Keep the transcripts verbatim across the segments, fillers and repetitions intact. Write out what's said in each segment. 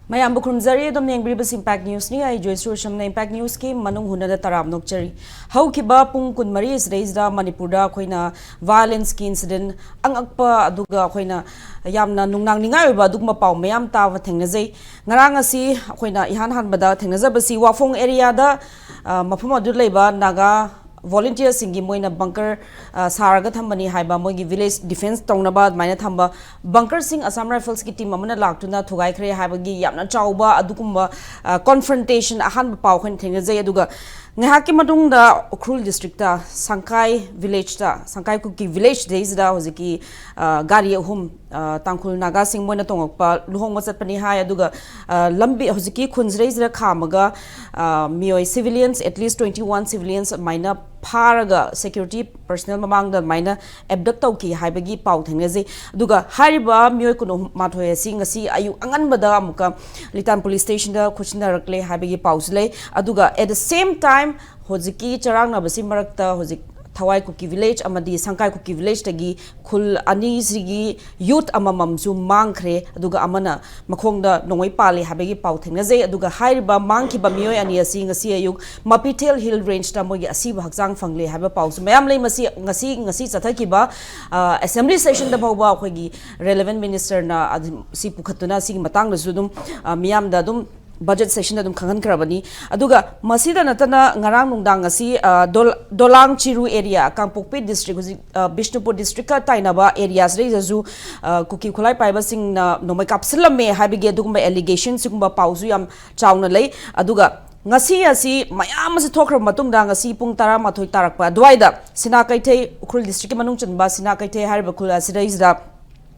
ꯃꯌꯥꯝꯕꯨ ꯈꯨꯔꯨꯝꯖꯔꯤ꯫ ꯑꯗꯨꯝ ꯌꯦꯡꯕꯤꯔꯤꯕꯁꯤ ꯏꯝꯄꯦꯛ ꯅ꯭ꯌꯨꯁꯅꯤ꯫ ꯑꯩ ꯖꯣꯏꯁ꯭ꯔꯤ ꯁꯝꯅ ꯏꯝꯄꯦꯛ ꯅ꯭ꯌꯨꯁꯀꯤ ꯃꯅꯨꯡ ꯍꯨꯟꯅꯗ ꯇꯔꯥꯝ ꯅꯣꯛꯆꯔꯤ꯫ ꯍꯧꯈꯤꯕ ꯄꯨꯡ ꯀꯨꯟꯃꯔꯤ ꯑꯁꯤꯗꯩꯁꯤꯗ ꯃꯅꯤꯄꯨꯔꯗ ꯑꯩꯈꯣꯏꯅ ꯚꯥꯏꯑꯣꯂꯦꯟꯁꯀꯤ ꯏꯟꯁꯤꯗꯦꯟ ꯑꯉꯛꯄ, ꯑꯗꯨꯒ ꯑꯩꯈꯣꯏꯅ ꯌꯥꯝꯅ ꯅꯨꯡꯅꯥꯡꯅꯤꯡꯉꯥꯏ ꯑꯣꯏꯕ ꯑꯗꯨꯒꯨꯝꯕ ꯄꯥꯎ ꯃꯌꯥꯝ ꯇꯥꯕ ꯊꯦꯡꯅꯖꯩ꯫ ꯉꯔꯥꯡ ꯑꯁꯤ ꯑꯩꯈꯣꯏꯅ ꯏꯍꯥꯟ ꯍꯥꯟꯕꯗ ꯊꯦꯡꯅꯖꯕꯁꯤ ꯋꯥꯐꯣꯡ ꯑꯦꯔꯤꯌꯥꯗ, ꯑ, ꯃꯐꯝ ꯑꯗꯨꯗ ꯂꯩꯕ ꯅꯥꯒꯥ ꯚꯣꯂꯨꯟꯇꯤꯌꯔꯁꯤꯡꯒꯤ ꯃꯣꯏꯅ ꯕꯪꯀꯔ, ꯑ, ꯁꯥꯔꯒ ꯊꯝꯕꯅꯤ ꯍꯥꯏꯕ, ꯃꯣꯏꯒꯤ ꯚꯤꯂꯦꯖ ꯗꯤꯐꯦꯟꯁ ꯇꯧꯅꯕ ꯑꯗꯨꯃꯥꯏꯅ ꯊꯝꯕ ꯕꯪꯀꯔꯁꯤꯡ ꯑꯁꯥꯝ ꯔꯥꯏꯐꯜꯁꯀꯤ ꯇꯤꯝ ꯑꯃꯅ ꯂꯥꯛꯇꯨꯅ ꯊꯨꯒꯥꯏꯈ꯭ꯔꯦ ꯍꯥꯏꯕꯒꯤ ꯌꯥꯝꯅ ꯆꯥꯎꯕ ꯑꯗꯨꯒꯨꯝꯕ, ꯑ, ꯀꯣꯟꯐ꯭ꯔꯟꯇꯦꯁꯟ ꯑꯍꯥꯟꯕ ꯄꯥꯎ ꯑꯩꯈꯣꯏꯅ ꯊꯦꯡꯅꯖꯩ꯫ ꯑꯗꯨꯒ ꯉꯥꯏꯍꯥꯛꯀꯤ ꯃꯇꯨꯡꯗ ꯎꯈ꯭ꯔꯨꯜ ꯗꯤꯁꯇ꯭ꯔꯤꯛꯇ ꯁꯪꯀꯥꯏ ꯚꯤꯂꯦꯖꯇ, ꯁꯪꯀꯥꯏ ꯀꯨꯀꯤ ꯚꯤꯂꯦꯖꯇꯩꯁꯤꯗ ꯍꯧꯖꯤꯛꯀꯤ, ꯑ, ꯒꯥꯔꯤ ꯑꯍꯨꯝ, ꯑ, ꯇꯥꯡꯈꯨꯜ ꯅꯥꯒꯥꯁꯤꯡ ꯃꯣꯏꯅ ꯇꯣꯡꯉꯛꯄ ꯂꯨꯍꯣꯡꯕ ꯆꯠꯄꯅꯤ ꯍꯥꯏ꯫ ꯑꯗꯨꯒ, ꯑ, ꯂꯝꯕꯤ ꯍꯧꯖꯤꯛꯀꯤ ꯈꯨꯟꯁꯤꯗꯩꯁꯤꯗ ꯈꯥꯝꯃꯒ, ꯑ, ꯃꯤꯑꯣꯏ civilians, at least twenty one civilians ꯑꯗꯨꯃꯥꯏꯅ ꯐꯥꯔꯒ security personnel ꯃꯃꯥꯡꯗ ꯑꯗꯨꯃꯥꯏꯅ abduct ꯇꯧꯈꯤ ꯍꯥꯏꯕꯒꯤ ꯄꯥꯎ ꯊꯦꯡꯅꯖꯩ꯫ ꯑꯗꯨꯒ ꯍꯥꯏꯔꯤꯕ ꯃꯤꯑꯣꯏ ꯀꯨꯟꯃꯥꯊꯣꯏ ꯑꯁꯤ ꯉꯁꯤ ꯑꯌꯨꯛ ꯑꯉꯟꯕꯗ ꯑꯃꯨꯛꯀ ꯂꯤꯇꯥꯟ ꯄꯨꯂꯤꯁ ꯁ꯭ꯇꯦꯁꯟꯗ ꯈꯨꯠꯁꯤꯟꯅꯔꯛꯂꯦ ꯍꯥꯏꯕꯒꯤ ꯄꯥꯎꯁꯨ ꯂꯩ꯫ ꯑꯗꯨꯒ at the same time ꯍꯧꯖꯤꯛꯀꯤ ꯆꯔꯥꯡꯅꯕꯁꯤ ꯃꯔꯛꯇ ꯍꯧꯖꯤꯛ ꯊꯋꯥꯏ ꯀꯨꯀꯤ ꯚꯤꯂꯦꯖ ꯑꯃꯗꯤ ꯁꯪꯀꯥꯏ ꯀꯨꯀꯤ ꯚꯤꯂꯦꯖꯇꯒꯤ ꯈꯨꯜ ꯑꯅꯤꯁꯤꯒꯤ ꯌꯨꯠ ꯑꯃꯃꯝꯁꯨ ꯃꯥꯡꯈ꯭ꯔꯦ, ꯑꯗꯨꯒ ꯑꯃꯅ ꯃꯈꯣꯡꯗ ꯅꯣꯡꯃꯩ ꯄꯥꯜꯂꯤ ꯍꯥꯏꯕꯒꯤ ꯄꯥꯎ ꯊꯦꯡꯅꯖꯩ꯫ ꯑꯗꯨꯒ ꯍꯥꯏꯔꯤꯕ ꯃꯥꯡꯈꯤꯕ ꯃꯤꯑꯣꯏ ꯑꯅꯤ ꯑꯁꯤ ꯉꯁꯤ ꯑꯌꯨꯛ ꯃꯄꯤꯊꯦꯜ ꯍꯤꯜ ꯔꯦꯟꯖꯇ ꯃꯣꯏꯒꯤ ꯑꯁꯤꯕ ꯍꯛꯆꯥꯡ ꯐꯪꯂꯦ ꯍꯥꯏꯕ ꯄꯥꯎꯁꯨ ꯃꯌꯥꯝ ꯂꯩ꯫ ꯃꯁꯤ ꯉꯁꯤ, ꯉꯁꯤ ꯆꯠꯊꯈꯤꯕ, ꯑ, ꯑꯦꯁꯦꯝꯕ꯭ꯂꯤ ꯁꯦꯁꯟꯗ ꯐꯥꯎꯕ ꯑꯩꯈꯣꯏꯒꯤ ꯔꯦꯂꯦꯚꯦꯟ ꯃꯤꯅꯤꯁꯇꯔꯅ ꯑꯗꯨ, ꯁꯤ ꯄꯨꯈꯠꯇꯨꯅ ꯁꯤꯒꯤ ꯃꯇꯥꯡꯗꯁꯨ ꯑꯗꯨꯝ, ꯑ, ꯃꯤꯌꯥꯝꯗ ꯑꯗꯨꯝ ꯕꯖꯦꯠ ꯁꯦꯁꯟꯗ ꯑꯗꯨꯝ ꯈꯪꯍꯟꯈ꯭ꯔꯕꯅꯤ꯫ ꯑꯗꯨꯒ ꯃꯁꯤꯗ ꯅꯠꯇꯅ ꯉꯔꯥꯡ ꯅꯨꯡꯗꯥꯡ ꯑꯁꯤ, ꯑ, ꯗꯣꯜ-, ꯗꯣꯂꯥꯡ ꯆꯤꯔꯨ ꯑꯦꯔꯤꯌꯥ, ꯀꯥꯡꯄꯣꯛꯄꯤ ꯗꯤꯁꯇ꯭ꯔꯤꯛ, ꯍꯧꯖꯤꯛ, ꯑ, ꯕꯤꯁꯅꯨꯄꯨꯔ ꯗꯤꯁꯇ꯭ꯔꯤꯛꯀ ꯇꯥꯏꯅꯕ ꯑꯦꯔꯤꯌꯥꯁꯤꯗꯩꯗꯁꯨ, ꯑ, ꯀꯨꯀꯤ ꯈꯨꯠꯂꯥꯏ ꯄꯥꯏꯕꯁꯤꯡꯅ ꯅꯣꯡꯃꯩ ꯀꯥꯞꯁꯤꯜꯂꯝꯃꯦ ꯍꯥꯏꯕꯒꯤ ꯑꯗꯨꯒꯨꯝꯕ ꯑꯦꯂꯤꯒꯦꯁꯟ ꯁꯤꯒꯨꯝꯕ ꯄꯥꯎꯁꯨ ꯌꯥꯝ ꯆꯥꯎꯅ ꯂꯩ꯫ ꯑꯗꯨꯒ ꯉꯁꯤ ꯑꯁꯤ ꯃꯌꯥꯝ ꯑꯁꯤ ꯊꯣꯛꯈ꯭ꯔꯕ ꯃꯇꯨꯡꯗ ꯉꯁꯤ ꯄꯨꯡ ꯇꯔꯥꯃꯥꯊꯣꯏ ꯇꯥꯔꯛꯄ ꯑꯗꯨꯋꯥꯏꯗ ꯁꯤꯅꯥ ꯀꯩꯊꯩ, ꯎꯈ꯭ꯔꯨꯜ ꯗꯤꯁꯇ꯭ꯔꯤꯛꯀꯤ ꯃꯅꯨꯡ ꯆꯟꯕ ꯁꯤꯅꯥ ꯀꯩꯊꯩ ꯍꯥꯏꯔꯤꯕ ꯈꯨꯜ ꯑꯁꯤꯗꯩꯁꯤꯗ,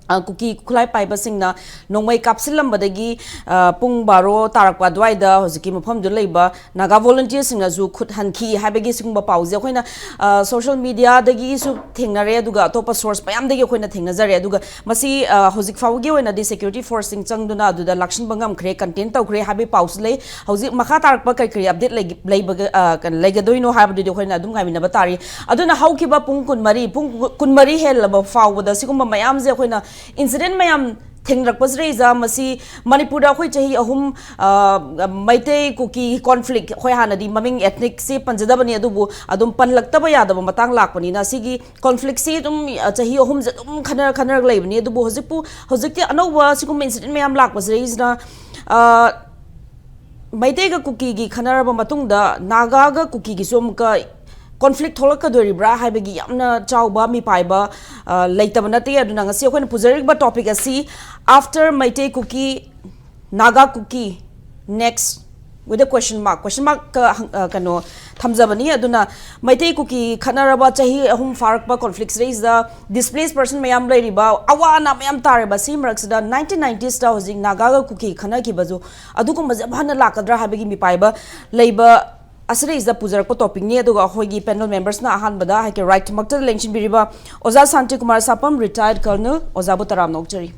ꯑ, ꯀꯨꯀꯤ ꯈꯨꯠꯂꯥꯏ ꯄꯥꯏꯕꯁꯤꯡꯅ ꯅꯣꯡꯃꯩ ꯀꯥꯞꯁꯤꯜꯂꯝꯕꯗꯒꯤ, ꯑ, ꯄꯨꯡ ꯕꯥꯔꯣ ꯇꯥꯔꯛꯄ ꯑꯗꯨꯋꯥꯏꯗ ꯍꯧꯖꯤꯛꯀꯤ ꯃꯐꯝꯗꯨꯗ ꯂꯩꯕ ꯅꯥꯒꯥ ꯚꯣꯂꯨꯟꯇꯤꯌꯔꯁꯤꯡꯅꯁꯨ ꯈꯨꯠ ꯍꯟꯈꯤ ꯍꯥꯏꯕꯒꯤ ꯁꯤꯒꯨꯝꯕ ꯄꯥꯎꯁꯦ ꯑꯩꯈꯣꯏꯅ, ꯑ, ꯁꯣꯁꯤꯌꯦꯜ ꯃꯤꯗꯤꯌꯥꯗꯒꯤꯁꯨ ꯊꯦꯡꯅꯔꯦ, ꯑꯗꯨꯒ ꯑꯇꯣꯞꯄ ꯁꯣꯔꯁ ꯃꯌꯥꯝꯗꯒꯤ ꯑꯩꯈꯣꯏꯅ ꯊꯦꯡꯅꯖꯔꯦ꯫ ꯑꯗꯨꯒ ꯃꯁꯤ, ꯑ, ꯍꯧꯖꯤꯛ ꯐꯥꯎꯕꯒꯤ ꯑꯣꯏꯅꯗꯤ ꯁꯦꯀ꯭ꯌꯨꯔꯤꯇꯤ ꯐꯣꯔꯁꯁꯤꯡ ꯆꯪꯗꯨꯅ ꯑꯗꯨꯗ ꯂꯥꯛꯁꯤꯟꯕ ꯉꯝꯈ꯭ꯔꯦ, ꯀꯟꯇꯦꯟ ꯇꯧꯈ꯭ꯔꯦ ꯍꯥꯏꯕꯒꯤ ꯄꯥꯎꯁꯨ ꯂꯩ꯫ ꯍꯧꯖꯤꯛ ꯃꯈꯥ ꯇꯥꯔꯛꯄ ꯀꯔꯤ ꯀꯔꯤ ꯑꯞꯗꯦꯠ ꯂꯩꯒ-, ꯂꯩꯕꯒ-, ꯑ, ꯀꯩꯅꯣ, ꯂꯩꯒꯗꯣꯏꯅꯣ ꯍꯥꯏꯕꯗꯨꯗꯤ ꯑꯩꯈꯣꯏꯅ ꯑꯗꯨꯝ ꯉꯥꯏꯃꯤꯟꯅꯕ ꯇꯥꯔꯤ꯫ ꯑꯗꯨꯅ ꯍꯧꯈꯤꯕ ꯄꯨꯡ ꯀꯨꯟꯃꯔꯤ, ꯄꯨꯡ ꯀꯨꯟꯃꯔꯤ ꯍꯦꯜꯂꯕ ꯐꯥꯎꯕꯗ ꯁꯤꯒꯨꯝꯕ ꯃꯌꯥꯝꯁꯦ ꯑꯩꯈꯣꯏꯅ ꯏꯟꯁꯤꯗꯦꯟ ꯃꯌꯥꯝ ꯊꯦꯡꯅꯔꯛꯄꯁꯤꯗꯩꯁꯤꯗ ꯃꯁꯤ ꯃꯅꯤꯄꯨꯔꯗ ꯑꯩꯈꯣꯏ ꯆꯍꯤ ꯑꯍꯨꯝ, ꯑ, ꯃꯩꯇꯩ ꯀꯨꯀꯤ ꯀꯣꯟꯐ꯭ꯂꯤꯛ, ꯑꯩꯈꯣꯏ ꯍꯥꯟꯅꯗꯤ ꯃꯃꯤꯡ ꯑꯦꯊꯅꯤꯛꯁꯤ ꯄꯟꯖꯗꯕꯅꯤ, ꯑꯗꯨꯕꯨ ꯑꯗꯨꯝ ꯄꯟꯂꯛꯇꯕ ꯌꯥꯗꯕ ꯃꯇꯥꯡ ꯂꯥꯛꯄꯅꯤꯅ, ꯁꯤꯒꯤ ꯀꯣꯟꯐ꯭ꯂꯤꯛꯁꯤ ꯑꯗꯨꯝ, ꯑ, ꯆꯍꯤ ꯑꯍꯨꯝꯁꯦ ꯑꯗꯨꯝ ꯈꯟꯅꯔ ꯈꯟꯅꯔꯒ ꯂꯩꯕꯅꯤ꯫ ꯑꯗꯨꯕꯨ ꯍꯧꯖꯤꯛꯄꯨ, ꯍꯧꯖꯤꯛꯇꯤ ꯑꯅꯧꯕ ꯁꯤꯒꯨꯝꯕ ꯏꯟꯁꯤꯗꯦꯟ ꯃꯌꯥꯝ ꯂꯥꯛꯄꯁꯤꯗꯩꯁꯤꯅ, ꯑ, ꯃꯩꯇꯩꯒ ꯀꯨꯀꯤꯒꯤ ꯈꯟꯅꯔꯕ ꯃꯇꯨꯡꯗ ꯅꯥꯒꯥꯒ ꯀꯨꯀꯤꯒꯤꯁꯨ ꯑꯃꯨꯛꯀ ꯀꯣꯟꯐ꯭ꯂꯤꯛ ꯊꯣꯛꯂꯛꯀꯗꯣꯔꯤꯕ꯭ꯔꯥ ꯍꯥꯏꯕꯒꯤ ꯌꯥꯝꯅ ꯆꯥꯎꯕ ꯃꯤꯄꯥꯏꯕ, ꯑ, ꯂꯩꯇꯕ ꯅꯠꯇꯦ꯫ ꯑꯗꯨꯅ ꯉꯁꯤ ꯑꯩꯈꯣꯏꯅ ꯄꯨꯖꯔꯤꯕ ꯇꯣꯄꯤꯛ ꯑꯁꯤ, after Meitei Kuki, Naga Kuki, next with a question mark, question mark, ꯑ, ꯍꯪ-, ꯑ, ꯀꯩꯅꯣ, ꯊꯝꯖꯕꯅꯤ꯫ ꯑꯗꯨꯅ ꯃꯩꯇꯩ ꯀꯨꯀꯤ ꯈꯠꯅꯔꯕ ꯆꯍꯤ ꯑꯍꯨꯝ ꯐꯥꯔꯛꯄ ꯀꯣꯟꯐ꯭ꯂꯤꯛꯁꯤꯗꯩꯁꯤꯗ ꯗꯤꯁꯄ꯭ꯂꯦꯁ ꯄꯔꯁꯟ ꯃꯌꯥꯝ ꯂꯩꯔꯤꯕ, ꯑꯋꯥ ꯑꯅꯥ ꯃꯌꯥꯝ ꯇꯥꯔꯤꯕ, ꯁꯤ ꯃꯔꯛꯁꯤꯗ ꯅꯥꯏꯟꯇꯤꯟ ꯅꯥꯏꯟꯇꯤꯁꯇ ꯍꯧꯖꯤꯛ ꯅꯥꯒꯥꯒ ꯀꯨꯀꯤ ꯈꯠꯅꯈꯤꯕꯁꯨ ꯑꯗꯨꯒꯨꯝꯕꯁꯦ ꯑꯃꯨꯛ ꯍꯟꯅ ꯂꯥꯛꯀꯗ꯭ꯔꯥ ꯍꯥꯏꯕꯒꯤ ꯃꯤꯄꯥꯏꯕ ꯂꯩꯕ ꯑꯁꯤꯗꯩꯁꯤꯗ ꯄꯨꯖꯔꯛꯄ ꯇꯣꯄꯤꯛꯅꯤ꯫ ꯑꯗꯨꯒ ꯑꯩꯈꯣꯏꯒꯤ ꯄꯦꯅꯦꯜ ꯃꯦꯝꯕꯔꯁꯅ ꯑꯍꯥꯟꯕꯗ ꯍꯥꯏꯀꯦ ꯔꯥꯏꯠꯃꯛꯇꯗ ꯂꯦꯡꯁꯤꯟꯕꯤꯔꯤꯕ ꯑꯣꯖꯥ ꯁꯥꯟꯇꯤ ꯀꯨꯃꯥꯔ ꯁꯥꯄꯝ, ꯔꯤꯇꯥꯌꯔꯗ ꯀꯔꯅꯦꯜ, ꯑꯣꯖꯥꯕꯨ ꯇꯔꯥꯝꯅ ꯑꯣꯛꯆꯔꯤ꯫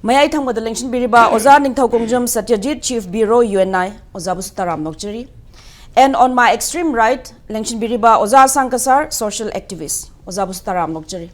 ꯃꯌꯥꯏ ꯊꯪꯕꯗ ꯂꯦꯡꯁꯤꯟꯕꯤꯔꯤꯕ ꯑꯣꯖꯥ ꯅꯤꯡꯊꯧꯈꯣꯡꯖꯝ ꯁꯇ꯭ꯌꯖꯤꯠ, ꯆꯤꯐ ꯕ꯭ꯌꯨꯔꯣ, ꯌꯨ ꯑꯦꯟ ꯑꯥꯏ, ꯑꯣꯖꯥꯕꯨꯁꯨ ꯇꯔꯥꯝꯅ ꯑꯣꯛꯆꯔꯤ꯫ And on my extreme right, ꯂꯦꯡꯁꯤꯟꯕꯤꯔꯤꯕ ꯑꯣꯖꯥ ꯑꯁꯥꯡ ꯀꯁꯥꯔ, ꯁꯣꯁꯤꯌꯦꯜ ꯑꯦꯛꯇꯤꯚꯤꯁ, ꯑꯣꯖꯥꯕꯨꯁꯨ ꯇꯔꯥꯝꯅ ꯑꯣꯛꯆꯔꯤ꯫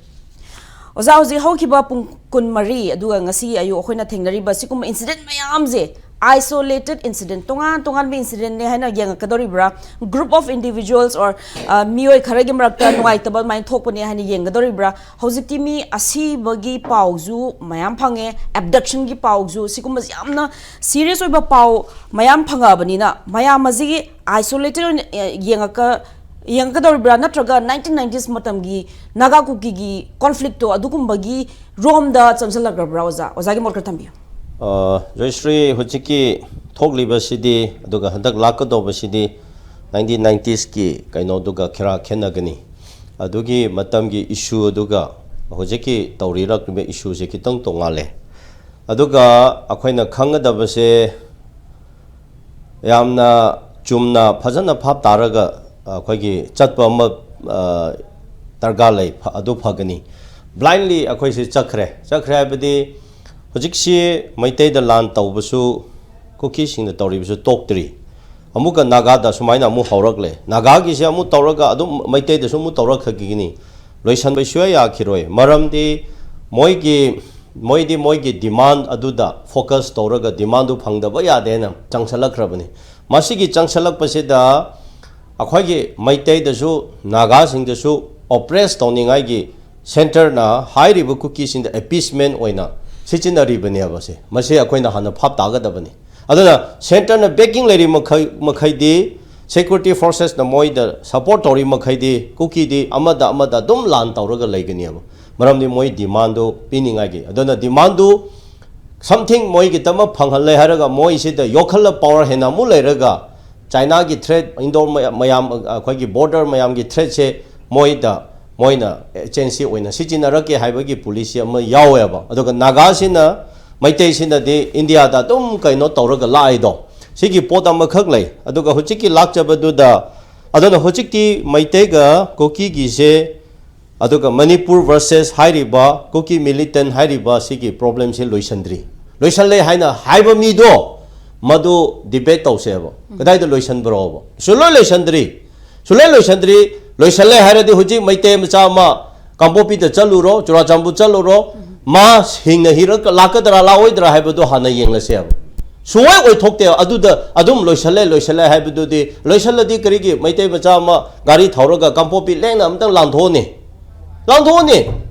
ꯑꯣꯖꯥ, ꯍꯧꯖꯤꯛ ꯍꯧꯈꯤꯕ ꯄꯨꯡ ꯀꯨꯟꯃꯔꯤ, ꯑꯗꯨꯒ ꯉꯁꯤ ꯑꯌꯨꯛ ꯑꯩꯈꯣꯏꯅ ꯊꯦꯡꯅꯔꯤꯕ ꯁꯤꯒꯨꯝꯕ ꯏꯟꯁꯤꯗꯦꯟ ꯃꯌꯥꯝꯁꯦ, ꯑꯥꯏꯁꯣꯂꯦꯇꯦꯠ ꯏꯟꯁꯤꯗꯦꯟ, ꯇꯣꯉꯥꯟ ꯇꯣꯉꯥꯟꯕ ꯏꯟꯁꯤꯗꯦꯟꯅꯦ ꯍꯥꯏꯅ ꯌꯦꯡꯉꯛꯀꯗꯧꯔꯤꯕ꯭ꯔꯥ, ꯒ꯭ꯔꯨꯞ ꯑꯣꯐ ꯏꯟꯗꯤꯚꯤꯖꯨꯋꯦꯜꯁ ꯑꯣꯔ, ꯑ, ꯃꯤꯑꯣꯏ ꯈꯔꯒꯤ ꯃꯔꯛꯇ ꯅꯨꯡꯉꯥꯏꯇꯕ ꯑꯗꯨꯃꯥꯏꯅ ꯊꯣꯛꯄꯅꯦ ꯍꯥꯏꯅ ꯌꯦꯡꯒꯗꯧꯔꯤꯕ꯭ꯔꯥ? ꯍꯧꯖꯤꯛꯇꯤ ꯃꯤ ꯑꯁꯤꯕꯒꯤ ꯄꯥꯎꯁꯨ ꯃꯌꯥꯝ ꯐꯪꯉꯦ, ꯑꯦꯕꯗꯛꯁꯟꯒꯤ ꯄꯥꯎꯁꯨ, ꯁꯤꯒꯨꯝꯕꯁꯤ ꯌꯥꯝꯅ ꯁꯤꯔꯤꯌꯁ ꯑꯣꯏꯕ ꯄꯥꯎ ꯃꯌꯥꯝ ꯐꯪꯉꯛꯑꯕꯅꯤꯅ, ꯃꯌꯥꯝ ꯑꯁꯤꯒꯤ ꯑꯥꯏꯁꯣꯂꯦꯇꯦꯠ ꯑꯣꯏꯅ, ꯑꯦ, ꯌꯦꯡꯉꯛꯀ-, ꯌꯦꯡꯉꯛꯀꯗꯧꯔꯤꯕ꯭ꯔꯥ, ꯅꯠꯇ꯭ꯔꯒ ꯅꯥꯏꯟꯇꯤꯟ ꯅꯥꯏꯟꯇꯤꯁ ꯃꯇꯝꯒꯤ ꯅꯥꯒꯥ ꯀꯨꯀꯤꯒꯤ ꯀꯣꯟꯐ꯭ꯂꯤꯛꯇꯣ ꯑꯗꯨꯒꯨꯝꯕꯒꯤ ꯔꯣꯝꯗ ꯆꯪꯁꯤꯜꯂꯛꯈ꯭ꯔꯕ꯭ꯔꯥ, ꯑꯣꯖꯥ? ꯑꯣꯖꯥꯒꯤ ꯃꯣꯠ ꯈꯔ ꯊꯝꯕꯤꯌꯨ꯫ ꯑ, ꯖꯣꯏꯁ꯭ꯔꯤ, ꯍꯧꯖꯤꯛꯀꯤ ꯊꯣꯛꯂꯤꯕꯁꯤꯗꯤ ꯑꯗꯨꯒ ꯍꯟꯗꯛ ꯂꯥꯛꯀꯗꯧꯕꯁꯤꯗꯤ ꯅꯥꯏꯟꯇꯤꯟ ꯅꯥꯏꯟꯇꯤꯁꯀꯤ ꯀꯩꯅꯣꯗꯨꯒ ꯈꯔ ꯈꯦꯠꯅꯒꯅꯤ꯫ ꯑꯗꯨꯒꯤ ꯃꯇꯝꯒꯤ ꯏꯁꯨ ꯑꯗꯨꯒ ꯍꯧꯖꯤꯛꯀꯤ ꯇꯧꯔꯤꯔꯛꯂꯤꯕ ꯏꯁꯨꯁꯦ ꯈꯤꯇꯪ ꯇꯣꯡꯉꯥꯜꯂꯦ꯫ ꯑꯗꯨꯒ ꯑꯩꯈꯣꯏꯅ ꯈꯪꯒꯗꯕꯁꯦ, ꯌꯥꯝꯅ ꯆꯨꯝꯅ ꯐꯖꯅ ꯚꯥꯞ ꯇꯥꯔꯒ ꯑꯩꯈꯣꯏꯒꯤ ꯆꯠꯄ ꯑꯃ, ꯑ, ꯗꯔꯀꯥꯔ ꯂꯩ, ꯐ-, ꯑꯗꯨ ꯐꯒꯅꯤ꯫ ꯕ꯭ꯂꯥꯏꯟꯂꯤ ꯑꯩꯈꯣꯏꯁꯤ ꯆꯠꯈ꯭ꯔꯦ꯫ ꯆꯠꯈ꯭ꯔꯦ ꯍꯥꯏꯕꯗꯤ ꯍꯧꯖꯤꯛꯁꯤ ꯃꯩꯇꯩꯗ ꯂꯥꯟ ꯇꯧꯕꯁꯨ ꯀꯨꯀꯤꯁꯤꯡꯅ ꯇꯧꯔꯤꯕꯁꯨ ꯇꯣꯛꯇ꯭ꯔꯤ꯫ ꯑꯃꯨꯛꯀ ꯅꯥꯒꯥꯗ ꯁꯨꯃꯥꯏꯅ ꯑꯃꯨꯛ ꯍꯧꯔꯛꯂꯦ꯫ ꯅꯥꯒꯥꯒꯤꯁꯦ ꯑꯃꯨꯛ ꯇꯧꯔꯒ ꯑꯗꯨꯝ ꯃꯩꯇꯩꯗꯁꯨ ꯑꯃꯨꯛ ꯇꯧꯔꯛꯈꯤꯒꯅꯤ꯫ ꯂꯣꯏꯁꯟꯕ ꯁꯨꯡꯌꯥ ꯌꯥꯈꯤꯔꯣꯏ꯫ ꯃꯔꯝꯗꯤ ꯃꯣꯏꯒꯤ ꯃꯣꯏꯗꯤ ꯃꯣꯏꯒꯤ ꯗꯤꯃꯥꯟ ꯑꯗꯨꯗ ꯐꯣꯀꯁ ꯇꯧꯔꯒ ꯗꯤꯃꯥꯟꯗꯨ ꯐꯪꯗꯕ ꯌꯥꯗꯦꯅ ꯆꯪꯁꯜꯂꯛꯈ꯭ꯔꯕꯅꯤ꯫ ꯃꯁꯤꯒꯤ ꯆꯪꯁꯜꯂꯛꯄꯁꯤꯗ ꯑꯩꯈꯣꯏꯒꯤ ꯃꯩꯇꯩꯗꯁꯨ, ꯅꯥꯒꯥꯁꯤꯡꯗꯁꯨ ꯑꯣꯄ꯭ꯔꯦꯁ ꯇꯧꯅꯤꯡꯉꯥꯏꯒꯤ ꯁꯦꯟꯇꯔꯅ ꯍꯥꯏꯔꯤꯕ ꯀꯨꯀꯤꯁꯤꯡꯗ ꯑꯦꯄꯤꯁꯃꯦꯟ ꯑꯣꯏꯅ ꯁꯤꯖꯤꯟꯅꯔꯤꯕꯅꯦꯕ꯫ ꯁꯦ ꯃꯁꯤ ꯑꯩꯈꯣꯏꯅ ꯍꯥꯟꯅ ꯚꯥꯞ ꯇꯥꯒꯗꯕꯅꯤ꯫ ꯑꯗꯨꯅ ꯁꯦꯟꯇꯔꯅ ꯕꯦꯀꯤꯡ ꯂꯩꯔꯤ ꯃꯈꯩ ꯃꯈꯩꯗꯤ, ꯁꯦꯀ꯭ꯌꯨꯔꯤꯇꯤ ꯐꯣꯔꯁꯦꯁꯅ ꯃꯣꯏꯗ ꯁꯄꯣꯔꯠ ꯇꯧꯔꯤ ꯃꯈꯩꯗꯤ ꯀꯨꯀꯤꯗꯤ ꯑꯃꯗ ꯑꯃꯗ ꯑꯗꯨꯝ ꯂꯥꯟ ꯇꯧꯔꯒ ꯂꯩꯒꯅꯦꯕ꯫ ꯃꯔꯝꯗꯤ ꯃꯣꯏ ꯗꯤꯃꯥꯟꯗꯨ ꯄꯤꯅꯤꯡꯉꯥꯏꯒꯤ꯫ ꯑꯗꯨꯅ ꯗꯤꯃꯥꯟꯗꯨ ꯁꯝꯊꯤꯡ ꯃꯣꯏꯒꯤꯗꯃꯛ ꯐꯪꯍꯜꯂꯦ ꯍꯥꯏꯔꯒ ꯃꯣꯏꯁꯤꯗ ꯌꯣꯛꯈꯠꯂ ꯄꯋꯥꯔ ꯍꯦꯟꯅ ꯑꯃꯨꯛ ꯂꯩꯔꯒ ꯆꯥꯏꯅꯥꯒꯤ ꯊ꯭ꯔꯦꯠ, ꯏꯟꯗꯣ ꯃꯌꯥꯝ, ꯑꯩꯈꯣꯏꯒꯤ ꯕꯣꯔꯗꯔ ꯃꯌꯥꯝꯒꯤ ꯊ꯭ꯔꯦꯠꯁꯦ ꯃꯣꯏꯗ, ꯃꯣꯏꯅ ꯑꯦꯖꯦꯟꯁꯤ ꯑꯣꯏꯅ ꯁꯤꯖꯤꯟꯅꯔꯛꯀꯦ ꯍꯥꯏꯕꯒꯤ ꯄꯣꯂꯤꯁꯤ ꯑꯃ ꯌꯥꯎꯋꯦꯕ꯫ ꯑꯗꯨꯒ ꯅꯥꯒꯥꯁꯤꯅ, ꯃꯩꯇꯩꯁꯤꯅꯗꯤ ꯏꯟꯗꯤꯌꯥꯗ ꯑꯗꯨꯝ ꯀꯩꯅꯣ ꯇꯧꯔꯒ ꯂꯥꯛꯏꯗꯣ, ꯁꯤꯒꯤ ꯄꯣꯠ ꯑꯃꯈꯛ ꯂꯩ꯫ ꯑꯗꯨꯒ ꯍꯧꯖꯤꯛꯀꯤ ꯂꯥꯛꯆꯕꯗꯨꯗ, ꯑꯗꯨꯅ ꯍꯧꯖꯤꯛꯇꯤ ꯃꯩꯇꯩꯒ ꯀꯨꯀꯤꯒꯤꯁꯦ, ꯑꯗꯨꯒ ꯃꯅꯤꯄꯨꯔ ꯚꯔꯁꯦꯁ ꯍꯥꯏꯔꯤꯕ ꯀꯨꯀꯤ ꯃꯤꯂꯤꯇꯦꯟ ꯍꯥꯏꯔꯤꯕ ꯁꯤꯒꯤ ꯄ꯭ꯔꯣꯕ꯭ꯂꯦꯝꯁꯦ ꯂꯣꯏꯁꯤꯟꯗ꯭ꯔꯤ꯫ ꯂꯣꯏꯁꯜꯂꯦ ꯍꯥꯏꯅ ꯍꯥꯏꯕ ꯃꯤꯗꯣ ꯃꯗꯨ ꯗꯤꯕꯦꯠ ꯇꯧꯁꯦꯕ꯫ ꯀꯗꯥꯏꯗ ꯂꯣꯏꯁꯟꯕ꯭ꯔꯣꯕ? ꯁꯨꯡꯂꯣꯏ ꯂꯣꯏꯁꯟꯗ꯭ꯔꯤ꯫ ꯁꯨꯡꯂꯣꯏ ꯂꯣꯏꯁꯟꯗ꯭ꯔꯤ꯫ ꯂꯣꯏꯁꯜꯂꯦ ꯍꯥꯏꯔꯗꯤ ꯍꯧꯖꯤꯛ ꯃꯩꯇꯩ ꯃꯆꯥ ꯑꯃ ꯀꯥꯡꯄꯣꯛꯄꯤꯗ ꯆꯠꯂꯨꯔꯣ, ꯆꯨꯔꯥꯆꯥꯟꯄꯨꯔ ꯆꯠꯂꯨꯔꯣ, ꯃꯥ ꯍꯤꯡꯅ ꯍꯤꯔꯛ ꯂꯥꯛꯀꯗ꯭ꯔꯥ ꯂꯥꯛꯑꯣꯏꯗ꯭ꯔꯥ ꯍꯥꯏꯕꯗꯣ ꯍꯥꯟꯅ ꯌꯦꯡꯂꯁꯦꯕ꯫ ꯁꯨꯡꯑꯣꯏ ꯑꯣꯏꯊꯣꯛꯇꯦ꯫ ꯑꯗꯨꯗ ꯑꯗꯨꯝ ꯂꯣꯏꯁꯜꯂꯦ, ꯂꯣꯏꯁꯜꯂꯦ ꯍꯥꯏꯕꯗꯨꯗꯤ, ꯂꯣꯏꯁꯜꯂꯗꯤ ꯀꯔꯤꯒꯤ ꯃꯩꯇꯩ ꯃꯆꯥ ꯑꯃ ꯒꯥꯔꯤ ꯊꯧꯔꯒ ꯀꯥꯡꯄꯣꯛꯄꯤ ꯂꯦꯡꯅ ꯑꯃꯇꯪ ꯂꯥꯟꯊꯣꯛꯑꯅꯤ? ꯂꯥꯟꯊꯣꯛꯑꯅꯤ꯫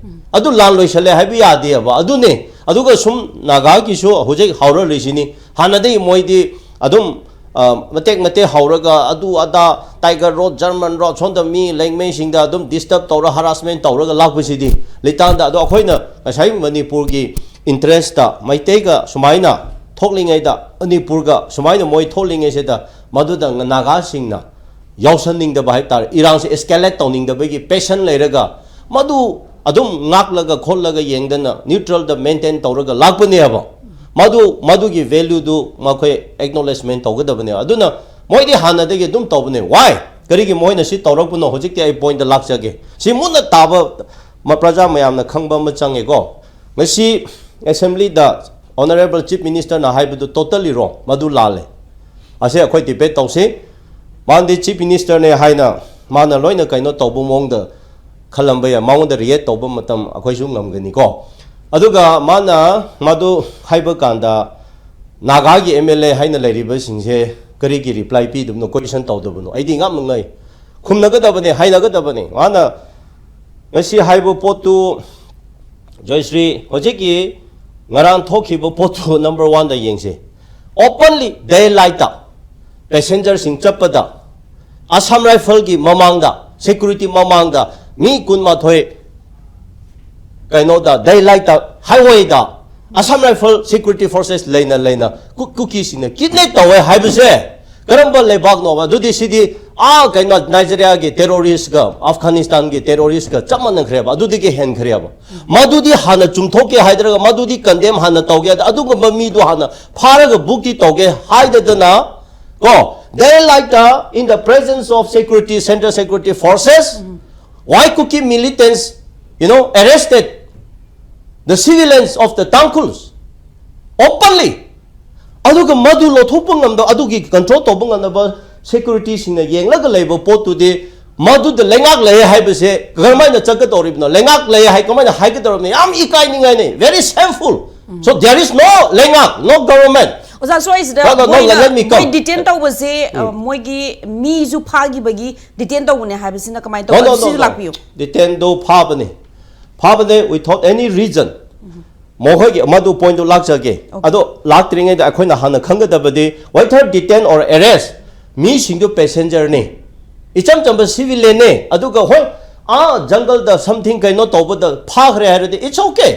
ꯑꯗꯨ ꯂꯥꯟ ꯂꯣꯏꯁꯜꯂꯦ ꯍꯥꯏꯕ ꯌꯥꯗꯦꯕ꯫ ꯑꯗꯨꯅꯦ꯫ ꯑꯗꯨꯒ ꯁꯨꯝ ꯅꯥꯒꯥꯒꯤꯁꯨ ꯍꯧꯖꯤꯛ ꯍꯧꯔꯛꯂꯤꯁꯤꯅꯤ꯫ ꯍꯥꯟꯅꯗꯒꯤ ꯃꯣꯏꯗꯤ ꯑꯗꯨꯝ, ꯑ, ꯃꯇꯦꯛ ꯃꯇꯦꯛ ꯍꯧꯔꯒ ꯑꯗꯨ ꯑꯗꯥ, ꯇꯥꯏꯒꯔ ꯔꯣꯗ, ꯖꯔꯃꯟ ꯔꯣꯗ, ꯁꯣꯝꯗ ꯃꯤ ꯂꯦꯡꯃꯩꯁꯤꯡꯗ ꯑꯗꯨꯝ ꯗꯤꯁꯇꯔꯕ ꯇꯧꯔ, ꯍꯔꯥꯁꯃꯦꯟ ꯇꯧꯔꯒ ꯂꯥꯛꯄꯁꯤꯗꯤ ꯂꯤꯇꯥꯟꯗ꯫ ꯑꯗꯣ ꯑꯩꯈꯣꯏꯅ ꯉꯁꯥꯏ ꯃꯅꯤꯄꯨꯔꯒꯤ ꯏꯟꯇꯔꯦꯁꯇ ꯃꯩꯇꯩꯒ ꯁꯨꯃꯥꯏꯅ ꯊꯣꯛꯂꯤꯉꯩꯗ, ꯃꯅꯤꯄꯨꯔꯒ ꯁꯨꯃꯥꯏꯅ ꯃꯣꯏ ꯊꯣꯛꯂꯤꯉꯩꯁꯤꯗ ꯃꯗꯨꯗ ꯅꯥꯒꯥꯁꯤꯡꯅ ꯌꯥꯎꯁꯟꯅꯤꯡꯗꯕ ꯍꯥꯏ ꯇꯥꯔꯦ, ꯏꯔꯥꯡꯁꯦ ꯑꯦꯁꯀꯦꯂꯦꯠ ꯇꯧꯅꯤꯡꯗꯕꯒꯤ ꯄꯦꯁꯟ ꯂꯩꯔꯒ ꯃꯗꯨ ꯑꯗꯨꯝ ꯉꯥꯛꯂꯒ ꯈꯣꯠꯂꯒ ꯌꯦꯡꯗꯅ ꯅ꯭ꯌꯨꯇ꯭ꯔꯦꯜꯗ ꯃꯦꯟꯇꯦꯟ ꯇꯧꯔꯒ ꯂꯥꯛꯄꯅꯦꯕ꯫ ꯃꯗꯨ, ꯃꯗꯨꯒꯤ ꯚꯦꯂ꯭ꯌꯨꯗꯨ ꯃꯈꯣꯏ ꯑꯦꯛꯅꯣꯂꯦꯖꯃꯦꯟ ꯇꯧꯒꯗꯕꯅꯦ꯫ ꯑꯗꯨꯅ ꯃꯣꯏꯗꯤ ꯍꯥꯟꯅꯗꯒꯤ ꯑꯗꯨꯝ ꯇꯧꯕꯅꯦ꯫ Why? ꯀꯔꯤꯒꯤ ꯃꯣꯏꯅ ꯁꯤ ꯇꯧꯔꯛꯄꯅꯣ? ꯍꯧꯖꯤꯛꯇꯤ ꯑꯩ ꯄꯣꯏꯟꯗ ꯂꯥꯛꯆꯒꯦ꯫ ꯁꯤ ꯃꯨꯟꯅ ꯇꯥꯕ ꯃ-, ꯄ꯭ꯔꯖꯥ ꯃꯌꯥꯝꯅ ꯈꯪꯕ ꯑꯃ ꯆꯪꯉꯦꯀꯣ꯫ ꯉꯁꯤ ꯑꯦꯁꯦꯝꯕ꯭ꯂꯤꯗ ꯑꯣꯅꯔꯦꯕꯜ ꯆꯤꯐ ꯃꯤꯅꯤꯁꯇꯔꯅ ꯍꯥꯏꯕꯗꯨ ꯇꯣꯇꯜꯂꯤ ꯔꯣꯡ, ꯃꯗꯨ ꯂꯥꯜꯂꯦ꯫ ꯑꯁꯦ ꯑꯩꯈꯣꯏ ꯗꯤꯕꯦꯠ ꯇꯧꯁꯤ꯫ ꯃꯥꯅꯗꯤ ꯆꯤꯐ ꯃꯤꯅꯤꯁꯇꯔꯅꯦ ꯍꯥꯏꯅ ꯃꯥꯅ ꯂꯣꯏꯅ ꯀꯩꯅꯣ ꯇꯧꯕ ꯃꯑꯣꯡꯗ ꯈꯜꯂꯝꯕ ꯌꯥꯏ, ꯃꯉꯣꯟꯗ ꯔꯤꯌꯦꯛ ꯇꯧꯕ ꯃꯇꯝ ꯑꯩꯈꯣꯏꯁꯨ ꯉꯝꯒꯅꯤꯀꯣ꯫ ꯑꯗꯨꯒ ꯃꯥꯅ ꯃꯗꯨ ꯍꯥꯏꯕ ꯀꯥꯟꯗ ꯅꯥꯒꯥꯒꯤ ꯑꯦꯝ ꯑꯦꯜ ꯑꯦ ꯍꯥꯏꯅ ꯂꯩꯔꯤꯕꯁꯤꯡꯁꯦ ꯀꯔꯤꯒꯤ ꯔꯤꯄ꯭ꯂꯥꯏ ꯄꯤꯗꯕꯅꯣ, ꯀꯣꯏꯁꯟ ꯇꯧꯗꯕꯅꯣ? ꯑꯩꯗꯤ ꯉꯥꯝ ꯉꯥꯏ꯫ ꯈꯨꯝꯅꯒꯗꯕꯅꯤ, ꯍꯥꯏꯅꯒꯗꯕꯅꯤ꯫ ꯃꯥꯅ ꯉꯁꯤ ꯍꯥꯏꯕ ꯄꯣꯠꯇꯨ, ꯖꯣꯏꯁ꯭ꯔꯤ, ꯍꯧꯖꯤꯛꯀꯤ ꯉꯔꯥꯡ ꯊꯣꯛꯈꯤꯕ ꯄꯣꯠꯇꯨ ꯅꯝꯕꯔ ꯋꯥꯟꯗ ꯌꯦꯡꯁꯦ꯫ ꯑꯣꯄꯟꯂꯤ ꯗꯦ ꯂꯥꯏꯠꯇ ꯄꯦꯁꯦꯟꯖꯔꯁꯤꯡ ꯆꯠꯄꯗ ꯑꯁꯥꯝ ꯔꯥꯏꯐꯜꯒꯤ ꯃꯃꯥꯡꯗ, ꯁꯦꯀ꯭ꯌꯨꯔꯤꯇꯤ ꯃꯃꯥꯡꯗ ꯃꯤ ꯀꯨꯟꯃꯥꯊꯣꯏ ꯀꯩꯅꯣꯗ, ꯗꯦ ꯂꯥꯏꯠꯇ, ꯍꯥꯏꯋꯦꯗ ꯑꯁꯥꯝ ꯔꯥꯏꯐꯜ ꯁꯦꯀ꯭ꯌꯨꯔꯤꯇꯤ ꯐꯣꯔꯁꯦꯁ ꯂꯩꯅ ꯂꯩꯅ ꯀꯨ-, ꯀꯨꯀꯤꯁꯤꯡꯅ ꯀꯤꯗꯅꯦꯞ ꯇꯧꯋꯦ ꯍꯥꯏꯕꯁꯦ ꯀꯔꯝꯕ ꯂꯩꯕꯥꯛꯅꯣꯕ? ꯑꯗꯨꯗꯤ ꯁꯤꯗꯤ ꯑꯥ ꯀꯩꯅꯣ ꯅꯥꯏꯖꯦꯔꯤꯌꯥꯒꯤ ꯇꯦꯔꯣꯔꯤꯁꯀ ꯑꯐꯒꯥꯅꯤꯁꯇꯥꯟꯒꯤ ꯇꯦꯔꯣꯔꯤꯁꯀ ꯆꯞ ꯃꯥꯟꯅꯈ꯭ꯔꯦꯕ, ꯑꯗꯨꯗꯒꯤ ꯍꯦꯟꯈ꯭ꯔꯦꯕ꯫ ꯃꯗꯨꯗꯤ ꯍꯥꯟꯅ ꯆꯨꯝꯊꯣꯛꯀꯦ ꯍꯥꯏꯗ꯭ꯔꯒ, ꯃꯗꯨꯗꯤ ꯀꯟꯗꯦꯝ ꯍꯥꯟꯅ ꯇꯧꯒꯦ, ꯑꯗꯨꯒꯨꯝꯕ ꯃꯤꯗꯨ ꯍꯥꯟꯅ ꯐꯥꯔꯒ ꯕꯨꯛꯇꯤ ꯇꯧꯒꯦ ꯍꯥꯏꯗꯗꯅ, ꯀꯣ, ꯗꯦ ꯂꯥꯏꯠꯇ, in the presence of security, central security forces, why Kuki militants, you know, arrested the civilians of the Tangkhuls openly? ꯑꯗꯨꯒ ꯃꯗꯨ ꯂꯧꯊꯣꯛꯄ ꯉꯝꯗꯕ, ꯑꯗꯨꯒꯤ ꯀꯟꯇ꯭ꯔꯣꯜ ꯇꯧꯕ ꯉꯝꯗꯕ ꯁꯦꯀ꯭ꯌꯨꯔꯤꯇꯤꯁꯤꯡꯅ ꯌꯦꯡꯂꯒ ꯂꯩꯕ ꯄꯣꯠꯇꯨꯗꯤ, ꯃꯗꯨꯗ ꯂꯩꯉꯥꯛ ꯂꯩ ꯍꯥꯏꯕꯁꯦ ꯀꯔꯝꯍꯥꯏꯅ ꯆꯠꯀꯗꯧꯔꯤꯕꯅꯣ? ꯂꯩꯉꯥꯛ ꯂꯩ ꯍꯥꯏ ꯀꯃꯥꯏꯅ ꯍꯥꯏꯒꯗꯧꯔꯤꯕꯅꯣ? ꯌꯥꯝ ꯏꯀꯥꯏꯅꯤꯡꯉꯥꯏꯅꯤ, very shameful. So there is no ꯂꯩꯉꯥꯛ, no government. ꯑꯣꯖꯥ, ꯁ꯭ꯋꯥꯏꯁꯤꯗ No, no, no, ꯃꯣꯏꯅ, let me come. ꯃꯣꯏ ꯗꯤꯇꯦꯟ ꯇꯧꯕꯁꯦ, ꯑ, ꯃꯣꯏꯒꯤ ꯃꯤꯁꯨ ꯐꯥꯈꯤꯕꯒꯤ ꯗꯤꯇꯦꯟ ꯇꯧꯕꯅꯦ ꯍꯥꯏꯕꯁꯤꯅ ꯀꯃꯥꯏꯅ No, ꯇꯧꯕ? No, no, ꯁꯤꯁꯨ no. ꯂꯥꯛꯄꯤꯌꯨ꯫ ꯗꯤꯇꯦꯟꯗꯣ ꯐꯥꯕꯅꯦ, ꯐꯥꯕꯅꯦ without any reason. ꯃꯈꯣꯏꯒꯤ ꯃꯗꯨ ꯄꯣꯏꯟꯗꯨ ꯂꯥꯛꯆꯒꯦ꯫ Okay. ꯑꯗꯣ ꯂꯥꯛꯇ꯭ꯔꯤꯉꯩꯗ ꯑꯩꯈꯣꯏꯅ ꯍꯥꯟꯅ ꯈꯪꯒꯗꯕꯗꯤ, whether detain or arrest, ꯃꯤꯁꯤꯡꯗꯨ ꯄꯦꯁꯦꯟꯖꯔꯅꯤ, ꯏꯆꯝ ꯆꯝꯕ ꯁꯤꯚꯤꯂꯤꯌꯟꯅꯤ꯫ ꯑꯗꯨꯒ ꯍꯣꯏ, ꯑꯥ ꯖꯪꯒꯜꯗ something ꯀꯩꯅꯣ ꯇꯧꯕꯗ ꯐꯥꯈ꯭ꯔꯦ ꯍꯥꯏꯔꯗꯤ it's okay,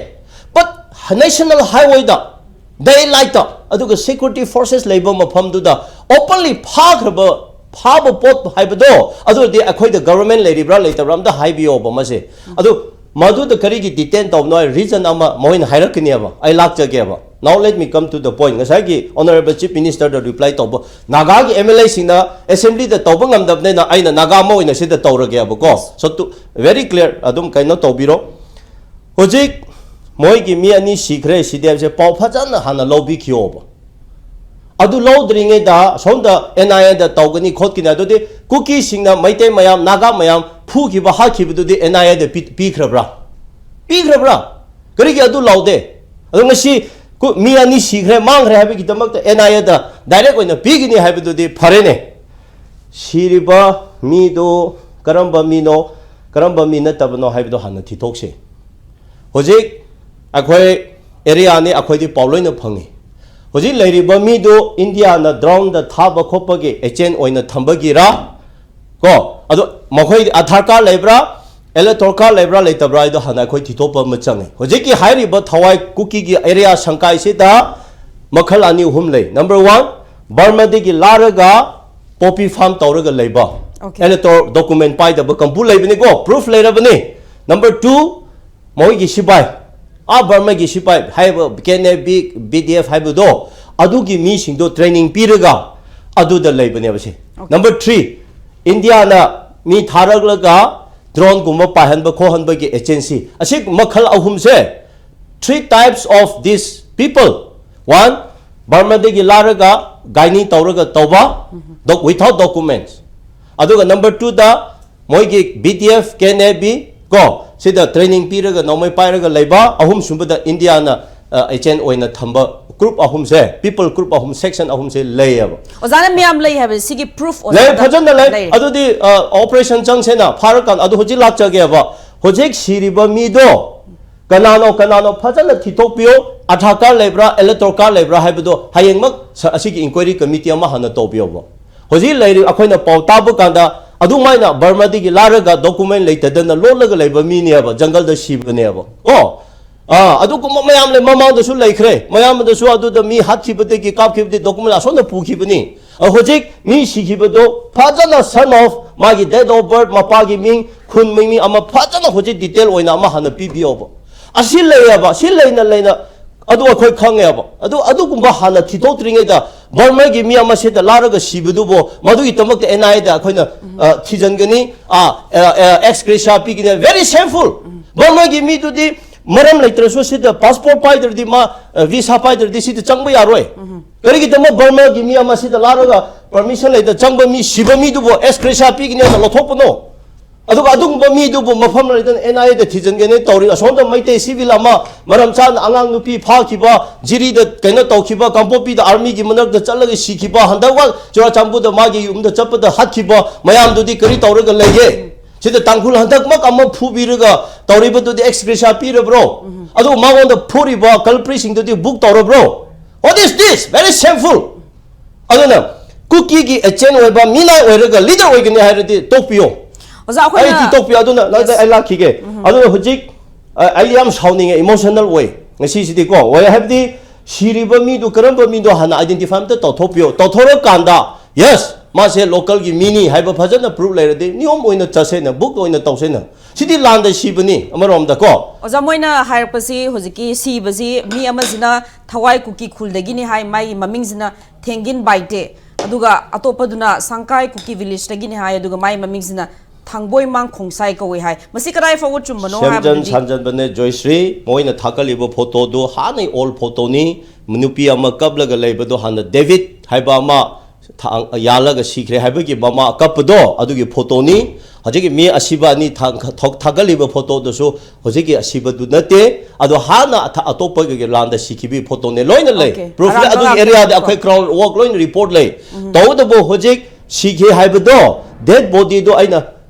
but ꯅꯦꯁꯅꯦꯜ ꯍꯥꯏꯋꯦꯗ, ꯗꯦ ꯂꯥꯏꯠꯇ, ꯑꯗꯨꯒ ꯁꯦꯀ꯭ꯌꯨꯔꯤꯇꯤ ꯐꯣꯔꯁꯦꯁ ꯂꯩꯕ ꯃꯐꯝꯗꯨꯗ ꯑꯣꯄꯟꯂꯤ ꯐꯥꯈ꯭ꯔꯕ, ꯐꯥꯕ ꯄꯣꯠ ꯍꯥꯏꯕꯗꯣ, ꯑꯗꯨꯗꯤ ꯑꯩꯈꯣꯏꯗ ꯒꯚꯔꯟꯃꯦꯟ ꯂꯩꯔꯤꯕ꯭ꯔꯥ ꯂꯩꯇꯕ꯭ꯔꯥ ꯑꯝꯇ ꯍꯥꯏꯕꯤꯌꯣꯕ ꯃꯁꯦ꯫ ꯑꯗꯨ ꯃꯗꯨꯗ ꯀꯔꯤꯒꯤ ꯗꯤꯇꯦꯟ ꯇꯧꯕꯅꯣ ꯍꯥꯏ ꯔꯤꯖꯟ ꯑꯃ ꯃꯈꯣꯏꯅ ꯍꯥꯏꯔꯛꯀꯅꯦꯕ꯫ ꯑꯩ ꯂꯥꯛꯆꯒꯦꯕ꯫ Now let me come to the point. ꯉꯁꯥꯏꯒꯤ Honourable Chief Minister ꯗ ꯔꯤꯄ꯭ꯂꯥꯏ ꯇꯧꯕ, ꯅꯥꯒꯥꯒꯤ ꯑꯦꯝ ꯑꯦꯜ ꯑꯦꯁꯤꯡꯅ ꯑꯦꯁꯦꯝꯕ꯭ꯂꯤꯗ ꯇꯧꯕ ꯉꯝꯗꯕꯅꯤꯅ ꯑꯩꯅ ꯅꯥꯒꯥ ꯑꯃ ꯑꯣꯏꯅ ꯁꯤꯗ ꯇꯧꯔꯒꯦꯕꯀꯣ꯫ So to very clear ꯑꯗꯨꯝ ꯀꯩꯅꯣ ꯇꯧꯕꯤꯔꯣ꯫ ꯍꯧꯖꯤꯛ ꯃꯣꯏꯒꯤ ꯃꯤ ꯑꯅꯤ ꯁꯤꯈ꯭ꯔꯦ ꯁꯤꯗꯤ ꯍꯥꯏꯕꯁꯦ ꯄꯥꯎ ꯐꯖꯅ ꯍꯥꯟꯅ ꯂꯧꯕꯤꯈꯤꯌꯣꯕ꯫ ꯑꯗꯨ ꯂꯧꯗ꯭ꯔꯤꯉꯩꯗ ꯁꯣꯝꯗ ꯑꯦꯟ ꯑꯥꯏ ꯑꯦꯗ ꯇꯧꯒꯅꯤ ꯈꯣꯠꯀꯅꯤ, ꯑꯗꯨꯗꯤ ꯀꯨꯀꯤꯁꯤꯡꯅ ꯃꯩꯇꯩ ꯃꯌꯥꯝ, ꯅꯥꯒꯥ ꯃꯌꯥꯝ ꯐꯨꯈꯤꯕ ꯍꯥꯠꯈꯤꯕꯗꯨꯗꯤ ꯑꯦꯟ ꯑꯥꯏ ꯑꯦꯗ ꯄꯤꯈ꯭ꯔꯕ꯭ꯔꯥ? ꯄꯤꯈ꯭ꯔꯕ꯭ꯔꯥ? ꯀꯔꯤꯒꯤ ꯑꯗꯨ ꯂꯥꯎꯗꯦ? ꯑꯗꯣ ꯉꯁꯤ ꯃꯤ ꯑꯅꯤ ꯁꯤꯈ꯭ꯔꯦ, ꯃꯥꯡꯈ꯭ꯔꯦ ꯍꯥꯏꯕꯒꯤꯗꯃꯛꯇ ꯑꯦꯟ ꯑꯥꯏ ꯑꯦꯗ ꯗꯥꯏꯔꯦꯛ ꯑꯣꯏꯅ ꯄꯤꯒꯅꯤ ꯍꯥꯏꯕꯗꯨꯗꯤ ꯐꯔꯦꯅꯦ꯫ ꯁꯤꯔꯤꯕ ꯃꯤꯗꯨ ꯀꯔꯝꯕ ꯃꯤꯅꯣ, ꯀꯔꯝꯕ ꯃꯤ ꯅꯠꯇꯕꯅꯣ ꯍꯥꯏꯕꯗꯣ ꯍꯥꯟꯅ ꯊꯤꯊꯣꯛꯁꯤ꯫ ꯍꯧꯖꯤꯛ ꯑꯩꯈꯣꯏ ꯑꯦꯔꯤꯌꯥꯅꯤ, ꯑꯩꯈꯣꯏꯗꯤ ꯄꯥꯎ ꯂꯣꯏꯅ ꯐꯪꯉꯤ꯫ ꯍꯧꯖꯤꯛ ꯂꯩꯔꯤꯕ ꯃꯤꯗꯨ ꯏꯟꯗꯤꯌꯥꯅ ꯗ꯭ꯔꯣꯟꯗ ꯊꯥꯕ ꯈꯣꯠꯄꯒꯤ ꯑꯦꯖꯦꯟ ꯑꯣꯏꯅ ꯊꯝꯕꯒꯤꯔ? ꯀꯣ, ꯑꯗꯣ ꯃꯈꯣꯏ ꯑꯙꯥꯔ ꯀꯥꯔꯗ ꯂꯩꯕ꯭ꯔꯥ, ꯏꯂꯦꯛꯇꯣꯔ ꯀꯥꯔꯗ ꯂꯩꯕ꯭ꯔꯥ, ꯂꯩꯇꯕ꯭ꯔꯥ ꯍꯥꯏꯗꯣ ꯍꯥꯟꯅ ꯑꯩꯈꯣꯏ ꯊꯤꯗꯣꯛꯄ ꯑꯃ ꯆꯪꯉꯤ꯫ ꯍꯧꯖꯤꯛꯀꯤ ꯍꯥꯏꯔꯤꯕ ꯊꯋꯥꯏ ꯀꯨꯀꯤꯒꯤ ꯑꯦꯔꯤꯌꯥ ꯁꯪꯀꯥꯏꯁꯤꯗ ꯃꯈꯜ ꯑꯅꯤ ꯑꯍꯨꯝ ꯂꯩ꯫ ꯅꯝꯕꯔ ꯋꯥꯟ, ꯕꯔꯃꯥꯗꯒꯤ ꯂꯥꯔꯒ ꯄꯣꯄꯤ ꯐꯥꯔꯝ ꯇꯧꯔꯒ ꯂꯩꯕ, Okay. ꯏꯂꯦꯛꯇꯣꯔ ꯗꯣꯀꯨꯃꯦꯟ ꯄꯥꯏꯗꯕ ꯀꯥꯡꯕꯨ ꯂꯩꯕꯅꯤꯀꯣ, ꯄ꯭ꯔꯨꯐ ꯂꯩꯔꯕꯅꯤ꯫ ꯅꯝꯕꯔ ꯇꯨ, ꯃꯈꯣꯏꯒꯤ ꯁꯤꯄꯥꯏ, ꯑꯥ ꯕꯔꯃꯥꯒꯤ ꯁꯤꯄꯥꯏ ꯍꯥꯏꯕ, K N A B, B D F ꯍꯥꯏꯕꯗꯣ, ꯑꯗꯨꯒꯤ ꯃꯤꯁꯤꯡꯗꯣ ꯇ꯭ꯔꯦꯅꯤꯡ ꯄꯤꯔꯒ ꯑꯗꯨꯗ ꯂꯩꯕꯅꯦꯕ ꯁꯤ꯫ ꯅꯝꯕꯔ ꯊ꯭ꯔꯤ, ꯏꯟꯗꯤꯌꯥꯅ ꯃꯤ ꯊꯥꯔꯛꯂꯒ ꯗ꯭ꯔꯣꯟꯒꯨꯝꯕ ꯄꯥꯏꯍꯟꯕ ꯈꯣꯠꯍꯟꯕꯒꯤ ꯑꯦꯖꯦꯟꯁꯤ꯫ ꯑꯁꯤ ꯃꯈꯜ ꯑꯍꯨꯝꯁꯦ, three types of these people. One, ꯕꯔꯃꯥꯗꯒꯤ ꯂꯥꯔꯒ ꯒꯥꯏꯅꯤ ꯇꯧꯔꯒ ꯇꯧꯕ, doc- without documents. ꯑꯗꯨꯒ ꯅꯝꯕꯔ ꯇꯨꯗ ꯃꯣꯏꯒꯤ B D F, K N A B ꯀꯣ, ꯁꯤꯗ ꯇ꯭ꯔꯦꯅꯤꯡ ꯄꯤꯔꯒ ꯅꯣꯡꯃꯩ ꯄꯥꯏꯔꯒ ꯂꯩꯕ꯫ ꯑꯍꯨꯝꯁꯨꯕꯗ ꯏꯟꯗꯤꯌꯥꯅ ꯑꯦꯖꯦꯟ ꯑꯣꯏꯅ ꯊꯝꯕ ꯒ꯭ꯔꯨꯞ ꯑꯍꯨꯝꯁꯦ, ꯄꯤꯄꯜ ꯒ꯭ꯔꯨꯞ ꯑꯍꯨꯝ, ꯁꯦꯛꯁꯟ ꯑꯍꯨꯝꯁꯦ ꯂꯩꯌꯦꯕ꯫ ꯑꯣꯖꯥꯅ ꯃꯌꯥꯝ ꯂꯩ ꯍꯥꯏꯕꯁꯦ, ꯁꯤꯒꯤ ꯄ꯭ꯔꯨꯐ ꯂꯩ, ꯐꯖꯅ ꯂꯩ꯫ ꯑꯗꯨꯗꯤ ꯑꯣꯄꯔꯦꯁꯟ ꯆꯪꯁꯦꯅ ꯐꯥꯔꯀꯥꯟꯗ ꯑꯗꯨ ꯍꯧꯖꯤꯛ ꯂꯥꯛꯆꯒꯦꯕ꯫ ꯍꯧꯖꯤꯛ ꯁꯤꯔꯤꯕ ꯃꯤꯗꯣ ꯀꯅꯥꯅꯣ ꯀꯅꯥꯅꯣ ꯐꯖꯅ ꯊꯤꯊꯣꯛꯄꯤꯌꯣ꯫ ꯑꯙꯥꯔ ꯀꯥꯔꯗ ꯂꯩꯕ꯭ꯔꯥ, ꯏꯂꯦꯛꯇꯣꯔ ꯀꯥꯔꯗ ꯂꯩꯕ꯭ꯔꯥ ꯍꯥꯏꯕꯗꯣ ꯍꯌꯦꯡꯃꯛ ꯁ- ꯑꯁꯤꯒꯤ ꯏꯟꯀ꯭ꯋꯥꯏꯔꯤ ꯀꯃꯤꯇꯤ ꯑꯃ ꯍꯥꯟꯅ ꯇꯧꯕꯤꯌꯣꯕ꯫ ꯍꯧꯖꯤꯛ ꯂꯩꯔꯤ, ꯑꯩꯈꯣꯏꯅ ꯄꯥꯎ ꯇꯥꯕ ꯀꯥꯟꯗ ꯑꯗꯨꯃꯥꯏꯅ ꯕꯔꯃꯥꯗꯒꯤ ꯂꯥꯔꯒ ꯗꯣꯀꯨꯃꯦꯟ ꯂꯩꯇꯗꯅ ꯂꯣꯠꯂꯒ ꯂꯩꯕ ꯃꯤꯅꯦꯕ, ꯖꯪꯒꯜꯗ ꯁꯤꯕꯅꯦꯕ꯫ ꯑꯣ, ꯑꯥ, ꯑꯗꯨꯒꯨꯝꯕ ꯃꯌꯥꯝ ꯂꯩ, ꯃꯃꯥꯡꯗꯁꯨ ꯂꯩꯈ꯭ꯔꯦ꯫ ꯃꯌꯥꯝꯗꯁꯨ ꯑꯗꯨꯗ ꯃꯤ ꯍꯥꯠꯈꯤꯕꯗꯒꯤ, ꯀꯥꯞꯈꯤꯕꯗꯤ ꯗꯣꯀꯨꯃꯦꯟ ꯑꯁꯣꯝꯗ ꯄꯨꯈꯤꯕꯅꯤ꯫ ꯑ, ꯍꯧꯖꯤꯛ ꯃꯤ ꯁꯤꯈꯤꯕꯗꯣ ꯐꯖꯅ, ꯁꯟ ꯑꯣꯐ, ꯃꯥꯒꯤ ꯗꯦꯠ ꯑꯣꯐ ꯕꯔꯊ, ꯃꯄꯥꯒꯤ ꯃꯤꯡ, ꯈꯨꯟ ꯃꯤꯡ, ꯃꯤ ꯑꯃ ꯐꯖꯅ ꯍꯧꯖꯤꯛ ꯗꯤꯇꯦꯜ ꯑꯣꯏꯅ ꯑꯃ ꯍꯥꯟꯅ ꯄꯤꯕꯤꯌꯣꯕ꯫ ꯑꯁꯤ ꯂꯩꯌꯦꯕ, ꯁꯤ ꯂꯩꯅ ꯂꯩꯅ ꯑꯗꯨ ꯑꯩꯈꯣꯏ ꯈꯪꯉꯦꯕ꯫ ꯑꯗꯨ, ꯑꯗꯨꯒꯨꯝꯕ ꯍꯥꯟꯅ ꯊꯤꯗꯣꯛꯇ꯭ꯔꯤꯉꯩꯗ ꯕꯔꯃꯥꯒꯤ ꯃꯤ ꯑꯃ ꯁꯤꯗ ꯂꯥꯔꯒ ꯁꯤꯕꯗꯨꯕꯨ ꯃꯗꯨꯒꯤꯗꯃꯛꯇ ꯑꯦꯟ ꯑꯥꯏ ꯑꯦꯗ ꯑꯩꯈꯣꯏꯅ, ꯑ, ꯊꯤꯖꯤꯟꯒꯅꯤ, ꯑ, ꯑ, ꯑ, ꯑꯦꯛꯁ ꯒ꯭ꯔꯦꯁꯤꯌꯥ ꯄꯤꯒꯅꯤ꯫ Very shameful. ꯕꯔꯃꯥꯒꯤ ꯃꯤꯗꯨꯗꯤ ꯃꯔꯝ ꯂꯩꯇ꯭ꯔꯁꯨ ꯁꯤꯗ ꯄꯥꯁꯄꯣꯔꯠ ꯄꯥꯏꯗ꯭ꯔꯗꯤ, ꯃꯥ, ꯑ, ꯚꯤꯁꯥ ꯄꯥꯏꯗ꯭ꯔꯗꯤ ꯁꯤꯗ ꯆꯪꯕ ꯌꯥꯔꯣꯏ꯫ ꯀꯔꯤꯒꯤꯗꯃꯛ ꯕꯔꯃꯥꯒꯤ ꯃꯤ ꯑꯃ ꯁꯤꯗ ꯂꯥꯔꯒ ꯄꯔꯃꯤꯁꯟ ꯂꯩꯇ ꯆꯪꯕ ꯃꯤ, ꯁꯤꯕ ꯃꯤꯗꯨꯕꯨ ꯑꯦꯛꯁ ꯒ꯭ꯔꯦꯁꯤꯌꯥ ꯄꯤꯒꯅꯤ ꯍꯥꯏꯅ ꯂꯧꯊꯣꯛꯄꯅꯣ? ꯑꯗꯨꯒ ꯑꯗꯨꯒꯨꯝꯕ ꯃꯤꯗꯨꯕꯨ ꯃꯐꯝ ꯂꯩꯇꯅ ꯑꯦꯟ ꯑꯥꯏ ꯑꯦꯗ ꯊꯤꯖꯤꯟꯒꯅꯤ ꯇꯧꯔꯤ꯫ ꯑꯁꯣꯝꯗ ꯃꯩꯇꯩ ꯁꯤꯚꯤꯜ ꯑꯃ ꯃꯔꯝ ꯆꯥꯅ ꯑꯉꯥꯡ ꯅꯨꯄꯤ ꯐꯥꯈꯤꯕ, ꯖꯤꯔꯤꯗ ꯀꯩꯅꯣ ꯇꯧꯈꯤꯕ, ꯀꯥꯡꯄꯣꯛꯄꯤꯗ ꯑꯥꯔꯃꯤꯒꯤ ꯃꯅꯥꯛꯇ ꯆꯠꯂꯒ ꯁꯤꯈꯤꯕ, ꯍꯟꯗꯛ ꯋꯥ ꯆꯨꯔꯥꯆꯥꯟꯄꯨꯔꯗ ꯃꯥꯒꯤ ꯌꯨꯝꯗ ꯆꯠꯄꯗ ꯍꯥꯠꯈꯤꯕ ꯃꯌꯥꯝꯗꯨꯗꯤ ꯀꯔꯤ ꯇꯧꯔꯒ ꯂꯩꯒꯦ? ꯁꯤꯗ ꯇꯥꯡꯈꯨꯜ ꯍꯟꯗꯛꯃꯛ ꯑꯃ ꯐꯨꯕꯤꯔꯒ ꯇꯧꯔꯤꯕꯗꯨꯗꯤ ꯑꯦꯛꯁ ꯒ꯭ꯔꯦꯁꯤꯌꯥ ꯄꯤꯔꯕ꯭ꯔꯣ? ꯑꯗꯨ ꯃꯉꯣꯟꯗ ꯐꯨꯔꯤꯕ ꯀꯜꯄ꯭ꯔꯤꯁꯤꯡꯗꯨꯗꯤ book ꯇꯧꯔꯕ꯭ꯔꯣ? What is this? Very shameful. ꯑꯗꯨꯅ ꯀꯨꯀꯤꯒꯤ ꯑꯦꯖꯦꯟ ꯑꯣꯏꯕ ꯃꯤꯅꯥꯏ ꯑꯣꯏꯔꯒ ꯂꯤꯗꯔ ꯑꯣꯏꯒꯅꯤ ꯍꯥꯏꯔꯗꯤ ꯇꯣꯛꯄꯤꯌꯣ꯫ ꯑꯣꯖꯥ, ꯑꯩꯈꯣꯏꯅ ꯑꯩ ꯇꯣꯛꯄꯤꯌꯣ꯫ ꯑꯗꯨꯅ ꯅꯪ, ꯑꯩ ꯂꯥꯛꯈꯤꯒꯦ꯫ ꯑꯗꯨꯅ ꯍꯧꯖꯤꯛ ꯑ, ꯑꯩ ꯌꯥꯝ ꯁꯥꯎꯅꯤꯡꯉꯦ, ꯏꯃꯣꯁꯅꯦꯜ ꯑꯣꯏ ꯉꯁꯤꯁꯤꯗꯤꯀꯣ꯫ ꯑꯣꯏ ꯍꯥꯏꯕꯗꯤ ꯁꯤꯔꯤꯕ ꯃꯤꯗꯨ ꯀꯔꯝꯕ ꯃꯤꯗꯣ ꯍꯥꯟꯅ ꯑꯥꯏꯗꯦꯟꯇꯤꯐꯥꯏ ꯑꯝꯇ ꯇꯧꯊꯣꯛꯄꯤꯌꯣ꯫ ꯇꯧꯊꯣꯔꯀꯥꯟꯗ, ꯌꯦꯁ, ꯃꯥꯁꯦ ꯂꯣꯀꯦꯜꯒꯤ ꯃꯤꯅꯤ ꯍꯥꯏꯕ ꯐꯖꯅ ꯄ꯭ꯔꯨꯐ ꯂꯩꯔꯗꯤ ꯅꯤꯌꯣꯝ ꯑꯣꯏꯅ ꯆꯠꯁꯦꯅ, ꯕꯨꯛ ꯑꯣꯏꯅ ꯇꯧꯁꯦꯅ꯫ ꯁꯤꯗꯤ ꯂꯥꯟꯗ ꯁꯤꯕꯅꯤ ꯑꯃꯔꯣꯝꯗꯀꯣ꯫ ꯑꯣꯖꯥ, ꯃꯣꯏꯅ ꯍꯥꯏꯔꯛꯄꯁꯤ ꯍꯧꯖꯤꯛꯀꯤ ꯁꯤꯕꯁꯤ ꯃꯤ ꯑꯃꯁꯤꯅ ꯊꯋꯥꯏ ꯀꯨꯀꯤ ꯈꯨꯜꯗꯒꯤꯅꯤ ꯍꯥꯏ, ꯃꯥꯒꯤ ꯃꯃꯤꯡꯁꯤꯅ ꯊꯦꯡꯒꯤꯟ ꯕꯥꯏꯇꯦ, ꯑꯗꯨꯒ ꯑꯇꯣꯞꯄꯗꯨꯅ ꯁꯪꯀꯥꯏ ꯀꯨꯀꯤ ꯚꯤꯂꯦꯖꯇꯒꯤꯅꯤ ꯍꯥꯏ, ꯑꯗꯨꯒ ꯃꯥꯒꯤ ꯃꯃꯤꯡꯁꯤꯅ ꯊꯥꯡꯕꯣꯏꯃꯥꯡ ꯈꯣꯡꯁꯥꯏ ꯀꯧꯏ ꯍꯥꯏ꯫ ꯃꯁꯤ ꯀꯗꯥꯏ ꯐꯥꯎꯕ ꯆꯨꯝꯕꯅꯣ ꯁꯦꯝꯖꯟ ꯍꯥꯏꯕꯗꯨꯗꯤ? ꯁꯥꯖꯟꯕꯅꯦ ꯖꯣꯏꯁ꯭ꯔꯤ꯫ ꯃꯣꯏꯅ ꯊꯥꯒꯠꯂꯤꯕ ꯐꯣꯇꯣꯗꯨ ꯍꯥꯟꯅꯩ ꯑꯣꯜ ꯐꯣꯇꯣꯅꯤ꯫ ꯅꯨꯄꯤ ꯑꯃ ꯀꯞꯂꯒ ꯂꯩꯕꯗꯣ ꯍꯥꯟꯅ ꯗꯦꯕꯤꯠ ꯍꯥꯏꯕ ꯑꯃ ꯊꯥꯡ-, ꯌꯥꯜꯂꯒ ꯁꯤꯈ꯭ꯔꯦ ꯍꯥꯏꯕꯒꯤ ꯃꯃꯥ ꯀꯞꯄꯗꯣ ꯑꯗꯨꯒꯤ ꯐꯣꯇꯣꯅꯤ꯫ ꯍꯧꯖꯤꯛꯀꯤ ꯃꯤ ꯑꯁꯤꯕ ꯑꯅꯤ ꯊꯥꯡ-, ꯊꯣꯛ-, ꯊꯥꯒꯠꯂꯤꯕ ꯐꯣꯇꯣꯗꯨꯁꯨ ꯍꯧꯖꯤꯛꯀꯤ ꯑꯁꯤꯕꯗꯨ ꯅꯠꯇꯦ꯫ ꯑꯗꯣ ꯍꯥꯟꯅ ꯑꯊ-, ꯑꯇꯣꯞꯄꯒꯤ ꯂꯥꯟꯗ ꯁꯤꯈꯤꯕꯒꯤ ꯐꯣꯇꯣꯅꯦ, ꯂꯣꯏꯅ ꯂꯩ꯫ ꯑꯣꯀꯦ꯫ ꯄ꯭ꯔꯨꯐ ꯂꯩ꯫ ꯑꯔꯥꯟꯕ ꯑꯗꯨꯒꯤ ꯉꯥꯛꯇꯅꯤꯀꯣ꯫ ꯑꯦꯔꯤꯌꯥꯗ ꯑꯩꯈꯣꯏ ꯒ꯭ꯔꯥꯎꯟ ꯋꯥꯛ ꯂꯣꯏꯅ ꯔꯤꯄꯣꯔꯠ ꯂꯩ꯫ ꯎꯝ꯫ ꯇꯧꯕꯇꯕꯨ ꯍꯧꯖꯤꯛ ꯁꯤꯈꯤ ꯍꯥꯏꯕꯗꯣ, ꯗꯦꯗ ꯕꯣꯗꯤꯗꯣ ꯑꯩꯅ,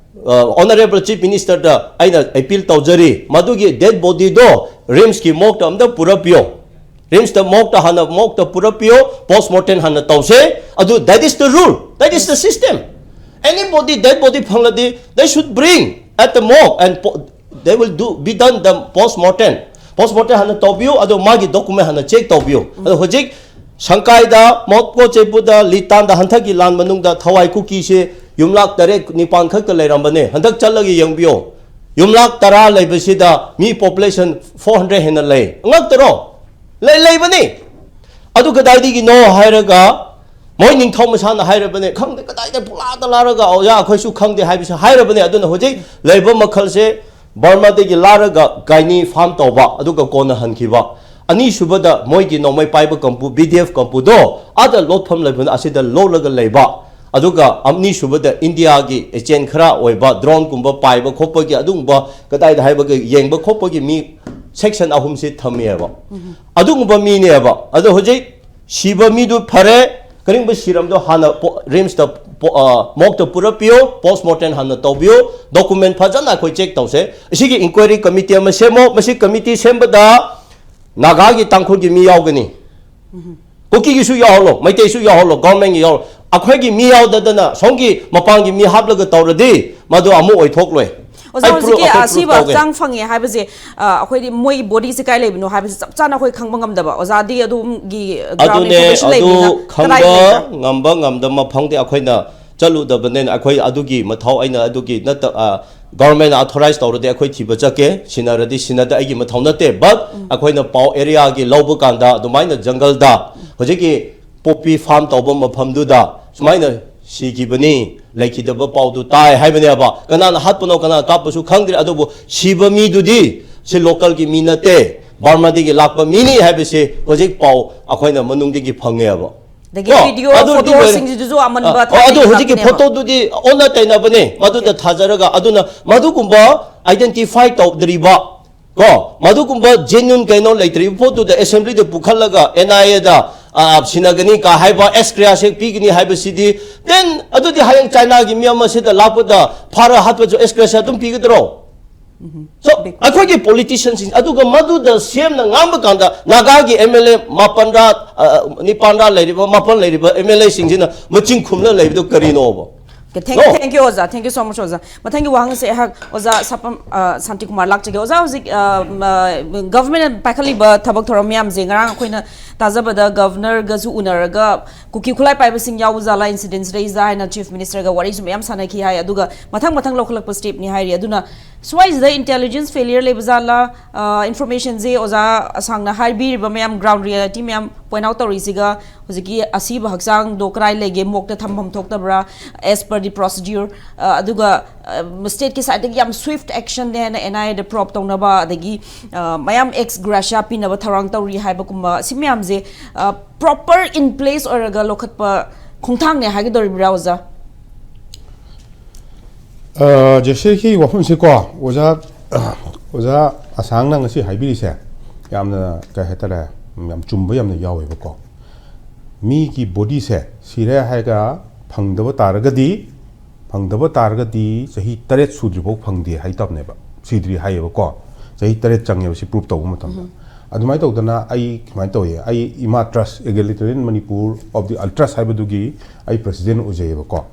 ꯑ, ꯑꯣꯅꯔꯦꯕꯜ ꯆꯤꯐ ꯃꯤꯅꯤꯁꯇꯔꯗ ꯑꯩꯅ ꯑꯄꯤꯜ ꯇꯧꯖꯔꯤ, ꯃꯗꯨꯒꯤ ꯗꯦꯗ ꯕꯣꯗꯤꯗꯣ ꯔꯤꯝꯁꯀꯤ ꯃꯣꯔꯒꯇ ꯑꯝꯇ ꯄꯨꯔꯛꯄꯤꯌꯣ꯫ ꯔꯤꯝꯁꯇ ꯃꯣꯔꯒꯇ ꯍꯥꯟꯅ, ꯃꯣꯔꯒꯇ ꯄꯨꯔꯛꯄꯤꯌꯣ, ꯄꯣꯁꯃꯣꯔꯇꯦꯝ ꯍꯥꯟꯅ ꯇꯧꯁꯦ꯫ ꯑꯗꯨ, that is the rule, that is the system. Anybody dead body ꯐꯪꯂꯗꯤ, they should bring at the morgue and po-, they will do, be done the postmortem. Postmortem ꯍꯥꯟꯅ ꯇꯧꯕꯤꯌꯨ, ꯑꯗꯣ ꯃꯥꯒꯤ ꯗꯣꯀꯨꯃꯦꯟ ꯍꯥꯟꯅ ꯆꯦꯛ ꯇꯧꯕꯤꯌꯨ꯫ ꯑꯗꯣ ꯍꯧꯖꯤꯛ ꯁꯪꯀꯥꯏꯗ, ꯃꯣꯠꯀꯣ ꯆꯦꯄꯨꯗ, ꯂꯤꯇꯥꯟꯗ ꯍꯟꯗꯛꯀꯤ ꯂꯥꯟ ꯃꯅꯨꯡꯗ ꯊꯋꯥꯏ ꯀꯨꯀꯤꯁꯦ ꯌꯨꯝꯂꯥꯛ ꯇꯔꯦꯠ ꯅꯤꯄꯥꯟ ꯈꯛꯇ ꯂꯩꯔꯝꯕꯅꯦ꯫ ꯍꯟꯗꯛ ꯆꯠꯂꯒ ꯌꯦꯡꯕꯤꯌꯣ, ꯌꯨꯝꯂꯥꯛ ꯇꯔꯥ ꯂꯩꯕꯁꯤꯗ ꯃꯤ ꯄꯣꯄꯨꯂꯦꯁꯟ ꯐꯣꯔ ꯍꯟꯗ꯭ꯔꯦꯗ ꯍꯦꯟꯅ ꯂꯩ꯫ ꯉꯛꯇꯔꯣ? ꯂꯩ, ꯂꯩꯕꯅꯤ꯫ ꯑꯗꯨ ꯀꯗꯥꯏꯗꯒꯤꯅꯣ ꯍꯥꯏꯔꯒ, ꯃꯣꯏ ꯅꯤꯡꯊꯧ ꯃꯁꯥꯅ ꯍꯥꯏꯔꯕꯅꯦ, ꯈꯪꯗꯦ ꯀꯗꯥꯏꯗ ꯄꯨꯂꯥꯗ ꯂꯥꯔꯒ, ꯑꯣꯖꯥ, ꯑꯩꯈꯣꯏꯁꯨ ꯈꯪꯗꯦ ꯍꯥꯏꯕꯁꯨ ꯍꯥꯏꯔꯕꯅꯦ꯫ ꯑꯗꯨꯅ ꯍꯧꯖꯤꯛ ꯂꯩꯕ ꯃꯈꯜꯁꯦ ꯕꯔꯃꯥꯗꯒꯤ ꯂꯥꯔꯒ ꯒꯥꯏꯅꯤ ꯐꯥꯔꯝ ꯇꯧꯕ, ꯑꯗꯨꯒ ꯀꯣꯟꯅ ꯍꯟꯈꯤꯕ꯫ ꯑꯅꯤꯁꯨꯕꯗ ꯃꯣꯏꯒꯤ ꯅꯣꯡꯃꯩ ꯄꯥꯏꯕ ꯀꯥꯡꯕꯨ, ꯕꯤ ꯗꯤ ꯑꯦꯐ ꯀꯥꯡꯕꯨꯗꯣ ꯑꯥꯗ ꯂꯣꯠꯐꯝ ꯂꯩꯕꯅ ꯑꯁꯤꯗ ꯂꯣꯠꯂꯒ ꯂꯩꯕ꯫ ꯑꯗꯨꯒ ꯑꯅꯤꯁꯨꯕꯗ ꯏꯟꯗꯤꯌꯥꯒꯤ ꯑꯦꯖꯦꯟ ꯈꯔ ꯑꯣꯏꯕ ꯗ꯭ꯔꯣꯟꯒꯨꯝꯕ ꯄꯥꯏꯕ ꯈꯣꯠꯄꯒꯤ ꯑꯗꯨꯒꯨꯝꯕ ꯀꯗꯥꯏꯗ ꯍꯥꯏꯕꯒ ꯌꯦꯡꯕ ꯈꯣꯠꯄꯒꯤ ꯃꯤ ꯁꯦꯛꯁꯟ ꯑꯍꯨꯝꯁꯤ ꯊꯝꯃꯦꯕ꯫ ꯑꯗꯨꯒꯨꯝꯕ ꯃꯤꯅꯦꯕ꯫ ꯑꯗꯣ ꯍꯧꯖꯤꯛ ꯁꯤꯕ ꯃꯤꯗꯨ ꯐꯔꯦ, ꯀꯔꯤꯒꯨꯝꯕ ꯁꯤꯔꯝꯗꯣ ꯍꯥꯟꯅ ꯄꯣ-, ꯔꯤꯝꯁꯇ ꯄꯣ-, ꯑ, ꯃꯣꯛꯇ ꯄꯨꯔꯛꯄꯤꯌꯨ, ꯄꯣꯁꯃꯣꯔꯇꯦꯝ ꯍꯥꯟꯅ ꯇꯧꯕꯤꯌꯨ, ꯗꯣꯀꯨꯃꯦꯟ ꯐꯖꯅ ꯑꯩꯈꯣꯏ ꯆꯦꯛ ꯇꯧꯁꯦ꯫ ꯑꯁꯤꯒꯤ ꯏꯟꯀ꯭ꯋꯥꯏꯔꯤ ꯀꯃꯤꯇꯤ ꯑꯃ ꯁꯦꯝꯃꯣ꯫ ꯃꯁꯤ ꯀꯃꯤꯇꯤ ꯁꯦꯝꯕꯗ ꯅꯥꯒꯥꯒꯤ, ꯇꯥꯡꯈꯨꯜꯒꯤ ꯃꯤ ꯌꯥꯎꯒꯅꯤ꯫ ꯀꯨꯀꯤꯒꯤꯁꯨ ꯌꯥꯎꯍꯜꯂꯣ, ꯃꯩꯇꯩꯁꯨ ꯌꯥꯎꯍꯜꯂꯣ, ꯒꯣꯔꯃꯦꯟꯒꯤ ꯌꯥꯎꯍꯜꯂꯣ꯫ ꯑꯩꯈꯣꯏꯒꯤ ꯃꯤ ꯌꯥꯎꯗꯗꯅ ꯁꯣꯝꯒꯤ ꯃꯄꯥꯟꯒꯤ ꯃꯤ ꯍꯥꯞꯂꯒ ꯇꯧꯔꯗꯤ ꯃꯗꯨ ꯑꯃꯨꯛ ꯑꯣꯏꯊꯣꯛꯂꯣꯏ꯫ ꯑꯣꯖꯥ, ꯑꯩ ꯄ꯭ꯔꯨ-, ꯍꯧꯖꯤꯛꯀꯤ ꯑꯩꯈꯣꯏ ꯄ꯭ꯔꯨꯐ ꯑꯁꯤꯕ ꯇꯧꯒꯦ꯫ ꯍꯛꯆꯥꯡ ꯐꯪꯉꯦ ꯍꯥꯏꯕꯁꯦ, ꯑ, ꯑꯩꯈꯣꯏꯗꯤ ꯃꯣꯏꯒꯤ ꯕꯣꯗꯤꯁꯦ ꯀꯥꯏ ꯂꯩꯕꯅꯣ ꯍꯥꯏꯕꯁꯦ ꯆꯞ ꯆꯥꯅ ꯑꯩꯈꯣꯏ ꯈꯪꯕ ꯉꯝꯗꯕ꯫ ꯑꯣꯖꯥꯗꯤ ꯑꯗꯨꯝꯒꯤ ꯒ꯭ꯔꯥꯎꯟ ꯑꯗꯨꯅꯦ, ꯏꯟꯐꯣꯔꯃꯦꯁꯟ ꯑꯗꯨ ꯂꯩꯕꯅꯤꯅ ꯈꯪꯕ ꯀꯗꯥꯏ ꯂꯩꯕ꯭ꯔꯥ? ꯉꯝꯕ ꯉꯝꯗꯕ ꯃꯐꯝꯗꯤ ꯑꯩꯈꯣꯏꯅ ꯆꯠꯂꯨꯗꯕꯅꯤꯅ ꯑꯩꯈꯣꯏ ꯑꯗꯨꯒꯤ ꯃꯊꯧ ꯑꯩꯅ ꯑꯗꯨꯒꯤ ꯅꯠꯇ-, ꯑ, ꯒꯣꯔꯃꯦꯟꯅ ꯑꯊꯣꯔꯥꯏꯖ ꯇꯧꯔꯗꯤ ꯑꯩꯈꯣꯏ ꯊꯤꯕ ꯆꯠꯀꯦ, ꯁꯤꯟꯅꯔꯗꯤ ꯁꯤꯟꯅꯗ ꯑꯩꯒꯤ ꯃꯊꯧ ꯅꯠꯇꯦ꯫ But ꯑꯩꯈꯣꯏꯅ ꯄꯥꯎ ꯑꯦꯔꯤꯌꯥꯒꯤ ꯂꯧꯕ ꯀꯥꯟꯗ ꯑꯗꯨꯃꯥꯏꯅ ꯖꯪꯒꯜꯗ ꯍꯧꯖꯤꯛꯀꯤ ꯄꯣꯄꯤ ꯐꯥꯔꯝ ꯇꯧꯕ ꯃꯐꯝꯗꯨꯗ ꯁꯨꯃꯥꯏꯅ ꯁꯤꯈꯤꯕꯅꯤ, ꯂꯩꯈꯤꯗꯕ ꯄꯥꯎꯗꯨ ꯇꯥꯏ ꯍꯥꯏꯕꯅꯦꯕ꯫ ꯀꯅꯥꯅ ꯍꯥꯠꯄꯅꯣ, ꯀꯅꯥꯅ ꯀꯥꯞꯄꯁꯨ ꯈꯪꯗ꯭ꯔꯦ꯫ ꯑꯗꯨꯕꯨ ꯁꯤꯕ ꯃꯤꯗꯨꯗꯤ ꯁꯤ ꯂꯣꯀꯦꯜꯒꯤ ꯃꯤ ꯅꯠꯇꯦ, ꯕꯔꯃꯥꯗꯒꯤ ꯂꯥꯛꯄ ꯃꯤꯅꯤ ꯍꯥꯏꯕꯁꯤ ꯍꯧꯖꯤꯛ ꯄꯥꯎ ꯑꯩꯈꯣꯏꯅ ꯃꯅꯨꯡꯗꯒꯤ ꯐꯪꯉꯦꯕ꯫ ꯑꯗꯒꯤ ꯀꯣ? ꯚꯤꯗꯤꯑꯣ, ꯑꯗꯨꯗꯤ ꯐꯣꯇꯣꯁꯤꯡꯁꯤꯗꯁꯨ ꯑꯃꯟꯕ ꯑ, ꯑ, ꯑꯗꯨ ꯊꯥꯒꯠꯂꯤ ꯍꯧꯖꯤꯛꯀꯤ ꯉꯥꯛꯇꯅꯦꯕ꯫ ꯐꯣꯇꯣꯗꯨꯗꯤ ꯑꯣꯟꯅ ꯇꯩꯅꯕꯅꯦ, ꯃꯗꯨꯗ ꯊꯥꯖꯔꯒ꯫ ꯑꯗꯨꯅ ꯃꯗꯨꯒꯨꯝꯕ ꯑꯥꯏꯗꯦꯟꯇꯤꯐꯥꯏ ꯇꯧꯗ꯭ꯔꯤꯕ, ꯀꯣ, ꯃꯗꯨꯒꯨꯝꯕ ꯖꯦꯅ꯭ꯌꯨꯟ ꯀꯩꯅꯣ ꯂꯩꯇ꯭ꯔꯤꯕ ꯄꯣꯠꯇꯨꯗ ꯑꯦꯁꯦꯝꯕ꯭ꯂꯤꯗ ꯄꯨꯈꯠꯂꯒ ꯑꯦꯟ ꯑꯥꯏ ꯑꯦꯗ, ꯑ, ꯁꯤꯟꯅꯒꯅꯤ ꯀ ꯍꯥꯏꯕ, ꯑꯦꯛꯁ ꯒ꯭ꯔꯦꯁꯤꯌꯥ ꯄꯤꯒꯅꯤ ꯍꯥꯏꯕꯁꯤꯗꯤ, then ꯑꯗꯨꯗꯤ ꯍꯌꯦꯡ ꯆꯥꯏꯅꯥꯒꯤ ꯃꯤ ꯑꯃ ꯁꯤꯗ ꯂꯥꯛꯄꯗ ꯐꯥꯔ ꯍꯥꯠꯄꯁꯨ ꯑꯦꯛꯁ ꯒ꯭ꯔꯦꯁꯤꯌꯥ ꯑꯗꯨꯝ ꯄꯤꯒꯗ꯭ꯔꯣ? So, ꯑꯩꯈꯣꯏꯒꯤ ꯄꯣꯂꯤꯇꯤꯁꯤꯌꯟꯁꯤꯡ ꯑꯗꯨꯒ ꯃꯗꯨꯗ ꯁꯦꯝꯅ ꯉꯥꯡꯕ ꯀꯥꯟꯗ ꯅꯥꯒꯥꯒꯤ ꯑꯦꯝ ꯑꯦꯜ ꯑꯦ ꯃꯥꯄꯟꯔꯥ, ꯑ, ꯅꯤꯄꯥꯟꯔꯥ ꯂꯩꯔꯤꯕ, ꯃꯥꯄꯟ ꯂꯩꯔꯤꯕ ꯑꯦꯝ ꯑꯦꯜ ꯑꯦꯁꯤꯡꯁꯤꯅ ꯃꯆꯤꯟ ꯈꯨꯝꯂ ꯂꯩꯕꯗꯨ ꯀꯔꯤꯅꯣꯕ? Okay, thank, no. Thank you, ꯑꯣꯖꯥ꯫ Thank you so much, ꯑꯣꯖꯥ꯫ ꯃꯊꯪꯒꯤ ꯋꯥꯍꯪꯁꯦ ꯑꯩꯍꯥꯛ ꯑꯣꯖꯥ ꯁꯄꯝ, ꯑ, ꯁꯥꯟꯇꯤꯀꯨꯃꯥꯔ ꯂꯥꯛꯆꯒꯦ꯫ ꯑꯣꯖꯥ, ꯍꯧꯖꯤꯛ, ꯑ, ꯃ-, ꯒꯚꯔꯟꯃꯦꯟꯠꯅ ꯄꯥꯏꯈꯠꯂꯤꯕ ꯊꯕꯛ ꯊꯧꯔꯝ ꯃꯌꯥꯝꯁꯦ ꯉꯔꯥꯡ ꯑꯩꯈꯣꯏꯅ ꯇꯥꯖꯕꯗ ꯒꯚꯔꯅꯔꯒꯁꯨ ꯎꯅꯔꯒ ꯀꯨꯀꯤ ꯈꯨꯠꯂꯥꯏ ꯄꯥꯏꯕꯁꯤꯡ ꯌꯥꯎꯕ ꯖꯥꯠꯂꯥ, ꯏꯟꯁꯤꯗꯦꯟꯁ ꯂꯩꯖꯥ ꯍꯥꯏꯅ ꯆꯤꯐ ꯃꯤꯅꯤꯁꯇꯔꯒ ꯋꯥꯔꯤꯁꯨ ꯃꯌꯥꯝ ꯁꯥꯟꯅꯈꯤ ꯍꯥꯏ꯫ ꯑꯗꯨꯒ ꯃꯊꯪ ꯃꯊꯪ ꯂꯧꯈꯠꯂꯛꯄ ꯁ꯭ꯇꯦꯞꯅꯤ ꯍꯥꯏꯔꯤ꯫ ꯑꯗꯨꯅ ꯁ꯭ꯋꯥꯏꯁꯤꯗ ꯏꯟꯇꯦꯂꯤꯖꯦꯟꯁ ꯐꯦꯂꯤꯌꯔ ꯂꯩꯕ ꯖꯥꯠꯂꯥ? ꯑ, ꯏꯟꯐꯣꯔꯃꯦꯁꯟꯁꯦ ꯑꯣꯖꯥ ꯑꯁꯥꯡꯅ ꯍꯥꯏꯕꯤꯔꯤꯕ ꯃꯌꯥꯝ, ꯒ꯭ꯔꯥꯎꯟ ꯔꯤꯌꯦꯂꯤꯇꯤ ꯃꯌꯥꯝ ꯄꯣꯏꯟꯠ ꯑꯥꯎꯠ ꯇꯧꯔꯤꯁꯤꯒ, ꯍꯧꯖꯤꯛꯀꯤ ꯑꯁꯤꯕ ꯍꯛꯆꯥꯡꯗꯣ ꯀꯗꯥꯏ ꯂꯩꯒꯦ, ꯃꯣꯛꯇ ꯊꯝꯐꯝ ꯊꯣꯛꯇꯕ꯭ꯔꯥ, as per the procedure, ꯑ, ꯑꯗꯨꯒ, ꯑ, ꯁ꯭ꯇꯦꯠꯀꯤ ꯁꯥꯏꯠꯇꯒꯤ ꯌꯥꯝ ꯁ꯭ꯋꯤꯐ ꯑꯦꯛꯁꯟꯅꯦ ꯍꯥꯏꯅ ꯑꯦꯟ ꯑꯥꯏ ꯑꯦꯗ ꯄ꯭ꯔꯣꯞ ꯇꯧꯅꯕ, ꯑꯗꯒꯤ, ꯑ, ꯃꯌꯥꯝ ꯑꯦꯛꯁ ꯒ꯭ꯔꯦꯁꯤꯌꯥ ꯄꯤꯅꯕ ꯊꯧꯔꯥꯡ ꯇꯧꯔꯤ ꯍꯥꯏꯕꯒꯨꯝꯕ, ꯁꯤ ꯃꯌꯥꯝꯁꯦ, ꯑ, ꯄ꯭ꯔꯣꯄꯔ ꯏꯟ ꯄ꯭ꯂꯦꯁ ꯑꯣꯏꯔꯒ ꯂꯧꯈꯠꯄ ꯈꯣꯡꯊꯥꯡꯅꯦ ꯍꯥꯏꯒꯗꯧꯔꯤꯕ꯭ꯔꯥ, ꯑꯣꯖꯥ? ꯑ, ꯖꯦꯁꯤꯒꯤ ꯋꯥꯐꯝꯁꯦꯀꯣ, ꯑꯣꯖꯥ, ꯑꯣꯖꯥ ꯑꯁꯥꯡꯅ ꯉꯁꯤ ꯍꯥꯏꯕꯤꯔꯤꯁꯦ ꯌꯥꯝꯅ, ꯀꯩ ꯍꯥꯏꯇꯥꯔꯦ, ꯌꯥꯝ ꯆꯨꯝꯕ ꯌꯥꯝꯅ ꯌꯥꯎꯋꯦꯕꯀꯣ꯫ ꯃꯤꯒꯤ ꯕꯣꯗꯤꯁꯦ ꯁꯤꯔꯦ ꯍꯥꯏꯔꯒ ꯐꯪꯗꯕ ꯇꯥꯔꯒꯗꯤ, ꯐꯪꯗꯕ ꯇꯥꯔꯒꯗꯤ ꯆꯍꯤ ꯇꯔꯦꯠ ꯁꯨꯗ꯭ꯔꯤꯐꯥꯎ ꯐꯪꯗꯦ ꯍꯥꯏꯇꯕꯅꯦꯕ, ꯁꯤꯗ꯭ꯔꯤ ꯍꯥꯏꯌꯦꯕꯀꯣ꯫ ꯆꯍꯤ ꯇꯔꯦꯠ ꯆꯪꯉꯦꯕ ꯁꯤ ꯄ꯭ꯔꯨꯞ ꯇꯧꯕ ꯃꯇꯝꯗ꯫ ꯑꯗꯨꯃꯥꯏꯅ ꯇꯧꯗꯅ ꯑꯩ ꯁꯨꯃꯥꯏꯅ ꯇꯧꯋꯦ, ꯑꯩ ꯏꯃꯥ ꯇ꯭ꯔꯁ, Egalitarian Manipur of the Ultras ꯍꯥꯏꯕꯗꯨꯒꯤ ꯑꯩ ꯄ꯭ꯔꯁꯤꯗꯦꯟ ꯑꯣꯏꯖꯩꯌꯦꯕꯀꯣ꯫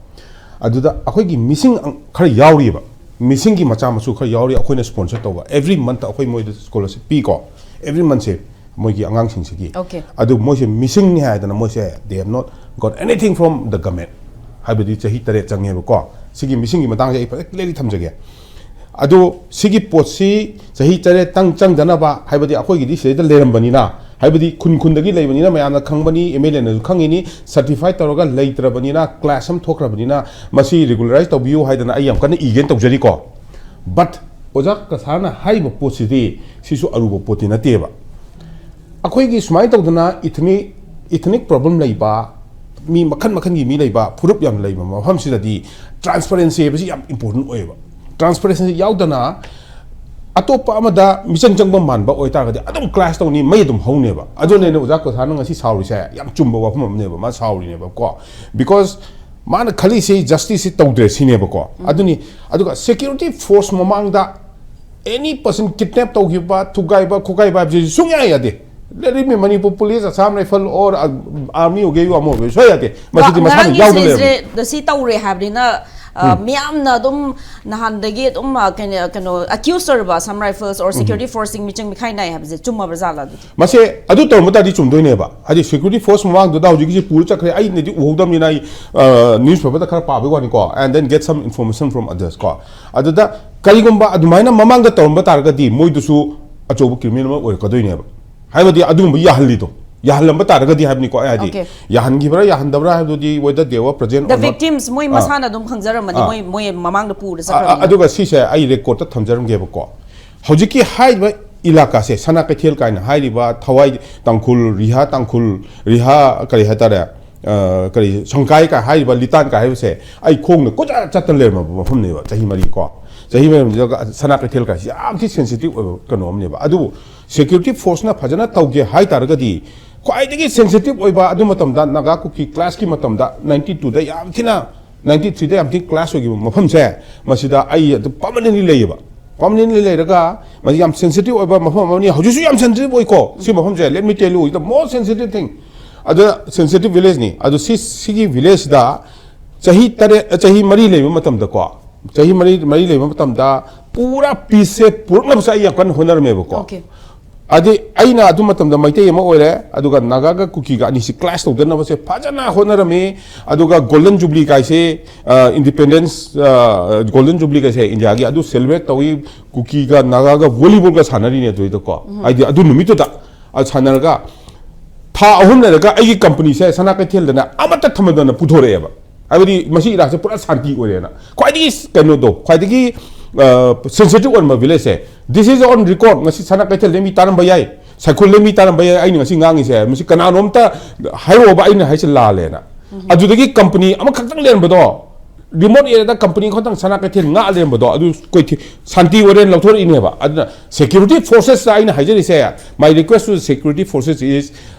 ꯑꯗꯨꯗ ꯑꯩꯈꯣꯏꯒꯤ ꯃꯤꯁꯤꯡ ꯈꯔ ꯌꯥꯎꯔꯤꯑꯕ, ꯃꯤꯁꯤꯡꯒꯤ ꯃꯆꯥ ꯃꯁꯨ ꯈꯔ ꯌꯥꯎꯔꯤ, ꯑꯩꯈꯣꯏꯅ ꯁ꯭ꯄꯣꯟꯁꯔ ꯇꯧꯕ꯫ ꯑꯦꯕ꯭ꯔꯤ ꯃꯟꯠ ꯑꯩꯈꯣꯏ ꯃꯣꯏꯗ ꯁ꯭ꯀꯣꯂꯔꯁꯤꯞ ꯄꯤꯀꯣ, ꯑꯦꯕ꯭ꯔꯤ ꯃꯟꯠꯁꯦ ꯃꯣꯏꯒꯤ ꯑꯉꯥꯡꯁꯤꯡꯁꯤꯒꯤ꯫ Okay. ꯑꯗꯨ ꯃꯣꯏꯁꯦ ꯃꯤꯁꯤꯡꯅꯤ ꯍꯥꯏꯗꯅ ꯃꯣꯏꯁꯦ they have not got anything from the government, ꯍꯥꯏꯕꯗꯤ ꯆꯍꯤ ꯇꯔꯦꯠ ꯆꯪꯉꯦꯕꯀꯣ꯫ ꯁꯤꯒꯤ ꯃꯤꯁꯤꯡꯒꯤ ꯃꯇꯥꯡꯁꯦ ꯑꯩ ꯐꯖꯅ ꯀ꯭ꯂꯤꯌꯔꯂꯤ ꯊꯝꯖꯒꯦ꯫ ꯑꯗꯨ ꯁꯤꯒꯤ ꯄꯣꯠꯁꯤ ꯆꯍꯤ ꯇꯔꯦꯠꯇꯪ ꯆꯪꯗꯅꯕ, ꯍꯥꯏꯕꯗꯤ ꯑꯩꯈꯣꯏꯒꯤꯗꯤ ꯁꯤꯗꯩꯗ ꯂꯩꯔꯝꯕꯅꯤꯅ, ꯍꯥꯏꯕꯗꯤ ꯈꯨꯟ ꯈꯨꯟꯗꯒꯤ ꯂꯩꯕꯅꯤꯅ ꯃꯌꯥꯝꯅ ꯈꯪꯕꯅꯤ, ꯑꯦꯝ ꯑꯦꯜ ꯑꯦꯅꯁꯨ ꯈꯪꯉꯤꯅꯤ, ꯁꯔꯇꯤꯐꯥꯏ ꯇꯧꯔꯒ ꯂꯩꯇ꯭ꯔꯕꯅꯤꯅ, ꯀ꯭ꯂꯥꯁ ꯑꯃ ꯊꯣꯛꯈ꯭ꯔꯕꯅꯤꯅ ꯃꯁꯤ ꯔꯤꯒꯨꯂꯔꯥꯏꯁ ꯇꯧꯕꯤꯌꯨ ꯍꯥꯏꯗꯅ ꯑꯩ ꯌꯥꯝ ꯀꯟꯅ ꯏꯒꯦꯅ ꯇꯧꯖꯔꯤꯀꯣ꯫ ꯕꯠ ꯑꯣꯖꯥ ꯀꯁꯥꯔꯅ ꯍꯥꯏꯔꯤꯕ ꯄꯣꯠꯁꯤꯗꯤ ꯁꯤꯁꯨ ꯑꯔꯨꯕ ꯄꯣꯠꯇꯤ ꯅꯠꯇꯦꯕ꯫ ꯑꯩꯈꯣꯏꯒꯤ ꯁꯨꯃꯥꯏꯅ ꯇꯧꯗꯅ ꯏꯊꯅꯤꯛ, ꯏꯊꯅꯤꯛ ꯄ꯭ꯔꯣꯕ꯭ꯂꯦꯝ ꯂꯩꯕ, ꯃꯤ ꯃꯈꯜ ꯃꯈꯜꯒꯤ ꯃꯤ ꯂꯩꯕ, ꯐꯨꯔꯨꯞ ꯌꯥꯝ ꯂꯩꯕ ꯃꯐꯝꯁꯤꯗꯗꯤ ꯇ꯭ꯔꯥꯟꯁꯄꯔꯦꯟꯁꯤ ꯍꯥꯏꯕꯁꯤ ꯌꯥꯝ ꯏꯝꯄꯣꯔꯇꯦꯟ ꯑꯣꯏꯌꯦꯕ꯫ ꯇ꯭ꯔꯥꯟꯁꯄꯔꯦꯟꯁꯤ ꯌꯥꯎꯗꯅ ꯑꯇꯣꯞꯄ ꯑꯃꯗ ꯃꯤꯆꯪ ꯆꯪꯕ ꯃꯥꯟꯕ ꯑꯣꯏꯇꯥꯔꯒꯗꯤ ꯑꯗꯨꯝ ꯀ꯭ꯂꯥꯁ ꯇꯧꯅꯤ, ꯃꯩ ꯑꯗꯨꯝ ꯍꯧꯅꯦꯕ꯫ ꯑꯗꯨꯅꯦ ꯑꯣꯖꯥ ꯀꯣꯁꯥꯅ ꯉꯁꯤ ꯁꯥꯎꯔꯤꯁꯦ, ꯌꯥꯝ ꯆꯨꯝꯕ ꯋꯥꯐꯝ ꯑꯃꯅꯦꯕ ꯃꯥ ꯁꯥꯎꯔꯤꯅꯦꯕꯀꯣ꯫ ꯕꯤꯀꯣꯖ ꯃꯥꯅ ꯈꯜꯂꯤꯁꯦ ꯖꯁꯇꯤꯁꯁꯤ ꯇꯧꯗ꯭ꯔꯦ ꯁꯤꯅꯦꯕꯀꯣ꯫ ꯑꯗꯨꯅꯤ, ꯑꯗꯨꯒ ꯁꯦꯀ꯭ꯌꯨꯔꯤꯇꯤ ꯐꯣꯔꯁ ꯃꯃꯥꯡꯗ ꯑꯦꯅꯤ ꯄꯔꯁꯟ ꯀꯤꯗꯅꯦꯞ ꯇꯧꯈꯤꯕ, ꯊꯨꯒꯥꯏꯕ ꯈꯣꯠꯀꯥꯏꯕ ꯍꯥꯏꯕꯁꯤ ꯁꯨꯡꯌꯥ ꯌꯥꯗꯦ꯫ Let it be Manipur Police, Assam Rifle or, uh, army ꯑꯣꯏꯒꯦ, ꯑꯃ ꯑꯣꯏꯒꯦ, ꯁꯨꯡꯌꯥ ꯌꯥꯗꯦ꯫ ꯃꯁꯤꯗꯤ ꯃꯁꯥꯅ ꯉꯔꯥꯡꯒꯤ ꯌꯥꯎꯗ ꯂꯩꯔꯕꯅꯤ꯫ incident ꯁꯤ ꯇꯧꯔꯦ ꯍꯥꯏꯕꯅꯤꯅ, ꯑ, ꯃꯤꯌꯥꯝꯅ ꯑꯗꯨꯝ ꯅꯍꯥꯟꯗꯒꯤ ꯑꯗꯨꯝ, ꯑ, ꯀꯩꯅꯣ, ꯀꯩꯅꯣ, ꯑꯦꯀ꯭ꯌꯨꯁ ꯇꯧꯔꯤꯕ ꯑꯁꯥꯝ ꯔꯥꯏꯐꯜꯁ ꯑꯣꯔ ꯁꯦꯀ꯭ꯌꯨꯔꯤꯇꯤ ꯐꯣꯔꯁꯁꯤꯡ ꯃꯤꯆꯪ ꯃꯤꯈꯥꯏ ꯅꯥꯏ ꯍꯥꯏꯕꯁꯦ ꯆꯨꯝꯃꯕ꯭ꯔꯥ ꯖꯥꯠꯂ ꯑꯗꯨꯗꯤ? ꯃꯁꯦ ꯑꯗꯨ ꯇꯧꯔꯝꯕ ꯇꯥꯔꯗꯤ ꯆꯨꯝꯗꯣꯏꯅꯦꯕ꯫ ꯍꯥꯏꯗꯤ ꯁꯦꯀ꯭ꯌꯨꯔꯤꯇꯤ ꯐꯣꯔꯁ ꯃꯃꯥꯡꯗꯨꯗ ꯍꯧꯖꯤꯛꯀꯤꯁꯤ ꯄꯨꯔ ꯆꯠꯈ꯭ꯔꯦ, ꯑꯩꯅꯗꯤ ꯎꯍꯧꯗꯕꯅꯤꯅ ꯑꯩ, ꯑ, ꯅ꯭ꯌꯨꯁ ꯄꯦꯄꯔꯗ ꯈꯔ ꯄꯥꯕꯒꯤ ꯋꯥꯅꯤꯀꯣ, and then get some information from others ꯀꯣ꯫ ꯑꯗꯨꯗ ꯀꯔꯤꯒꯨꯝꯕ ꯑꯗꯨꯃꯥꯏꯅ ꯃꯃꯥꯡꯗ ꯇꯧꯔꯝꯕ ꯇꯥꯔꯒꯗꯤ ꯃꯣꯏꯗꯨꯁꯨ ꯑꯆꯧꯕ ꯀ꯭ꯔꯤꯃꯤꯅꯦꯜ ꯑꯃ ꯑꯣꯏꯔꯛꯀꯗꯣꯏꯅꯦꯕ꯫ ꯍꯥꯏꯕꯗꯤ ꯑꯗꯨꯒꯨꯝꯕ ꯌꯥꯍꯜꯂꯤꯗꯣ, ꯌꯥꯍꯜꯂꯝꯕ ꯇꯥꯔꯒꯗꯤ ꯍꯥꯏꯕꯅꯤꯀꯣ ꯑꯩ ꯍꯥꯏꯗꯤ꯫ Okay. ꯌꯥꯍꯟꯈꯤꯕ꯭ꯔꯥ ꯌꯥꯍꯟꯗꯕ꯭ꯔꯥ ꯍꯥꯏꯕꯗꯨꯗꯤ whether they were present The or not. victims ꯃꯣꯏ ꯑꯥ꯫ ꯃꯁꯥꯅ ꯑꯗꯨꯝ ꯈꯪꯖꯔꯝꯃꯅꯤ, ꯑꯥ꯫ ꯃꯣꯏ, ꯃꯣꯏ ꯃꯃꯥꯡꯗ ꯄꯨꯔ ꯑ-, ꯑ-, ꯆꯠꯈ꯭ꯔꯕꯅꯤꯅ꯫ ꯑꯗꯨꯒ ꯁꯤꯁꯦ ꯑꯩ ꯔꯦꯀꯣꯔꯠꯇ ꯊꯝꯖꯔꯝꯒꯦꯕꯀꯣ꯫ ꯍꯧꯖꯤꯛꯀꯤ ꯍꯥꯏꯔꯤꯕ ꯏꯂꯥꯀꯥꯁꯦ, ꯁꯅꯥ ꯀꯩꯊꯦꯜ ꯀꯥꯏꯅ ꯍꯥꯏꯔꯤꯕ, ꯊꯋꯥꯏ ꯇꯥꯡꯈꯨꯜ, ꯔꯤꯍꯥ ꯇꯥꯡꯈꯨꯜ, ꯔꯤꯍꯥ ꯀꯔꯤ ꯍꯥꯏꯇꯥꯔꯦ, ꯑ, ꯀꯔꯤ, ꯁꯪꯀꯥꯏ ꯀꯥꯏ ꯍꯥꯏꯔꯤꯕ, ꯂꯤꯇꯥꯟ ꯀꯥꯏ ꯍꯥꯏꯕꯁꯦ ꯑꯩ ꯈꯣꯡꯅ ꯀꯣꯏꯆꯠ ꯆꯠꯇꯅ ꯂꯩꯔꯝꯃꯕ ꯃꯐꯝꯅꯦꯕ, ꯆꯍꯤ ꯃꯔꯤ ꯀꯣ꯫ ꯆꯍꯤ ꯃꯔꯤ ꯁꯅꯥ ꯀꯩꯊꯦꯜ ꯀꯥꯏꯁꯤ ꯌꯥꯝ ꯊꯤ ꯁꯦꯟꯁꯤꯇꯤꯚ ꯑꯣꯏꯕ ꯀꯩꯅꯣ ꯑꯃꯅꯦꯕ꯫ ꯑꯗꯨꯕꯨ ꯁꯦꯀ꯭ꯌꯨꯔꯤꯇꯤ ꯐꯣꯔꯁꯅ ꯐꯖꯅ ꯇꯧꯒꯦ ꯍꯥꯏ ꯇꯥꯔꯒꯗꯤ, ꯈ꯭ꯋꯥꯏꯗꯒꯤ ꯁꯦꯟꯁꯤꯇꯤꯚ ꯑꯣꯏꯕ ꯑꯗꯨ ꯃꯇꯝꯗ, ꯅꯥꯒꯥ ꯀꯨꯀꯤ ꯀ꯭ꯂꯥꯁꯀꯤ ꯃꯇꯝꯗ, ꯅꯥꯏꯟꯇꯤ ꯇꯨꯗ ꯌꯥꯝ ꯊꯤꯅ, ꯅꯥꯏꯟꯇꯤ ꯊ꯭ꯔꯤꯗ ꯌꯥꯝ ꯊꯤꯅ ꯀ꯭ꯂꯥꯁ ꯑꯣꯏꯈꯤꯕ ꯃꯐꯝꯁꯦ, ꯃꯁꯤꯗ ꯑꯩ ꯑꯗꯨꯝ ꯄꯔꯃꯅꯦꯟꯂꯤ ꯂꯩꯌꯦꯕ꯫ ꯄꯔꯃꯅꯦꯟꯂꯤ ꯂꯩꯔꯒ, ꯃꯁꯤ ꯌꯥꯝ ꯁꯦꯟꯁꯤꯇꯤꯚ ꯑꯣꯏꯕ ꯃꯐꯝ ꯑꯃꯅꯤ꯫ ꯍꯧꯖꯤꯛꯁꯨ ꯌꯥꯝ ꯁꯦꯟꯁꯤꯇꯤꯚ ꯑꯣꯏꯀꯣ, ꯁꯤ ꯃꯐꯝꯁꯦ, let me tell you, the most sensitive thing. ꯑꯗ ꯁꯦꯟꯁꯤꯇꯤꯚ ꯚꯤꯂꯦꯖꯅꯤ꯫ ꯑꯗꯨ ꯁꯤ, ꯁꯤꯒꯤ ꯚꯤꯂꯦꯖꯁꯤꯗ ꯆꯍꯤ ꯇꯔꯦꯠ, ꯆꯍꯤ ꯃꯔꯤ ꯂꯩꯕ ꯃꯇꯝꯗꯀꯣ, ꯆꯍꯤ ꯃꯔꯤ, ꯃꯔꯤ ꯂꯩꯕ ꯃꯇꯝꯗ ꯄꯨꯔꯥ ꯄꯤꯁꯁꯦ ꯄꯨꯔꯛꯅꯕꯁꯦ ꯑꯩ ꯌꯥꯝ ꯀꯟꯅ ꯍꯣꯠꯅꯔꯝꯃꯦꯕꯀꯣ꯫ ꯑꯣꯀꯦ꯫ ꯑꯗꯩ ꯑꯩꯅ ꯑꯗꯨ ꯃꯇꯝꯗ ꯃꯩꯇꯩ ꯑꯃ ꯑꯣꯏꯔꯦ, ꯑꯗꯨꯒ ꯅꯥꯒꯥꯒ ꯀꯨꯀꯤꯒ ꯑꯅꯤꯁꯤ ꯀ꯭ꯂꯥꯁ ꯇꯧꯗꯅꯕꯁꯦ ꯐꯖꯅ ꯍꯣꯠꯅꯔꯝꯃꯤ꯫ ꯑꯗꯨꯒ ꯒꯣꯜꯗꯟ ꯖꯨꯕ꯭ꯂꯤ ꯀꯥꯏꯁꯦ, ꯒꯣꯜꯗꯟ ꯖꯨꯕ꯭ꯂꯤ ꯀꯥꯏꯁꯦ ꯏꯟꯗꯤꯌꯥꯒꯤ, ꯑꯗꯨ ꯁꯦꯂꯦꯕ꯭ꯔꯦꯠ ꯇꯧꯏ꯫ ꯀꯨꯀꯤꯒ ꯅꯥꯒꯥꯒ ꯚꯣꯂꯤꯕꯣꯜꯒ ꯁꯥꯟꯅꯔꯤꯅꯦ ꯑꯗꯨꯏꯗꯀꯣ꯫ ꯍꯥꯏꯗꯤ ꯑꯗꯨ ꯅꯨꯃꯤꯠꯇꯨꯗ, ꯑ, ꯁꯥꯟꯅꯔꯒ ꯊꯥ ꯑꯍꯨꯝ ꯂꯩꯔꯒ ꯑꯩꯒꯤ ꯀꯝꯄꯅꯤꯁꯦ ꯁꯅꯥ ꯀꯩꯊꯦꯜꯗꯅ ꯑꯃꯠꯇ ꯊꯝꯃꯗꯅ ꯄꯨꯊꯣꯔꯛꯑꯦꯕ꯫ ꯍꯥꯏꯕꯗꯤ ꯃꯁꯤ ꯏꯔꯥꯡꯁꯦ ꯄꯨꯔꯥ ꯁꯥꯟꯇꯤ ꯑꯣꯏꯔꯦꯅ꯫ ꯈ꯭ꯋꯥꯏꯗꯒꯤ ꯀꯩꯅꯣꯗꯣ, ꯈ꯭ꯋꯥꯏꯗꯒꯤ ꯁꯦꯟꯁꯤꯇꯤꯚ ꯑꯣꯏꯔꯝꯕ ꯚꯤꯂꯦꯖꯁꯦ, this is on record, ꯉꯁꯤ ꯁꯅꯥ ꯀꯩꯊꯦꯜꯗ ꯃꯤ ꯇꯥꯔꯝꯕ ꯌꯥꯏ, ꯁꯥꯏꯈꯨꯜꯗ ꯃꯤ ꯇꯥꯔꯝꯕ ꯌꯥꯏ, ꯑꯩꯅ ꯉꯁꯤ ꯉꯥꯡꯉꯤꯁꯦ꯫ ꯃꯁꯤ ꯀꯅꯥꯅꯣꯝꯇ ꯍꯥꯏꯔꯛꯑꯣꯕ ꯑꯩꯅ ꯍꯥꯏꯁꯦ ꯂꯥꯜꯂꯦꯅ꯫ ꯑꯗꯨꯗꯒꯤ ꯀꯝꯄꯅꯤ ꯑꯃꯈꯛꯇꯪ ꯂꯩꯔꯝꯕꯗꯣ, ꯔꯤꯃꯣꯠ ꯑꯦꯔꯤꯌꯥꯗ ꯀꯝꯄꯅꯤ ꯈꯛꯇꯪ ꯁꯅꯥ ꯀꯩꯊꯦꯜ ꯉꯥꯛ ꯂꯩꯔꯝꯕꯗꯣ, ꯑꯗꯨ ꯑꯩꯈꯣꯏ ꯊꯤ-, ꯁꯥꯟꯇꯤ ꯑꯣꯏꯔꯦꯅ ꯂꯧꯊꯣꯔꯛꯏꯅꯦꯕ꯫ ꯑꯗꯨꯅ ꯁꯦꯀ꯭ꯌꯨꯔꯤꯇꯤ ꯐꯣꯔꯁꯦꯁꯇ ꯑꯩꯅ ꯍꯥꯏꯖꯔꯤꯁꯦ, my request to the security forces is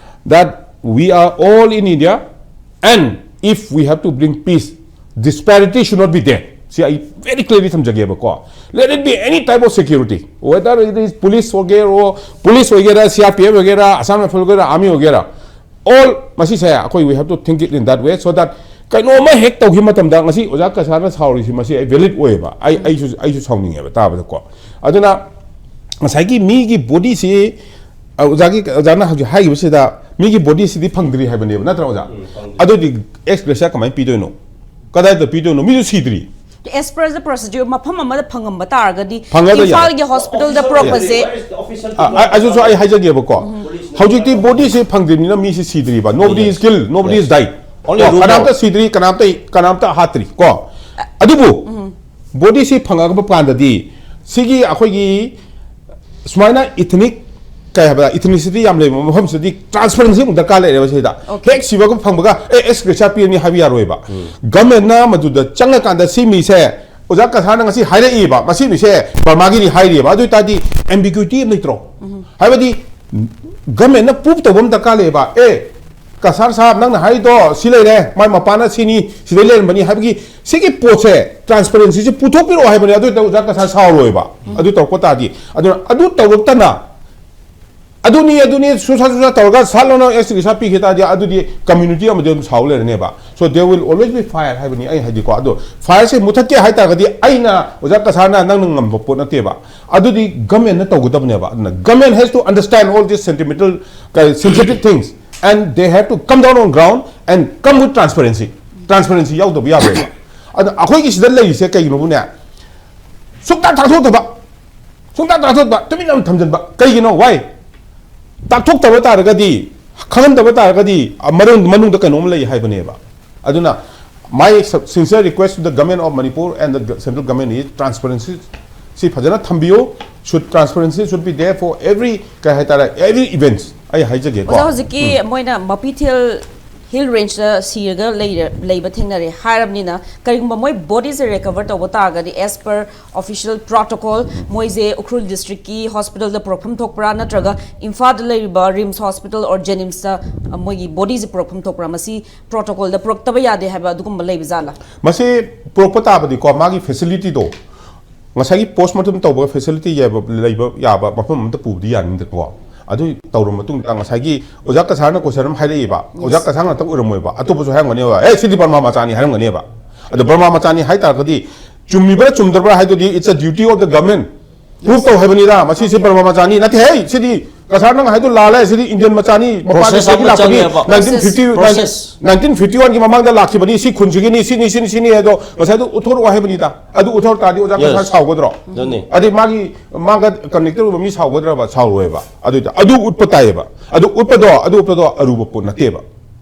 that we are all in India, and if we have to bring peace, disparity should not be there. ꯁꯤ ꯑꯩ very clearly ꯊꯝꯖꯒꯦꯕꯀꯣ꯫ Let it be any type of security, whether it is police ꯑꯣꯏꯒꯦꯔꯣ, police ꯑꯣꯏꯒꯦꯔꯥ, C R P F ꯑꯣꯏꯒꯦꯔꯥ, Assam Rifle ꯑꯣꯏꯒꯦꯔꯥ, army ꯑꯣꯏꯒꯦꯔꯥ, all ꯃꯁꯤꯁꯦ ꯑꯩꯈꯣꯏ, we have to think it in that way, so that ꯀꯩꯅꯣꯝꯃ ꯍꯦꯛ ꯇꯧꯈꯤꯕ ꯃꯇꯝꯗ, ꯉꯁꯤ ꯑꯣꯖꯥ ꯀꯁꯥꯅ ꯁꯥꯎꯔꯤꯁꯤ, ꯃꯁꯤ ꯑꯩ ꯚꯦꯂꯤꯗ ꯑꯣꯏꯌꯦꯕ꯫ ꯑꯩ, ꯑꯩꯁꯨ, ꯑꯩꯁꯨ ꯁꯥꯎꯅꯤꯡꯉꯦꯕ ꯇꯥꯕꯗꯀꯣ꯫ ꯑꯗꯨꯅ ꯉꯁꯥꯏꯒꯤ ꯃꯤꯒꯤ ꯕꯣꯗꯤꯁꯤ, ꯑ, ꯑꯣꯖꯥꯒꯤ, ꯑꯣꯖꯥꯅ ꯍꯧꯖꯤꯛ ꯍꯥꯏꯈꯤꯕꯁꯤꯗ, ꯃꯤꯒꯤ ꯕꯣꯗꯤꯁꯤꯗꯤ ꯐꯪꯗ꯭ꯔꯤ ꯍꯥꯏꯕꯅꯦꯕ, ꯅꯠꯇ꯭ꯔꯥ ꯑꯣꯖꯥ? ꯑꯗꯨꯗꯤ ꯑꯦꯛꯁ ꯒ꯭ꯔꯦꯁꯤꯌꯥ ꯀꯃꯥꯏꯅ ꯄꯤꯗꯣꯏꯅꯣ? ꯀꯗꯥꯏꯗ ꯄꯤꯗꯣꯏꯅꯣ? ꯃꯤꯁꯨ ꯁꯤꯗ꯭ꯔꯤ꯫ As per the procedure, ꯃꯐꯝ ꯑꯃꯗ ꯐꯪꯉꯝꯕ ꯇꯥꯔꯒꯗꯤ, ꯐꯪꯒꯗ ꯌꯥꯔꯦ꯫ ꯏꯝꯐꯥꯜꯒꯤ ꯍꯣꯁꯄꯤꯇꯥꯜꯗ ꯄꯨꯔꯛꯄꯁꯦ, Where is the official ꯑ, ꯑ, ꯑꯗꯨꯁꯨ ꯑꯩ ꯍꯥꯏꯖꯒꯦꯕꯀꯣ꯫ ꯍꯧꯖꯤꯛꯇꯤ ꯕꯣꯗꯤꯁꯤ ꯐꯪꯗ꯭ꯔꯤꯕꯅꯤꯅ ꯃꯤꯁꯤ ꯁꯤꯗ꯭ꯔꯤꯕ, nobody is killed, nobody is died. Only ꯀꯣ, rumor. ꯀꯅꯥꯝꯇ ꯁꯤꯗ꯭ꯔꯤ, ꯀꯅꯥꯝꯇ, ꯀꯅꯥꯝꯇ ꯍꯥꯠꯇ꯭ꯔꯤ ꯀꯣ꯫ ꯑꯗꯨꯕꯨ ꯕꯣꯗꯤꯁꯤ ꯐꯪꯉꯛꯄ ꯀꯥꯟꯗꯗꯤ, ꯁꯤꯒꯤ ꯑꯩꯈꯣꯏꯒꯤ ꯁꯨꯃꯥꯏꯅ ꯏꯊꯅꯤꯛ ꯀꯩ ꯍꯥꯏꯕ, ethnicity ꯌꯥꯝ ꯂꯩꯕ ꯃꯐꯝꯁꯤꯗꯤ transparency ꯑꯃꯨꯛ ꯗꯔꯀꯥꯔ ꯂꯩꯔꯦꯕ ꯁꯤꯗ꯫ Okay. ꯍꯦꯛ ꯁꯤꯕꯒ ꯐꯪꯕꯒ ꯑꯦ ꯑꯦꯛꯁ ꯒ꯭ꯔꯦꯁꯤꯌꯥ ꯄꯤꯔꯅꯤ ꯍꯥꯏꯕ ꯌꯥꯔꯣꯏꯕ꯫ Government ꯅ ꯃꯗꯨꯗ ꯆꯪꯉꯀꯥꯟꯗ ꯁꯤ ꯃꯤꯁꯦ ꯑꯣꯖꯥ ꯀꯁꯥꯔꯅ ꯉꯁꯤ ꯍꯥꯏꯔꯛꯏꯕ, ꯃꯁꯤ ꯃꯤꯁꯦ ꯕꯔꯃꯥꯒꯤꯅꯤ ꯍꯥꯏꯔꯤꯕ, ꯑꯗꯨ ꯑꯣꯏꯇꯥꯔꯗꯤ ambiguity ꯑꯃ ꯂꯩꯇ꯭ꯔꯣ? ꯍꯥꯏꯕꯗꯤ government ꯅ prove ꯇꯧꯕ ꯑꯃ ꯗꯔꯀꯥꯔ ꯂꯩꯌꯦꯕ꯫ ꯑꯦ, ꯀꯁꯥꯔ ꯁꯥꯍꯕ, ꯅꯪꯅ ꯍꯥꯏꯗꯣ ꯁꯤ ꯂꯩꯔꯦ, ꯃꯥꯏ ꯃꯄꯥꯅ ꯁꯤꯅꯤ, ꯁꯤꯗꯩ ꯂꯩꯔꯝꯕꯅꯤ ꯍꯥꯏꯕꯒꯤ ꯁꯤꯒꯤ ꯄꯣꯠꯁꯦ, transparency ꯁꯦ ꯄꯨꯊꯣꯛꯄꯤꯔꯛꯑꯣ ꯍꯥꯏꯕꯅꯦ꯫ ꯑꯗꯨ ꯑꯣꯏꯇꯥꯔꯗꯤ ꯑꯣꯖꯥ ꯀꯁꯥꯔ ꯁꯥꯎꯔꯣꯏꯕ꯫ ꯑꯗꯨ ꯇꯧꯔꯛꯄ ꯇꯥꯔꯗꯤ, ꯑꯗꯨꯅ ꯑꯗꯨ ꯇꯧꯔꯛꯇꯅ ꯑꯗꯨꯅꯤ, ꯑꯗꯨꯅꯤ, ꯁꯨꯁꯥ, ꯁꯨꯁꯥ ꯇꯧꯔꯒ ꯁꯠ ꯂꯥꯎꯅ ꯑꯦꯛꯁ ꯒ꯭ꯔꯦꯁꯤꯌꯥ ꯄꯤꯈꯤ ꯇꯥꯔꯗꯤ, ꯑꯗꯨꯗꯤ community ꯑꯃꯗꯤ ꯑꯗꯨꯝ ꯁꯥꯎ ꯂꯩꯔꯅꯦꯕ꯫ So there will always be fire ꯍꯥꯏꯕꯅꯤ ꯑꯩ ꯍꯥꯏꯗꯤꯀꯣ꯫ ꯑꯗꯣ fire ꯁꯦ ꯃꯨꯊꯠꯀꯦ ꯍꯥꯏ ꯇꯥꯔꯒꯗꯤ ꯑꯩꯅ, ꯑꯣꯖꯥ ꯀꯁꯥꯔꯅ ꯅꯪꯅ ꯉꯝꯕ ꯄꯣꯠ ꯅꯠꯇꯦꯕ꯫ ꯑꯗꯨꯗꯤ government ꯅ ꯇꯧꯒꯗꯕꯅꯦꯕ꯫ ꯑꯗꯨꯅ government has to understand all these sentimental, uh, sensitive things and they have to come down on ground and come with transparency. Transparency ꯌꯥꯎꯗꯕ ꯌꯥꯔꯣꯏꯕ꯫ ꯑꯗꯣ ꯑꯩꯈꯣꯏꯒꯤ ꯁꯤꯗ ꯂꯩꯔꯤꯁꯦ ꯀꯩꯒꯤꯅꯣꯕꯨꯅꯦ, ꯁꯨꯡꯇꯥꯛ ꯇꯥꯛꯊꯣꯛꯇꯕ, ꯁꯨꯡꯇꯥꯛ ꯇꯥꯛꯊꯣꯛꯇꯕ, ꯇꯨꯃꯤꯟꯅ ꯑꯗꯨꯝ ꯊꯝꯖꯤꯟꯕ꯫ ꯀꯩꯒꯤꯅꯣ? Why? ꯇꯥꯛꯊꯣꯛꯇꯕ ꯇꯥꯔꯒꯗꯤ, ꯈꯪꯍꯟꯗꯕ ꯇꯥꯔꯒꯗꯤ, ꯑ, ꯃꯔꯝ, ꯃꯅꯨꯡꯗ ꯀꯩꯅꯣꯝ ꯂꯩ ꯍꯥꯏꯕꯅꯦꯕ꯫ ꯑꯗꯨꯅ my sincere request to the government of Manipur and the central government is transparency ꯁꯤ ꯐꯖꯅ ꯊꯝꯕꯤꯌꯨ꯫ Should, transparency should be there for every, ꯀꯩ ꯍꯥꯏꯇꯥꯔꯦ, every events꯫ ꯑꯩ ꯍꯥꯏꯖꯒꯦꯀꯣ꯫ ꯑꯣꯖꯥ, ꯍꯧꯖꯤꯛꯀꯤ ꯃꯣꯏꯅ ꯃꯄꯤꯊꯦꯜ ꯍꯤꯜ ꯔꯦꯟꯖꯇ ꯁꯤꯔꯒ ꯂꯩꯔ- ꯂꯩꯕ ꯊꯦꯡꯅꯔꯦ ꯍꯥꯏꯔꯕꯅꯤꯅ, ꯀꯔꯤꯒꯨꯝꯕ ꯃꯣꯏ ꯕꯣꯗꯤꯁꯦ ꯔꯤꯀꯚꯔ ꯇꯧꯕ ꯇꯥꯔꯒꯗꯤ, as per official protocol, ꯃꯣꯏꯁꯦ ꯎꯈ꯭ꯔꯨꯜ ꯗꯤꯁꯇ꯭ꯔꯤꯛꯀꯤ ꯍꯣꯁꯄꯤꯇꯥꯜꯗ ꯄꯨꯔꯛꯐꯝ ꯊꯣꯛꯄ꯭ꯔꯥ, ꯅꯠꯇ꯭ꯔꯒ ꯏꯝꯐꯥꯜꯗ ꯂꯩꯔꯤꯕ ꯔꯤꯝꯁ ꯍꯣꯁꯄꯤꯇꯥꯜ or ꯖꯦꯅꯤꯝꯁꯇ, ꯑ, ꯃꯣꯏꯒꯤ ꯕꯣꯗꯤꯁꯦ ꯄꯨꯔꯛꯐꯝ ꯊꯣꯛꯄ꯭ꯔꯥ? ꯃꯁꯤ ꯄ꯭ꯔꯣꯇꯣꯀꯣꯜꯗ ꯄꯨꯔꯛꯇꯕ ꯌꯥꯗꯦ ꯍꯥꯏꯕ ꯑꯗꯨꯒꯨꯝꯕ ꯂꯩꯕ ꯖꯥꯠꯂꯥ? ꯃꯁꯤ ꯄꯨꯔꯛꯄ ꯇꯥꯕꯗꯤꯀꯣ, ꯃꯥꯒꯤ ꯐꯦꯁꯤꯂꯤꯇꯤꯗꯣ, ꯉꯁꯥꯏꯒꯤ ꯄꯣꯁꯃꯣꯔꯇꯦꯝ ꯇꯧꯕ ꯐꯦꯁꯤꯂꯤꯇꯤ ꯌꯥꯕ, ꯂꯩꯕ ꯌꯥꯕ ꯃꯐꯝ ꯑꯃꯗ ꯄꯨꯕꯗꯤ ꯌꯥꯅꯤꯗꯀꯣ꯫ ꯑꯗꯨ ꯇꯧꯔꯕ ꯃꯇꯨꯡꯗ ꯉꯁꯥꯏꯒꯤ ꯑꯣꯖꯥ ꯀꯁꯥꯔꯅ ꯀꯣꯏꯁꯟ ꯑꯃ ꯍꯥꯏꯔꯛꯏꯕ, ꯑꯣꯖꯥ ꯀꯁꯥꯔ ꯉꯥꯛꯇ ꯑꯣꯏꯔꯝꯃꯣꯏꯕ, ꯑꯇꯣꯞꯄꯁꯨ ꯍꯥꯏꯔꯝꯒꯅꯦꯕ, "ꯑꯦ, ꯁꯤꯗꯤ ꯕꯔꯃꯥ ꯃꯆꯥꯅꯤ" ꯍꯥꯏꯔꯝꯒꯅꯦꯕ꯫ ꯑꯗꯣ ꯕꯔꯃꯥ ꯃꯆꯥꯅꯤ ꯍꯥꯏ ꯇꯥꯔꯒꯗꯤ, ꯆꯨꯝꯃꯤꯕ꯭ꯔꯥ ꯆꯨꯝꯗꯕ꯭ꯔꯥ ꯍꯥꯏꯗꯨꯗꯤ it's a duty of the government꯫ Proof ꯇꯧ ꯍꯥꯏꯕꯅꯤꯗ, ꯃꯁꯤꯁꯦ ꯕꯔꯃꯥ ꯃꯆꯥꯅꯤ ꯅꯠꯇꯦ, ꯍꯦ, ꯁꯤꯗꯤ ꯀꯁꯥꯔ ꯅꯪ ꯍꯥꯏꯗꯣ ꯂꯥꯜꯂꯦ, ꯁꯤꯗꯤ ꯏꯟꯗꯤꯌꯟ ꯃꯆꯥꯅꯤ, ꯃꯄꯥꯟ Process ꯗꯦꯁꯇꯒꯤ ꯑꯃ ꯂꯥꯛꯄꯅꯤ, ꯆꯪꯉꯦꯕ꯫ Nineteen fifty, Process꯫ Nineteen fifty ꯋꯥꯟꯒꯤ ꯃꯃꯥꯡꯗ ꯂꯥꯛꯈꯤꯕꯅꯤ, ꯁꯤ ꯈꯨꯟꯁꯤꯒꯤꯅꯤ, ꯁꯤꯅꯤ, ꯁꯤꯅꯤ, ꯁꯤꯅꯤ ꯍꯥꯏꯗꯣ ꯉꯁꯥꯏꯗꯣ ꯎꯠꯊꯣꯔꯛꯑꯣ ꯍꯥꯏꯕꯅꯤꯗ꯫ ꯑꯗꯨ ꯎꯠꯊꯣꯔꯛ ꯇꯥꯔꯗꯤ ꯑꯣꯖꯥ Yes꯫ ꯀꯁꯥꯔ ꯁꯥꯎꯒꯗ꯭ꯔꯣ? ꯑꯗꯨꯅꯤ꯫ ꯑꯗꯩ ꯃꯥꯒꯤ, ꯃꯥꯒ ꯀꯅꯦꯛꯇꯦꯠ ꯑꯣꯏꯕ ꯃꯤ ꯁꯥꯎꯒꯗ꯭ꯔꯕ? ꯁꯥꯎꯔꯣꯏꯕ꯫ ꯑꯗꯨ, ꯑꯗꯨ ꯎꯠꯄ ꯇꯥꯏꯌꯦꯕ꯫ ꯑꯗꯨ ꯎꯠꯄꯗꯣ, ꯑꯗꯨ ꯎꯠꯄꯗꯣ ꯑꯔꯨꯕ ꯄꯣꯠ ꯅꯠꯇꯦꯕ꯫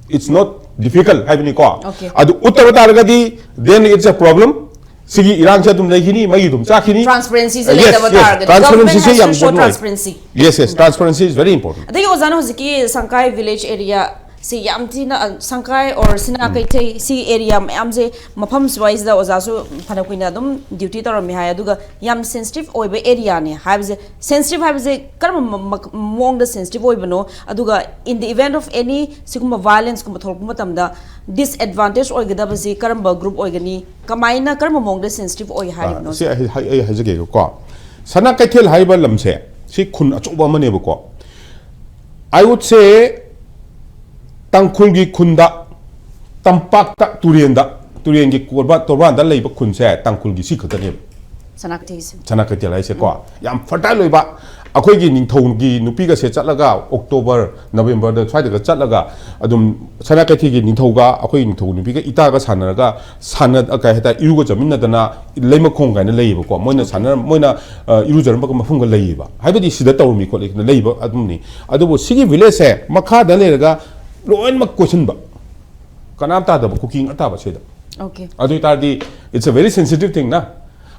It's not difficult ꯍꯥꯏꯕꯅꯤꯀꯣ꯫ Okay꯫ ꯑꯗꯨ ꯎꯠꯇꯕ ꯇꯥꯔꯒꯗꯤ, then it's a problem꯫ ꯁꯤꯒꯤ ꯏꯔꯥꯡꯁꯦ ꯑꯗꯨꯝ ꯂꯩꯈꯤꯅꯤ, ꯃꯩ ꯑꯗꯨꯝ ꯆꯥꯈꯤꯅꯤ꯫ Transparency ꯁꯦ Yes, ꯂꯩꯇꯕ yes, ꯇꯥꯔꯒꯗꯤ transparency Government ꯁꯦ has ꯌꯥꯝ to show important ꯑꯣꯏ꯫ Transparency. Yes, yes, transparency is very important. ꯑꯗꯒꯤ ꯑꯣꯖꯥꯅ ꯍꯧꯖꯤꯛꯀꯤ ꯁꯪꯀꯥꯏ ꯚꯤꯂꯦꯖ ꯑꯦꯔꯤꯌꯥ ꯁꯤ ꯌꯥꯝ ꯊꯤꯅ ꯑ, ꯁꯪꯀꯥꯏ ꯑꯣꯔ ꯁꯤꯅꯥ ꯀꯩꯊꯩ ꯁꯤ ꯑꯦꯔꯤꯌꯥ ꯃꯌꯥꯝꯁꯦ ꯃꯐꯝ ꯁ꯭ꯋꯥꯏꯁꯤꯗ ꯑꯣꯖꯥꯁꯨ ꯐꯅ ꯀꯨꯏꯅ ꯑꯗꯨꯝ ꯗ꯭ꯌꯨꯇꯤ ꯇꯧꯔꯝꯃꯤ ꯍꯥꯏ꯫ ꯑꯗꯨꯒ ꯌꯥꯝ ꯁꯦꯟꯁꯤꯇꯤꯚ ꯑꯣꯏꯕ ꯑꯦꯔꯤꯌꯥꯅꯦ ꯍꯥꯏꯕꯁꯦ, ꯁꯦꯟꯁꯤꯇꯤꯚ ꯍꯥꯏꯕꯁꯦ ꯀꯔꯝꯕ ꯃ- ꯃ- ꯃꯑꯣꯡꯗ ꯁꯦꯟꯁꯤꯇꯤꯚ ꯑꯣꯏꯕꯅꯣ? ꯑꯗꯨꯒ in the event of any ꯁꯤꯒꯨꯝꯕ ꯚꯥꯏꯂꯦꯟꯁꯀꯨꯝꯕ ꯊꯣꯛꯂꯛꯄ ꯃꯇꯝꯗ ꯗꯤꯁꯑꯦꯗꯚꯥꯟꯇꯦꯖ ꯑꯣꯏꯒꯗꯕꯁꯤ ꯀꯔꯝꯕ ꯒ꯭ꯔꯨꯞ ꯑꯣꯏꯒꯅꯤ? ꯀꯃꯥꯏꯅ, ꯀꯔꯝꯕ ꯃꯑꯣꯡꯗ ꯁꯦꯟꯁꯤꯇꯤꯚ ꯑꯣꯏ ꯍꯥꯏꯔꯤꯕꯅꯣ? ꯁꯤ ꯑꯩ ꯑꯩ ꯍꯥꯏꯖꯒꯦꯕꯀꯣ꯫ ꯁꯅꯥ ꯀꯩꯊꯦꯜ ꯍꯥꯏꯕ ꯂꯝꯁꯦ ꯁꯤ ꯈꯨꯟ ꯑꯆꯧꯕ ꯑꯃꯅꯦꯕꯀꯣ꯫ I would say ꯇꯥꯡꯈꯨꯜꯒꯤ ꯈꯨꯟꯗ, ꯇꯝꯄꯥꯛꯇ, ꯇꯨꯔꯦꯟꯗ, ꯇꯨꯔꯦꯟꯒꯤ ꯀꯣꯔꯕꯥꯟ ꯇꯣꯔꯕꯥꯟꯗ ꯂꯩꯕ ꯈꯨꯟꯁꯦ ꯇꯥꯡꯈꯨꯜꯒꯤ ꯁꯤ ꯈꯛꯇꯅꯦꯕ꯫ ꯁꯅꯥ ꯀꯩꯊꯩꯁꯦ. ꯁꯅꯥ ꯀꯩꯊꯦꯜ ꯍꯥꯏꯁꯦꯀꯣ, ꯌꯥꯝ ꯐꯔꯇꯥꯏꯜ ꯑꯣꯏꯕ꯫ ꯑꯩꯈꯣꯏꯒꯤ ꯅꯤꯡꯊꯧꯒꯤ ꯅꯨꯄꯤꯒꯁꯦ ꯆꯠꯂꯒ ꯑꯣꯛꯇꯣꯕꯔ, ꯅꯕꯦꯝꯕꯔꯗ ꯁ꯭ꯋꯥꯏꯗꯒ ꯆꯠꯂꯒ ꯑꯗꯨꯝ ꯁꯅꯥ ꯀꯩꯊꯦꯜꯒꯤ ꯅꯤꯡꯊꯧꯒ ꯑꯩꯈꯣꯏ ꯅꯤꯡꯊꯧ ꯅꯨꯄꯤꯒ ꯏꯇꯥꯒ ꯁꯥꯟꯅꯔꯒ ꯁꯥꯟꯅ ꯀꯩ ꯍꯥꯏꯇꯥꯔꯦ, ꯏꯔꯨꯒ ꯆꯠꯃꯤꯟꯅꯗꯅ ꯂꯩꯃꯈꯣꯡ ꯀꯥꯏꯅ ꯂꯩꯌꯦꯕꯀꯣ꯫ ꯃꯣꯏꯅ ꯁꯥꯟꯅꯔ ꯃꯣꯏꯅ ꯑ, ꯏꯔꯨꯖꯔꯝꯕꯒ ꯃꯐꯝꯒ ꯂꯩꯌꯦꯕ꯫ ꯍꯥꯏꯕꯗꯤ ꯁꯤꯗ ꯇꯧꯔꯝꯃꯤ ꯈꯣꯠꯂꯤ ꯂꯩꯕ ꯑꯗꯨꯝꯅꯤ꯫ ꯑꯗꯨꯕꯨ ꯁꯤꯒꯤ ꯚꯤꯂꯦꯖꯁꯦ ꯃꯈꯥꯗ ꯂꯩꯔꯒ ꯂꯣꯏꯅꯃꯛ ꯀꯣꯏꯁꯤꯟꯕ, ꯀꯅꯥꯝ ꯇꯥꯗꯕ, ꯀꯨꯀꯤ ꯉꯥꯛ ꯇꯥꯕ ꯁꯤꯗ꯫ Okay. ꯑꯗꯨ ꯑꯣꯏꯇꯥꯔꯗꯤ it's a very sensitive thing ꯅ꯫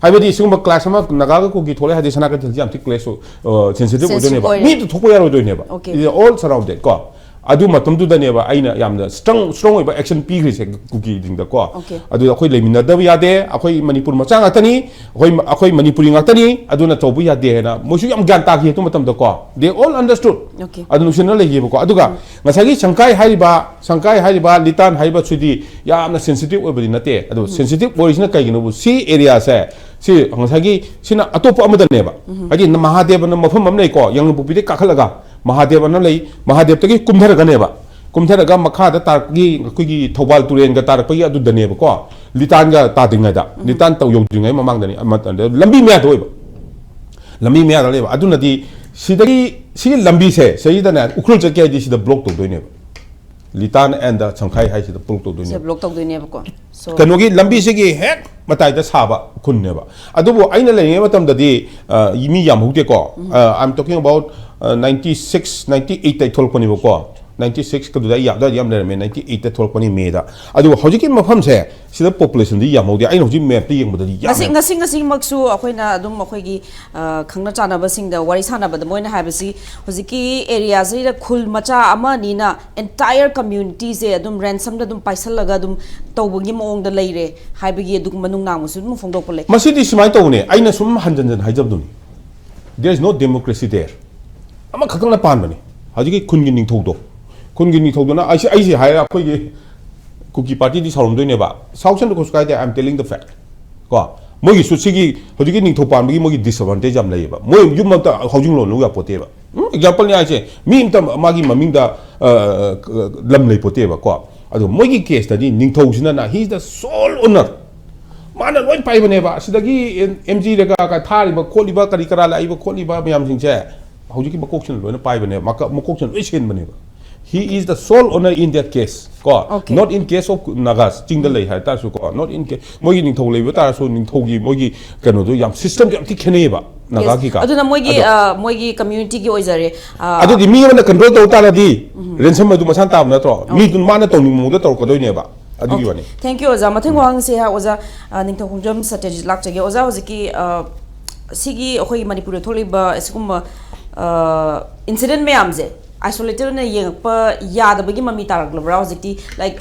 ꯍꯥꯏꯕꯗꯤ ꯁꯤꯒꯨꯝꯕ ꯀ꯭ꯂꯥꯁ ꯑꯃ ꯅꯥꯒꯥꯒ ꯀꯨꯀꯤ ꯊꯣꯛꯂꯛꯑꯦ ꯍꯥꯏꯗꯤ ꯁꯅꯥ ꯀꯩꯊꯦꯜꯁꯤ ꯌꯥꯝ ꯊꯤ ꯀ꯭ꯂꯦꯁ ꯁꯦꯟꯁꯤꯇꯤꯚ Sensitive ꯑꯣꯏꯗꯣꯏꯅꯦꯕ꯫ ꯑꯣꯏꯔꯦ. ꯃꯤꯗ ꯊꯣꯛꯄ ꯌꯥꯔꯣꯏꯗꯣꯏꯅꯦꯕ꯫ Okay. It is all surrounded ꯀꯣ꯫ ꯑꯗꯨ ꯃꯇꯝꯗꯨꯗꯅꯦꯕ ꯑꯩꯅ ꯌꯥꯝꯅ ꯁ꯭ꯇꯔꯣꯡ ꯁ꯭ꯇꯔꯣꯡ ꯑꯣꯏꯕ ꯑꯦꯛꯁꯟ ꯄꯤꯈ꯭ꯔꯤꯁꯦ ꯀꯨꯀꯤꯁꯤꯡꯗꯀꯣ꯫ Okay. ꯑꯗꯨꯗ ꯑꯩꯈꯣꯏ ꯂꯩꯃꯤꯟꯅꯗꯕ ꯌꯥꯗꯦ, ꯑꯩꯈꯣꯏ ꯃꯅꯤꯄꯨꯔ ꯃꯆꯥ ꯉꯥꯛꯇꯅꯤ, ꯑꯩꯈꯣꯏ ꯑꯩꯈꯣꯏ ꯃꯅꯤꯄꯨꯔꯤ ꯉꯥꯛꯇꯅꯤ, ꯑꯗꯨꯅ ꯇꯧꯕ ꯌꯥꯗꯦ ꯍꯥꯏꯅ ꯃꯣꯏꯁꯨ ꯌꯥꯝ ꯒ꯭ꯌꯥꯟ ꯇꯥꯈꯤ ꯑꯗꯨ ꯃꯇꯝꯗꯀꯣ꯫ They all understood. Okay. ꯑꯗꯨ ꯅꯨꯡꯁꯤꯅ ꯂꯩꯈꯤꯕꯀꯣ꯫ ꯑꯗꯨꯒ ꯉꯁꯥꯏꯒꯤ ꯁꯪꯀꯥꯏ ꯍꯥꯏꯔꯤꯕ, ꯁꯪꯀꯥꯏ ꯍꯥꯏꯔꯤꯕ ꯂꯤꯇꯥꯟ ꯍꯥꯏꯔꯤꯕꯁꯤꯗꯤ ꯌꯥꯝꯅ ꯁꯦꯟꯁꯤꯇꯤꯚ ꯑꯣꯏꯕꯗꯤ ꯅꯠꯇꯦ꯫ ꯑꯗꯣ ꯁꯦꯟꯁꯤꯇꯤꯚ ꯑꯣꯏꯔꯤꯁꯤꯅ ꯀꯩꯒꯤꯅꯣꯕꯨ ꯁꯤ ꯑꯦꯔꯤꯌꯥꯁꯦ ꯁꯤ ꯉꯁꯥꯏꯒꯤ ꯁꯤꯅ ꯑꯇꯣꯞꯄ ꯑꯃꯗꯅꯦꯕ꯫ ꯍꯥꯏꯗꯤ ꯃꯍꯥꯗꯦꯕꯅ ꯃꯐꯝ ꯑꯃ ꯂꯩꯀꯣ, ꯌꯥꯡꯂꯨꯄꯣꯛꯄꯤꯗꯒꯤ ꯀꯥꯈꯠꯂꯒ ꯃꯍꯥꯗꯦꯕ ꯑꯃ ꯂꯩ, ꯃꯍꯥꯗꯦꯕꯇꯒꯤ ꯀꯨꯝꯊꯔꯒꯅꯦꯕ, ꯀꯨꯝꯊꯔꯒ ꯃꯈꯥꯗ ꯇꯥꯔꯛꯄꯒꯤ ꯑꯩꯈꯣꯏꯒꯤ ꯊꯧꯕꯥꯜ ꯇꯨꯔꯦꯜꯒ ꯇꯥꯔꯛꯄꯒꯤ ꯑꯗꯨꯗꯅꯦꯕꯀꯣ, ꯂꯤꯇꯥꯟꯒ ꯇꯥꯗ꯭ꯔꯤꯉꯩꯗ, ꯂꯤꯇꯥꯟ ꯇꯧ ꯌꯧꯗ꯭ꯔꯤꯉꯩ ꯃꯃꯥꯡꯗꯅꯤ, ꯑꯃ ꯂꯝꯕꯤ ꯃꯌꯥꯗ ꯑꯣꯏꯕ, ꯂꯝꯕꯤ ꯃꯌꯥꯗ ꯂꯩꯕ꯫ ꯑꯗꯨꯅꯗꯤ ꯁꯤꯗꯒꯤ ꯁꯤꯒꯤ ꯂꯝꯕꯤꯁꯦ ꯁꯤꯗꯅꯦ ꯎꯈ꯭ꯔꯨꯜ ꯆꯠꯀꯦ ꯍꯥꯏꯗꯤ ꯁꯤꯗ ꯕ꯭ꯂꯣꯛ ꯇꯧꯗꯣꯏꯅꯦꯕ꯫ ꯂꯤꯇꯥꯟ ꯑꯦꯟꯗ ꯁꯪꯈꯥꯏ ꯍꯥꯏꯁꯤꯗ ꯄꯨꯂꯞ ꯁꯦ ꯇꯧꯗꯣꯏꯅꯦꯕ꯫ ꯕ꯭ꯂꯣꯛ ꯇꯧꯗꯣꯏꯅꯦꯕꯀꯣ. So, ꯀꯩꯅꯣꯒꯤ ꯂꯝꯕꯤꯁꯤꯒꯤ ꯍꯦꯛ ꯃꯇꯥꯏꯗ ꯁꯥꯕ ꯈꯨꯟꯅꯦꯕ꯫ ꯑꯗꯨꯕꯨ ꯑꯩꯅ ꯂꯩꯔꯤꯉꯩ ꯃꯇꯝꯗꯗꯤ ꯑ, ꯃꯤ ꯌꯥꯝꯍꯧꯗꯦꯀꯣ꯫ ꯑ, I'm talking about, ꯑ, ninety six, ninety eight ꯇꯩ ꯊꯣꯛꯂꯛꯄꯅꯦꯕꯀꯣ꯫ ꯅꯥꯏꯟꯇꯤ ꯁꯤꯛꯁꯀꯗꯨꯗ ꯑꯩ ꯌꯥꯝ ꯌꯥꯝ ꯂꯩꯔꯝꯃꯦ, ꯅꯥꯏꯟꯇꯤ ꯑꯩꯠꯇ ꯊꯣꯛꯂꯛꯄꯅꯤ ꯃꯦꯗ꯫ ꯑꯗꯨꯒ ꯍꯧꯖꯤꯛꯀꯤ ꯃꯐꯝꯁꯦ ꯁꯤꯗ ꯄꯣꯄꯨꯂꯦꯁꯟꯗꯤ ꯌꯥꯝꯍꯧꯗꯦ꯫ ꯑꯩꯅ ꯍꯧꯖꯤꯛ ꯃꯦꯞꯇ ꯌꯦꯡꯕꯗꯗꯤ ꯉꯁꯤ ꯌꯥꯝꯃꯦ꯫ ꯉꯁꯤ ꯉꯁꯤꯃꯛꯁꯨ ꯑꯩꯈꯣꯏꯅ ꯑꯗꯨꯝ ꯑꯩꯈꯣꯏꯒꯤ ꯑ, ꯈꯪꯅ ꯆꯥꯟꯅꯕꯁꯤꯡꯗ ꯋꯥꯔꯤ ꯁꯥꯟꯅꯕꯗ ꯃꯣꯏꯅ ꯍꯥꯏꯕꯁꯤ ꯍꯧꯖꯤꯛꯀꯤ ꯑꯦꯔꯤꯌꯥꯁꯤꯗ ꯈꯨꯜ ꯃꯆꯥ ꯑꯃ ꯑꯅꯤꯅ ꯑꯦꯟꯇꯥꯌꯔ ꯀꯝꯃ꯭ꯌꯨꯅꯤꯇꯤꯁꯦ ꯑꯗꯨꯝ ꯔꯦꯟꯁꯝꯗ ꯑꯗꯨꯝ ꯄꯥꯏꯁꯜꯂꯒ ꯑꯗꯨꯝ ꯇꯧꯕꯒꯤ ꯃꯑꯣꯡꯗ ꯂꯩꯔꯦ ꯍꯥꯏꯕꯒꯤ ꯑꯗꯨꯒꯨꯝꯕ ꯅꯨꯡꯅꯥꯡꯕꯁꯨ ꯑꯗꯨꯝ ꯐꯣꯡꯗꯣꯛꯄ ꯂꯩ꯫ ꯃꯁꯤꯗꯤ ꯁꯨꯃꯥꯏꯅ ꯇꯧꯕꯅꯦ, ꯑꯩꯅ ꯁꯨꯝ ꯍꯟꯖꯟ ꯍꯟꯖꯟ ꯍꯥꯏꯖꯕꯗꯨꯅꯤ, there is no democracy there꯫ ꯑꯃꯈꯛꯇꯪꯅ ꯄꯥꯟꯕꯅꯤ꯫ ꯍꯧꯖꯤꯛꯀꯤ ꯈꯨꯟꯒꯤ ꯅꯤꯡꯊꯧꯗꯣ, ꯈꯨꯟꯒꯤ ꯅꯤꯡꯊꯧꯗꯨꯅ ꯑꯩꯁꯦ ꯑꯩꯁꯦ ꯍꯥꯏꯔꯒ ꯑꯩꯈꯣꯏꯒꯤ ꯀꯨꯀꯤ ꯄꯥꯔꯇꯤꯗꯤ ꯁꯥꯎꯔꯝꯗꯣꯏꯅꯦꯕ, ꯁꯥꯎꯁꯟꯗ ꯀꯩꯁꯨ ꯀꯥꯏꯗꯦ, I am telling the fact꯫ ꯀꯣ, ꯃꯣꯏꯒꯤꯁꯨ ꯁꯤꯒꯤ ꯍꯧꯖꯤꯛꯀꯤ ꯅꯤꯡꯊꯧ ꯄꯥꯟꯕꯒꯤ ꯃꯣꯏꯒꯤ ꯗꯤꯁꯑꯦꯗꯚꯥꯟꯇꯦꯖ ꯌꯥꯝ ꯂꯩꯌꯦꯕ꯫ ꯃꯣꯏ ꯌꯨꯝ ꯑꯝꯇ ꯍꯥꯎꯁꯤꯡ ꯂꯣꯟ ꯂꯧ ꯌꯥꯄꯣꯠꯇꯦꯕ꯫ ꯑꯦꯛꯖꯥꯝꯄꯜꯅꯤ ꯍꯥꯏꯁꯦ, ꯃꯤ ꯑꯝꯇ ꯃꯥꯒꯤ ꯃꯃꯤꯡꯗ ꯑ, ꯂꯝ ꯂꯩꯄꯣꯠꯇꯦꯕ꯫ ꯀꯣ, ꯑꯗꯣ ꯃꯣꯏꯒꯤ ꯀꯦꯁꯇꯗꯤ ꯅꯤꯡꯊꯧꯁꯤꯅ, he is the sole owner, ꯃꯥꯅ ꯂꯣꯏ ꯄꯥꯏꯕꯅꯦꯕ꯫ ꯑꯁꯤꯗꯒꯤ ꯑꯦꯝ ꯖꯤ ꯔꯦꯒꯥ ꯊꯥꯔꯤꯕ ꯈꯣꯠꯂꯤꯕ ꯀꯔꯤ ꯀꯔꯥ ꯂꯥꯛꯏꯕ ꯈꯣꯠꯂꯤꯕ ꯃꯌꯥꯝꯁꯤꯡꯁꯦ ꯍꯧꯖꯤꯛꯀꯤ ꯃꯀꯣꯛꯁꯤꯅ ꯂꯣꯏꯅ ꯄꯥꯏꯕꯅꯦꯕ, ꯃꯀ- ꯃꯀꯣꯛꯁꯤꯅ ꯂꯣꯏ ꯁꯦꯟꯕꯅꯦꯕ꯫ He is the sole owner in that case꯫ ꯀꯣ, Okay. Not in case of Nagas, ꯆꯤꯡꯗ ꯂꯩ ꯍꯥꯏ ꯇꯥꯔꯁꯨ꯫ ꯀꯣ, not in case, ꯃꯣꯏꯒꯤ ꯅꯤꯡꯊꯧ ꯂꯩꯕ ꯇꯥꯔꯁꯨ ꯅꯤꯡꯊꯧꯒꯤ ꯃꯣꯏꯒꯤ ꯀꯩꯅꯣꯗꯣ ꯌꯥꯝ, ꯁꯤꯁꯇꯦꯝꯗꯣ ꯌꯥꯝ ꯊꯤ ꯈꯦꯠꯅꯩꯌꯦꯕ ꯅꯥꯒꯥꯒꯤꯒ꯫ ꯑꯗꯨꯅ ꯃꯣꯏꯒꯤ ꯑꯗꯣ ꯑ, ꯃꯣꯏꯒꯤ ꯀꯝꯃ꯭ꯌꯨꯅꯤꯇꯤꯒꯤ ꯑꯣꯏꯖꯔꯦ꯫ ꯑ, ꯑꯗꯨꯗꯤ ꯃꯤ ꯑꯃꯅ ꯀꯟꯇ꯭ꯔꯣꯜ ꯇꯧ ꯇꯥꯔꯗꯤ ꯔꯦꯟꯁꯝ ꯑꯗꯨ ꯃꯁꯥꯅ ꯇꯥꯕ ꯅꯠꯇ꯭ꯔꯣ? ꯃꯤꯗꯨ ꯃꯥꯅ ꯇꯧꯅꯤꯡꯕ ꯃꯑꯣꯡꯗ ꯇꯧꯔꯛꯀꯗꯣꯏꯅꯦꯕ꯫ ꯑꯗꯨꯒꯤ ꯋꯥꯅꯤ꯫ Thank you ꯑꯣꯖꯥ꯫ ꯃꯊꯪ ꯋꯥꯍꯪꯁꯦ ꯑꯣꯖꯥ ꯑ, ꯅꯤꯡꯊꯧ ꯈꯣꯡꯖꯝ ꯁꯇ꯭ꯌꯖꯤꯠ ꯂꯥꯛꯆꯒꯦ꯫ ꯑꯣꯖꯥ, ꯍꯧꯖꯤꯛꯀꯤ ꯑ, ꯁꯤꯒꯤ ꯑꯩꯈꯣꯏꯒꯤ ꯃꯅꯤꯄꯨꯔꯗ ꯊꯣꯛꯂꯤꯕ ꯑꯁꯤꯒꯨꯝꯕ ꯏꯟꯁꯤꯗꯦꯟ ꯃꯌꯥꯝꯁꯦ ꯑꯥꯏꯁꯣꯂꯦꯇꯦꯠ ꯑꯣꯏꯅ ꯌꯦꯡꯉꯛꯄ ꯌꯥꯗꯕꯒꯤ ꯃꯃꯤ ꯇꯥꯔꯛꯂꯕ꯭ꯔꯥ? ꯍꯧꯖꯤꯛꯇꯤ ꯂꯥꯏꯛ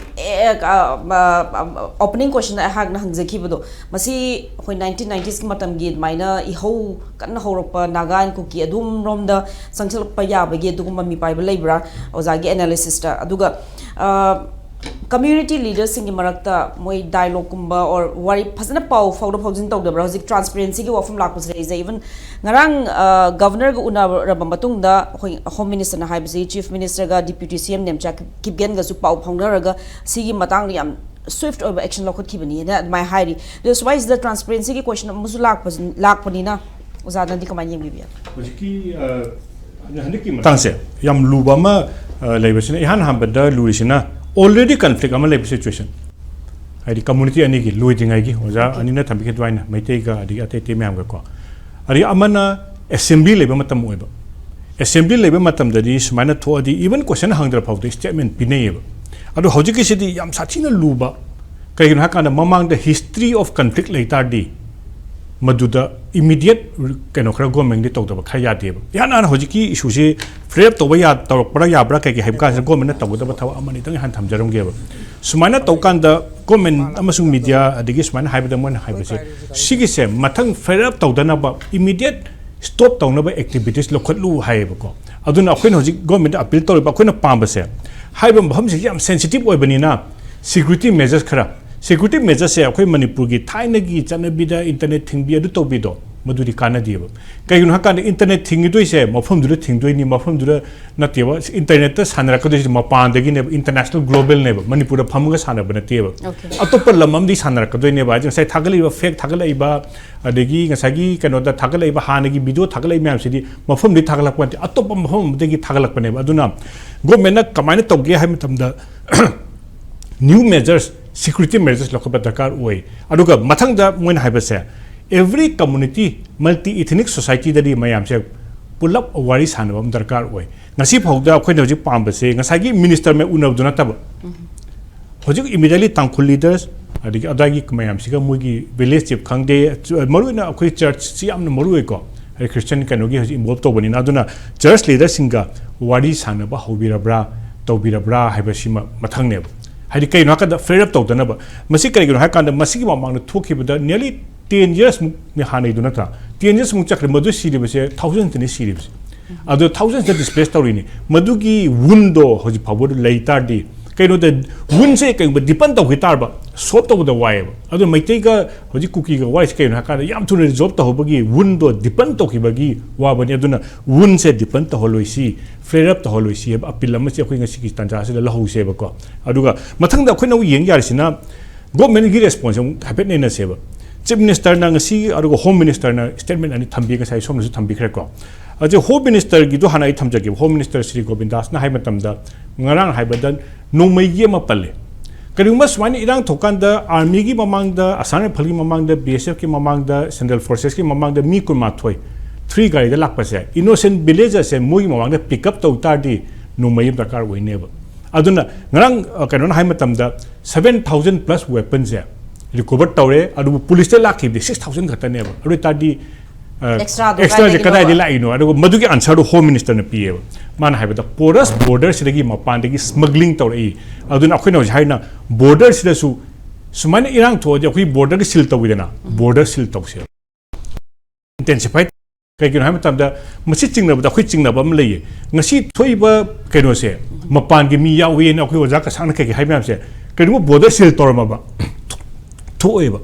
ꯑꯣꯄꯅꯤꯡ ꯀꯣꯏꯁꯟꯗ ꯑꯩꯍꯥꯛꯅ ꯍꯪꯖꯈꯤꯕꯗꯣ, ꯃꯁꯤ ꯑꯩꯈꯣꯏ ꯅꯥꯏꯟꯇꯤꯟ ꯅꯥꯏꯟꯇꯤꯁꯀꯤ ꯃꯇꯝꯒꯤ ꯑꯗꯨꯃꯥꯏꯅ ꯏꯍꯧ ꯀꯟꯅ ꯍꯧꯔꯛꯄ ꯅꯥꯒꯥ ꯑꯦꯟ ꯀꯨꯀꯤ ꯑꯗꯨꯝꯔꯣꯝꯗ ꯆꯪꯁꯤꯜꯂꯛꯄ ꯌꯥꯕꯒꯤ ꯑꯗꯨꯒꯨꯝꯕ ꯃꯤꯄꯥꯏꯕ ꯂꯩꯕ꯭ꯔꯥ ꯑꯣꯖꯥꯒꯤ ꯑꯦꯅꯥꯂꯤꯁꯤꯁꯇ? ꯑꯗꯨꯒ ꯀꯝꯃ꯭ꯌꯨꯅꯤꯇꯤ ꯂꯤꯗꯔꯁꯤꯡꯒꯤ ꯃꯔꯛꯇ ꯃꯣꯏ ꯗꯥꯏꯂꯣꯒꯀꯨꯝꯕ ꯑꯣꯔ ꯋꯥꯔꯤ ꯐꯖꯅ ꯄꯥꯎ ꯐꯥꯎꯗꯣꯛ ꯐꯥꯎꯖꯤꯟ ꯇꯧꯗꯕ꯭ꯔꯥ? ꯍꯧꯖꯤꯛ ꯇ꯭ꯔꯥꯟꯁꯄꯦꯔꯦꯟꯁꯤꯒꯤ ꯋꯥꯐꯝ ꯂꯥꯛꯄꯁꯤꯗ ꯑꯩꯁꯦ ꯏꯚꯟ ꯉꯔꯥꯡ ꯒꯕꯔꯅꯔꯒ ꯎꯅꯔꯕ ꯃꯇꯨꯡꯗ ꯑꯩꯈꯣꯏ ꯍꯣꯝ ꯃꯤꯅꯤꯁꯇꯔꯅ ꯍꯥꯏꯕꯁꯤ ꯆꯤꯐ ꯃꯤꯅꯤꯁꯇꯔꯒ ꯗꯤꯄ꯭ꯌꯨꯇꯤ ꯁꯤ ꯑꯦꯝ ꯅꯦꯝꯆꯥ ꯀꯤꯞꯒꯦꯟꯒꯁꯨ ꯄꯥꯎ ꯐꯥꯎꯅꯔꯒ ꯁꯤꯒꯤ ꯃꯇꯥꯡꯗ ꯌꯥꯝ ꯁ꯭ꯋꯤꯐ ꯑꯣꯏꯕ ꯑꯦꯛꯁꯟ ꯂꯧꯈꯠꯈꯤꯕꯅꯤꯅ ꯑꯗꯨꯃꯥꯏꯅ ꯍꯥꯏꯔꯤ꯫ ꯑꯗꯣ ꯁ꯭ꯋꯥꯏꯁꯤꯗ ꯇ꯭ꯔꯥꯟꯁꯄꯦꯔꯦꯟꯁꯤꯒꯤ ꯀꯣꯏꯁꯟ ꯑꯃꯁꯨ ꯂꯥꯛꯄꯁꯤ ꯂꯥꯛꯄꯅꯤꯅ ꯑꯣꯖꯥꯅꯗꯤ ꯀꯃꯥꯏꯅ ꯌꯦꯡꯕꯤꯕ ꯌꯥꯏ? ꯍꯧꯖꯤꯛꯀꯤ ꯑ, ꯍꯟꯗꯛꯀꯤ ꯃꯇꯥꯡꯁꯦ ꯌꯥꯝ ꯂꯨꯕ ꯑꯃ ꯑ, ꯂꯩꯕꯁꯤꯅ, ꯏꯍꯥꯟ ꯍꯥꯟꯕꯗ ꯂꯨꯔꯤꯁꯤꯅ already conflict ꯑꯃ ꯂꯩꯕ situation, ꯍꯥꯏꯗꯤ ꯀꯝꯃꯨꯅꯤꯇꯤ ꯑꯅꯤꯒꯤ ꯂꯣꯏꯗ꯭ꯔꯤꯉꯩꯒꯤ ꯑꯣꯖꯥ ꯑꯅꯤꯅ ꯊꯝꯕꯤꯈꯤꯕ ꯑꯗꯨꯃꯥꯏꯅ ꯃꯩꯇꯩꯒ ꯑꯗꯒꯤ ꯑꯇꯩ ꯑꯇꯩ ꯃꯌꯥꯝꯒꯀꯣ꯫ ꯑꯗꯒꯤ ꯑꯃꯅ ꯑꯦꯁꯦꯝꯕ꯭ꯂꯤ ꯂꯩꯕ ꯃꯇꯝ ꯑꯣꯏꯕ, ꯑꯦꯁꯦꯝꯕ꯭ꯂꯤ ꯂꯩꯕ ꯃꯇꯝꯗꯗꯤ ꯁꯨꯃꯥꯏꯅ ꯊꯣꯛꯑꯗꯤ even question ꯍꯪꯗ꯭ꯔ ꯐꯥꯎꯗ statement ꯄꯤꯅꯩꯌꯦꯕ꯫ ꯑꯗꯣ ꯍꯧꯖꯤꯛꯀꯤꯁꯤꯗꯤ ꯌꯥꯝ ꯁꯥꯊꯤꯅ ꯂꯨꯕ꯫ ꯀꯩꯒꯤꯅꯣ ꯍꯥꯏꯀꯥꯟꯗ ꯃꯃꯥꯡꯗ history of conflict ꯂꯩ ꯇꯥꯔꯗꯤ ꯃꯗꯨꯗ immediate ꯀꯩꯅꯣ ꯈꯔ government ꯇꯧꯗꯕ ꯈꯔ ꯌꯥꯗꯦꯕ꯫ ꯏꯍꯥꯟ ꯍꯥꯟꯅ ꯍꯧꯖꯤꯛꯀꯤ issue ꯁꯤ flare up ꯇꯧꯕ ꯌꯥ ꯇꯧꯔꯛꯄ꯭ꯔꯥ ꯌꯥꯕ꯭ꯔꯥ ꯀꯩ ꯀꯩ ꯍꯥꯏꯕ ꯀꯥꯟꯁꯤꯗ government ꯇꯧꯒꯗꯕ ꯊꯕꯛ ꯑꯃꯅꯤꯗꯪ ꯍꯥꯟꯅ ꯊꯝꯖꯔꯝꯒꯦꯕ꯫ ꯁꯨꯃꯥꯏꯅ ꯇꯧꯀꯥꯟꯗ government ꯑꯃꯁꯨꯡ media ꯑꯗꯒꯤ ꯁꯨꯃꯥꯏꯅ ꯍꯥꯏꯕꯗ ꯃꯣꯏꯅ ꯍꯥꯏꯕꯁꯦ ꯁꯤꯒꯤꯁꯦ ꯃꯊꯪ flare up ꯇꯧꯗꯅꯕ immediate stop ꯇꯧꯅꯕ activities ꯂꯧꯈꯠꯂꯨ ꯍꯥꯏꯌꯦꯕꯀꯣ꯫ ꯑꯗꯨꯅ ꯑꯩꯈꯣꯏꯅ ꯍꯧꯖꯤꯛ government appeal ꯇꯧꯔꯤꯕ ꯑꯩꯈꯣꯏꯅ ꯄꯥꯝꯕꯁꯦ ꯍꯥꯏꯔꯤꯕ ꯃꯐꯝꯁꯤꯡꯁꯤ ꯌꯥꯝ sensitive ꯑꯣꯏꯕꯅꯤꯅ security measures ꯈꯔ, security measures ꯁꯦ ꯑꯩꯈꯣꯏ ꯃꯅꯤꯄꯨꯔꯒꯤ ꯊꯥꯏꯅꯒꯤ ꯆꯠꯅꯕꯤꯗ internet ꯊꯤꯡꯕꯤ ꯑꯗꯨ ꯇꯧꯕꯤꯗꯣ ꯃꯗꯨꯗꯤ ꯀꯥꯟꯅꯗꯦꯕ꯫ ꯀꯩꯒꯤꯅꯣ ꯍꯥꯏꯀꯥꯟꯗ internet ꯊꯤꯡꯉꯤꯗꯣꯏꯁꯦ ꯃꯐꯝꯗꯨꯗ ꯊꯤꯡꯗꯣꯏꯅꯤ, ꯃꯐꯝꯗꯨꯗ ꯅꯠꯇꯦꯕ꯫ Internet ꯇ ꯁꯥꯟꯅꯔꯛꯀꯗꯣꯏꯁꯦ ꯃꯄꯥꯟꯗꯒꯤꯅꯦꯕ, international global ꯅꯦꯕ, ꯃꯅꯤꯄꯨꯔꯗ ꯐꯝꯃꯒ ꯁꯥꯟꯅꯕ ꯅꯠꯇꯦꯕ꯫ Okay. ꯑꯇꯣꯞꯄ ꯂꯝ ꯑꯃꯗꯤ ꯁꯥꯟꯅꯔꯛꯀꯗꯣꯏꯅꯦꯕ꯫ ꯍꯥꯏꯗꯤ ꯉꯁꯥꯏ ꯊꯥꯒꯠꯂꯛꯏꯕ fake ꯊꯥꯒꯠꯂꯛꯏꯕ ꯑꯗꯒꯤ ꯉꯁꯥꯏꯒꯤ ꯀꯩꯅꯣꯗ ꯊꯥꯒꯠꯂꯛꯏꯕ ꯍꯥꯟꯅꯒꯤ video ꯊꯥꯒꯠꯂꯛꯏ ꯃꯌꯥꯝꯁꯤꯗꯤ ꯃꯐꯝꯗꯤ ꯊꯥꯒꯠꯂꯛꯄ ꯅꯠꯇꯦ, ꯑꯇꯣꯞꯄ ꯃꯐꯝ ꯑꯃꯗꯒꯤ ꯊꯥꯒꯠꯂꯛꯄꯅꯦꯕ꯫ ꯑꯗꯨꯅ government ꯅ ꯀꯃꯥꯏꯅ ꯇꯧꯒꯦ ꯍꯥꯏꯕ ꯃꯇꯝꯗ new measures, security measures ꯂꯧꯈꯠꯄ ꯗꯔꯀꯥꯔ ꯑꯣꯏ꯫ ꯑꯗꯨꯒ ꯃꯊꯪꯗ ꯃꯣꯏꯅ ꯍꯥꯏꯕꯁꯦ every community, multi ethnic society ꯗꯗꯤ ꯃꯌꯥꯝꯁꯦ ꯄꯨꯂꯞ ꯋꯥꯔꯤ ꯁꯥꯟꯅꯕ ꯑꯃ ꯗꯔꯀꯥꯔ ꯑꯣꯏ꯫ ꯉꯁꯤ ꯐꯥꯎꯗ ꯑꯩꯈꯣꯏꯅ ꯍꯧꯖꯤꯛ ꯄꯥꯝꯕꯁꯦ ꯉꯁꯥꯏꯒꯤ minister ꯃꯌꯥꯝ ꯎꯅꯕꯗꯨ ꯅꯠꯇꯕ ꯍꯧꯖꯤꯛ immediately ꯇꯥꯡꯈꯨꯜ leaders ꯑꯗꯒꯤ ꯑꯗꯥꯏꯒꯤ ꯃꯌꯥꯝꯁꯤꯒ ꯃꯣꯏꯒꯤ village chief ꯈꯪꯗꯦ, ꯃꯔꯨꯑꯣꯏꯅ ꯑꯩꯈꯣꯏ church ꯁꯤ ꯌꯥꯝꯅ ꯃꯔꯨ ꯑꯣꯏꯀꯣ꯫ ꯍꯥꯏꯗꯤ Christian ꯀꯩꯅꯣꯒꯤ ꯍꯧꯖꯤꯛ involve ꯇꯧꯕꯅꯤꯅ꯫ ꯑꯗꯨꯅ church leader ꯁꯤꯡꯒ ꯋꯥꯔꯤ ꯁꯥꯟꯅꯕ ꯍꯧꯕꯤꯔꯕ꯭ꯔꯥ, ꯇꯧꯕꯤꯔꯕ꯭ꯔꯥ ꯍꯥꯏꯕꯁꯤꯃ ꯃꯊꯪꯅꯦꯕ꯫ ꯍꯥꯏꯗꯤ ꯀꯩꯅꯣ ꯍꯥꯏꯀꯥꯟꯗ flare up ꯇꯧꯗꯅꯕ꯫ ꯃꯁꯤ ꯀꯔꯤꯒꯤꯅꯣ ꯍꯥꯏꯀꯥꯟꯗ ꯃꯁꯤꯒꯤ ꯃꯃꯥꯡꯗ ꯊꯣꯛꯈꯤꯕꯗ nearly ten years ꯃꯨꯛꯅꯤ ꯍꯥꯟꯅꯩꯗꯨ ꯅꯠꯇ꯭ꯔꯥ? Ten years ꯃꯨꯛ ꯆꯠꯈ꯭ꯔꯦ, ꯃꯗꯨ ꯁꯤꯔꯤꯕꯁꯦ thousands ꯇꯅꯤ ꯁꯤꯔꯤꯕꯁꯦ꯫ ꯑꯗꯣ thousands ꯇ displace ꯇꯧꯔꯤꯅꯤ꯫ ꯃꯗꯨꯒꯤ wound ꯗꯣ ꯍꯧꯖꯤꯛ ꯐꯥꯎꯕ ꯂꯩ ꯇꯥꯔꯗꯤ, ꯀꯩꯅꯣꯗ wound ꯁꯦ ꯀꯩꯒꯨꯝꯕ deepen ꯇꯧꯈꯤ ꯇꯥꯔꯕ, solve ꯇꯧꯕꯗ ꯋꯥꯏꯑꯦꯕ꯫ ꯑꯗꯣ ꯃꯩꯇꯩꯒ ꯍꯧꯖꯤꯛ ꯀꯨꯀꯤꯒ ꯋꯥꯔꯤꯁꯦ ꯀꯩꯅꯣ ꯍꯥꯏꯀꯥꯟꯗ ꯌꯥꯝ ꯊꯨꯅ resolve ꯇꯧꯍꯧꯕꯒꯤ wound ꯗꯣ deepen ꯇꯧꯈꯤꯕꯒꯤ ꯋꯥꯕꯅꯤ꯫ ꯑꯗꯨꯅ wound ꯁꯦ deepen ꯇꯧꯍꯜꯂꯣꯏꯁꯤ, flare up ꯇꯧꯍꯜꯂꯣꯏꯁꯤ ꯍꯥꯏꯕ appeal ꯑꯃꯁꯦ ꯑꯩꯈꯣꯏ ꯉꯁꯤꯒꯤ ꯇꯥꯟꯖꯥꯁꯤꯗ ꯂꯧꯍꯧꯁꯦꯕꯀꯣ꯫ ꯑꯗꯨꯒ ꯃꯊꯪꯗ ꯑꯩꯈꯣꯏꯅ ꯑꯃꯨꯛ ꯌꯦꯡ ꯌꯥꯔꯤꯁꯤꯅ government ꯒꯤ response ꯑꯃꯨꯛ ꯍꯥꯏꯐꯦꯠ ꯅꯩꯅꯁꯦꯕ꯫ Chief minister ꯅ ꯉꯁꯤ ꯑꯗꯨꯒ Home minister ꯅ statement ꯑꯅꯤ ꯊꯝꯕꯤ, ꯉꯁꯥꯏ ꯁꯣꯝꯅꯁꯨ ꯊꯝꯕꯤꯈ꯭ꯔꯦꯀꯣ꯫ ꯑꯗꯨ Home minister ꯒꯤꯗꯣ ꯍꯥꯟꯅ ꯑꯩ ꯊꯝꯖꯒꯦꯕ꯫ Home minister ꯁ꯭ꯔꯤ ꯒꯣꯕꯤꯟꯗꯥꯁꯅ ꯍꯥꯏꯕ ꯃꯇꯝꯗ ꯉꯔꯥꯡ ꯍꯥꯏꯕꯗ ꯅꯣꯡꯃꯩꯒꯤ ꯑꯃ ꯄꯜꯂꯦ꯫ ꯀꯔꯤꯒꯨꯝꯕ ꯁꯨꯃꯥꯏꯅ ꯏꯔꯥꯡ ꯊꯣꯛꯀꯥꯟꯗ army ꯒꯤ ꯃꯃꯥꯡꯗ, Assam Rifle ꯒꯤ ꯃꯃꯥꯡꯗ, B S F ꯀꯤ ꯃꯃꯥꯡꯗ, Central Forces ꯀꯤ ꯃꯃꯥꯡꯗ ꯃꯤ ꯀꯨꯟꯃꯥꯊꯣꯏ ꯊ꯭ꯔꯤ ꯒꯥꯔꯤꯗ ꯂꯥꯛꯄꯁꯦ, ꯏꯅꯣꯁꯦꯟ ꯚꯤꯂꯦꯖꯔꯁꯦ ꯃꯣꯏꯒꯤ ꯃꯃꯥꯡꯗ ꯄꯤꯛ ꯑꯞ ꯇꯧ ꯇꯥꯔꯗꯤ ꯅꯣꯡꯃꯩ ꯑꯃ ꯗꯔꯀꯥꯔ ꯑꯣꯏꯅꯦꯕ꯫ ꯑꯗꯨꯅ ꯉꯔꯥꯡ ꯑ, ꯀꯩꯅꯣꯅ ꯍꯥꯏ ꯃꯇꯝꯗ, seven thousand plus weaponꯁꯦ ꯔꯤꯀꯣꯚꯔ ꯇꯧꯔꯦ, ꯑꯗꯨꯕꯨ ꯄꯨꯂꯤꯁꯇ ꯂꯥꯛꯈꯤꯕꯗꯤ six thousand ꯈꯛꯇꯅꯦꯕ꯫ ꯑꯗꯨ ꯑꯣꯏ ꯇꯥꯔꯗꯤ ꯑ, Extraꯗꯣ extraꯁꯦ ꯀꯗꯥꯏꯗꯒꯤꯅꯣꯕ? ꯀꯗꯥꯏꯗꯒꯤ ꯂꯥꯛꯏꯅꯣ? ꯑꯗꯨꯒ ꯃꯗꯨꯒꯤ ꯑꯟꯁꯔꯗꯣ ꯍꯣꯝ ꯃꯤꯅꯤꯁꯇꯔꯅ ꯄꯤꯌꯦꯕ꯫ ꯃꯥꯅ ꯍꯥꯏꯕꯗ ꯄꯣꯔꯁ ꯕꯣꯔꯗꯔꯁꯤꯗꯒꯤ ꯃꯄꯥꯟꯗꯒꯤ ꯁ꯭ꯃꯒ꯭ꯂꯤꯡ ꯇꯧꯔꯛꯏ꯫ ꯑꯗꯨꯅ ꯑꯩꯈꯣꯏꯅ ꯍꯧꯖꯤꯛ ꯍꯥꯏꯅ ꯕꯣꯔꯗꯔꯁꯤꯗꯁꯨ ꯁꯨꯃꯥꯏꯅ ꯏꯔꯥꯡ ꯊꯣꯛꯑꯗꯤ ꯑꯩꯈꯣꯏ ꯕꯣꯔꯗꯔꯒ ꯁꯤꯜ ꯇꯧꯋꯤꯗꯅ, ꯕꯣꯔꯗꯔ ꯁꯤꯜ ꯇꯧꯁꯦ, ꯏꯟꯇꯦꯟꯁꯤꯐꯥꯏ꯫ ꯀꯩꯒꯤꯅꯣ ꯍꯥꯏꯕ ꯃꯇꯝꯗ, ꯃꯁꯤ ꯆꯤꯡꯅꯕꯗ ꯑꯩꯈꯣꯏ ꯆꯤꯡꯅꯕ ꯑꯃ ꯂꯩꯌꯦ꯫ ꯉꯁꯤ ꯊꯣꯛꯏꯕ ꯀꯩꯅꯣꯁꯦ, ꯃꯄꯥꯟꯒꯤ ꯃꯤ ꯌꯥꯎꯏꯅ ꯑꯩꯈꯣꯏ ꯑꯣꯖꯥ ꯀꯁꯥꯛꯅ ꯀꯩꯀꯩ ꯍꯥꯏꯕ ꯃꯌꯥꯝꯁꯦ, ꯀꯔꯤꯒꯨꯝꯕ ꯕꯣꯔꯗꯔ ꯁꯤꯜ ꯇꯧꯔꯝꯃꯕ ꯊꯣꯛꯑꯦꯕ꯫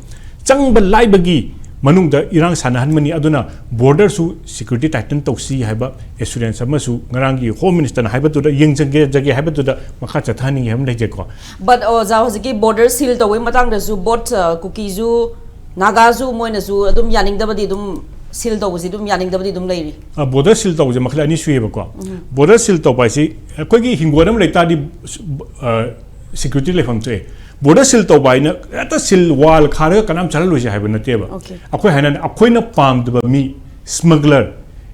ꯆꯪꯕ ꯂꯥꯏꯕꯒꯤ ꯃꯅꯨꯡꯗ ꯏꯔꯥꯡ ꯁꯥꯟꯅꯍꯟꯕꯅꯤ꯫ ꯑꯗꯨꯅ ꯕꯣꯔꯗꯔꯁꯨ ꯁꯤꯀ꯭ꯌꯨꯔꯤꯇꯤ ꯇꯥꯏꯇꯟ ꯇꯧꯁꯤ ꯍꯥꯏꯕ ꯑꯦꯁꯨꯔꯦꯟꯁ ꯑꯃꯁꯨ ꯉꯔꯥꯡꯒꯤ ꯍꯣꯝ ꯃꯤꯅꯤꯁꯇꯔꯅ ꯍꯥꯏꯕꯗꯨꯗ ꯌꯦꯡꯖꯒꯦ ꯍꯥꯏꯕꯗꯨꯗ ꯃꯈꯥ ꯆꯠꯊꯍꯟꯅꯤꯡꯉꯤ ꯍꯥꯏꯕ ꯑꯃ ꯂꯩꯖꯩꯀꯣ꯫ But ꯑꯣꯖꯥ, ꯍꯧꯖꯤꯛꯀꯤ ꯕꯣꯔꯗꯔ ꯁꯤꯜ ꯇꯧꯕꯒꯤ ꯃꯇꯥꯡꯗꯁꯨ ꯕꯣꯠ ꯀꯨꯀꯤꯁꯨ, ꯅꯥꯒꯥꯁꯨ, ꯃꯣꯏꯅꯁꯨ ꯑꯗꯨꯝ ꯌꯥꯅꯤꯡꯗꯕꯗꯤ ꯑꯗꯨꯝ ꯁꯤꯜ ꯇꯧꯕꯁꯤ ꯑꯗꯨꯝ ꯌꯥꯅꯤꯡꯗꯕꯗꯤ ꯑꯗꯨꯝ ꯂꯩꯔꯤ꯫ ꯕꯣꯔꯗꯔ ꯁꯤꯜ ꯇꯧꯕꯁꯦ ꯃꯈꯜ ꯑꯅꯤ ꯁꯨꯏꯌꯦꯕꯀꯣ꯫ ꯕꯣꯔꯗꯔ ꯁꯤꯜ ꯇꯧꯕ ꯍꯥꯏꯁꯤ ꯑꯩꯈꯣꯏꯒꯤ ꯍꯤꯡꯒꯣꯜ ꯑꯃ ꯂꯩꯇꯥꯔꯗꯤ ꯁꯤꯀ꯭ꯌꯨꯔꯤꯇꯤ ꯂꯩꯐꯝ ꯊꯣꯛꯑꯦ꯫ ꯕꯣꯔꯗꯔ ꯁꯤꯜ ꯇꯧꯕ ꯍꯥꯏꯅ ꯍꯦꯛꯇ ꯁꯤꯜ ꯋꯥꯜ ꯈꯥꯔꯒ ꯀꯅꯥꯝ ꯆꯠꯍꯜꯂꯣꯏꯁꯦ ꯍꯥꯏꯕ ꯅꯠꯇꯦꯕ꯫ Okay. ꯑꯩꯈꯣꯏ ꯍꯥꯏꯅ ꯑꯩꯈꯣꯏꯅ ꯄꯥꯝꯗꯕ ꯃꯤ, ꯁ꯭ꯃꯒꯂꯔ,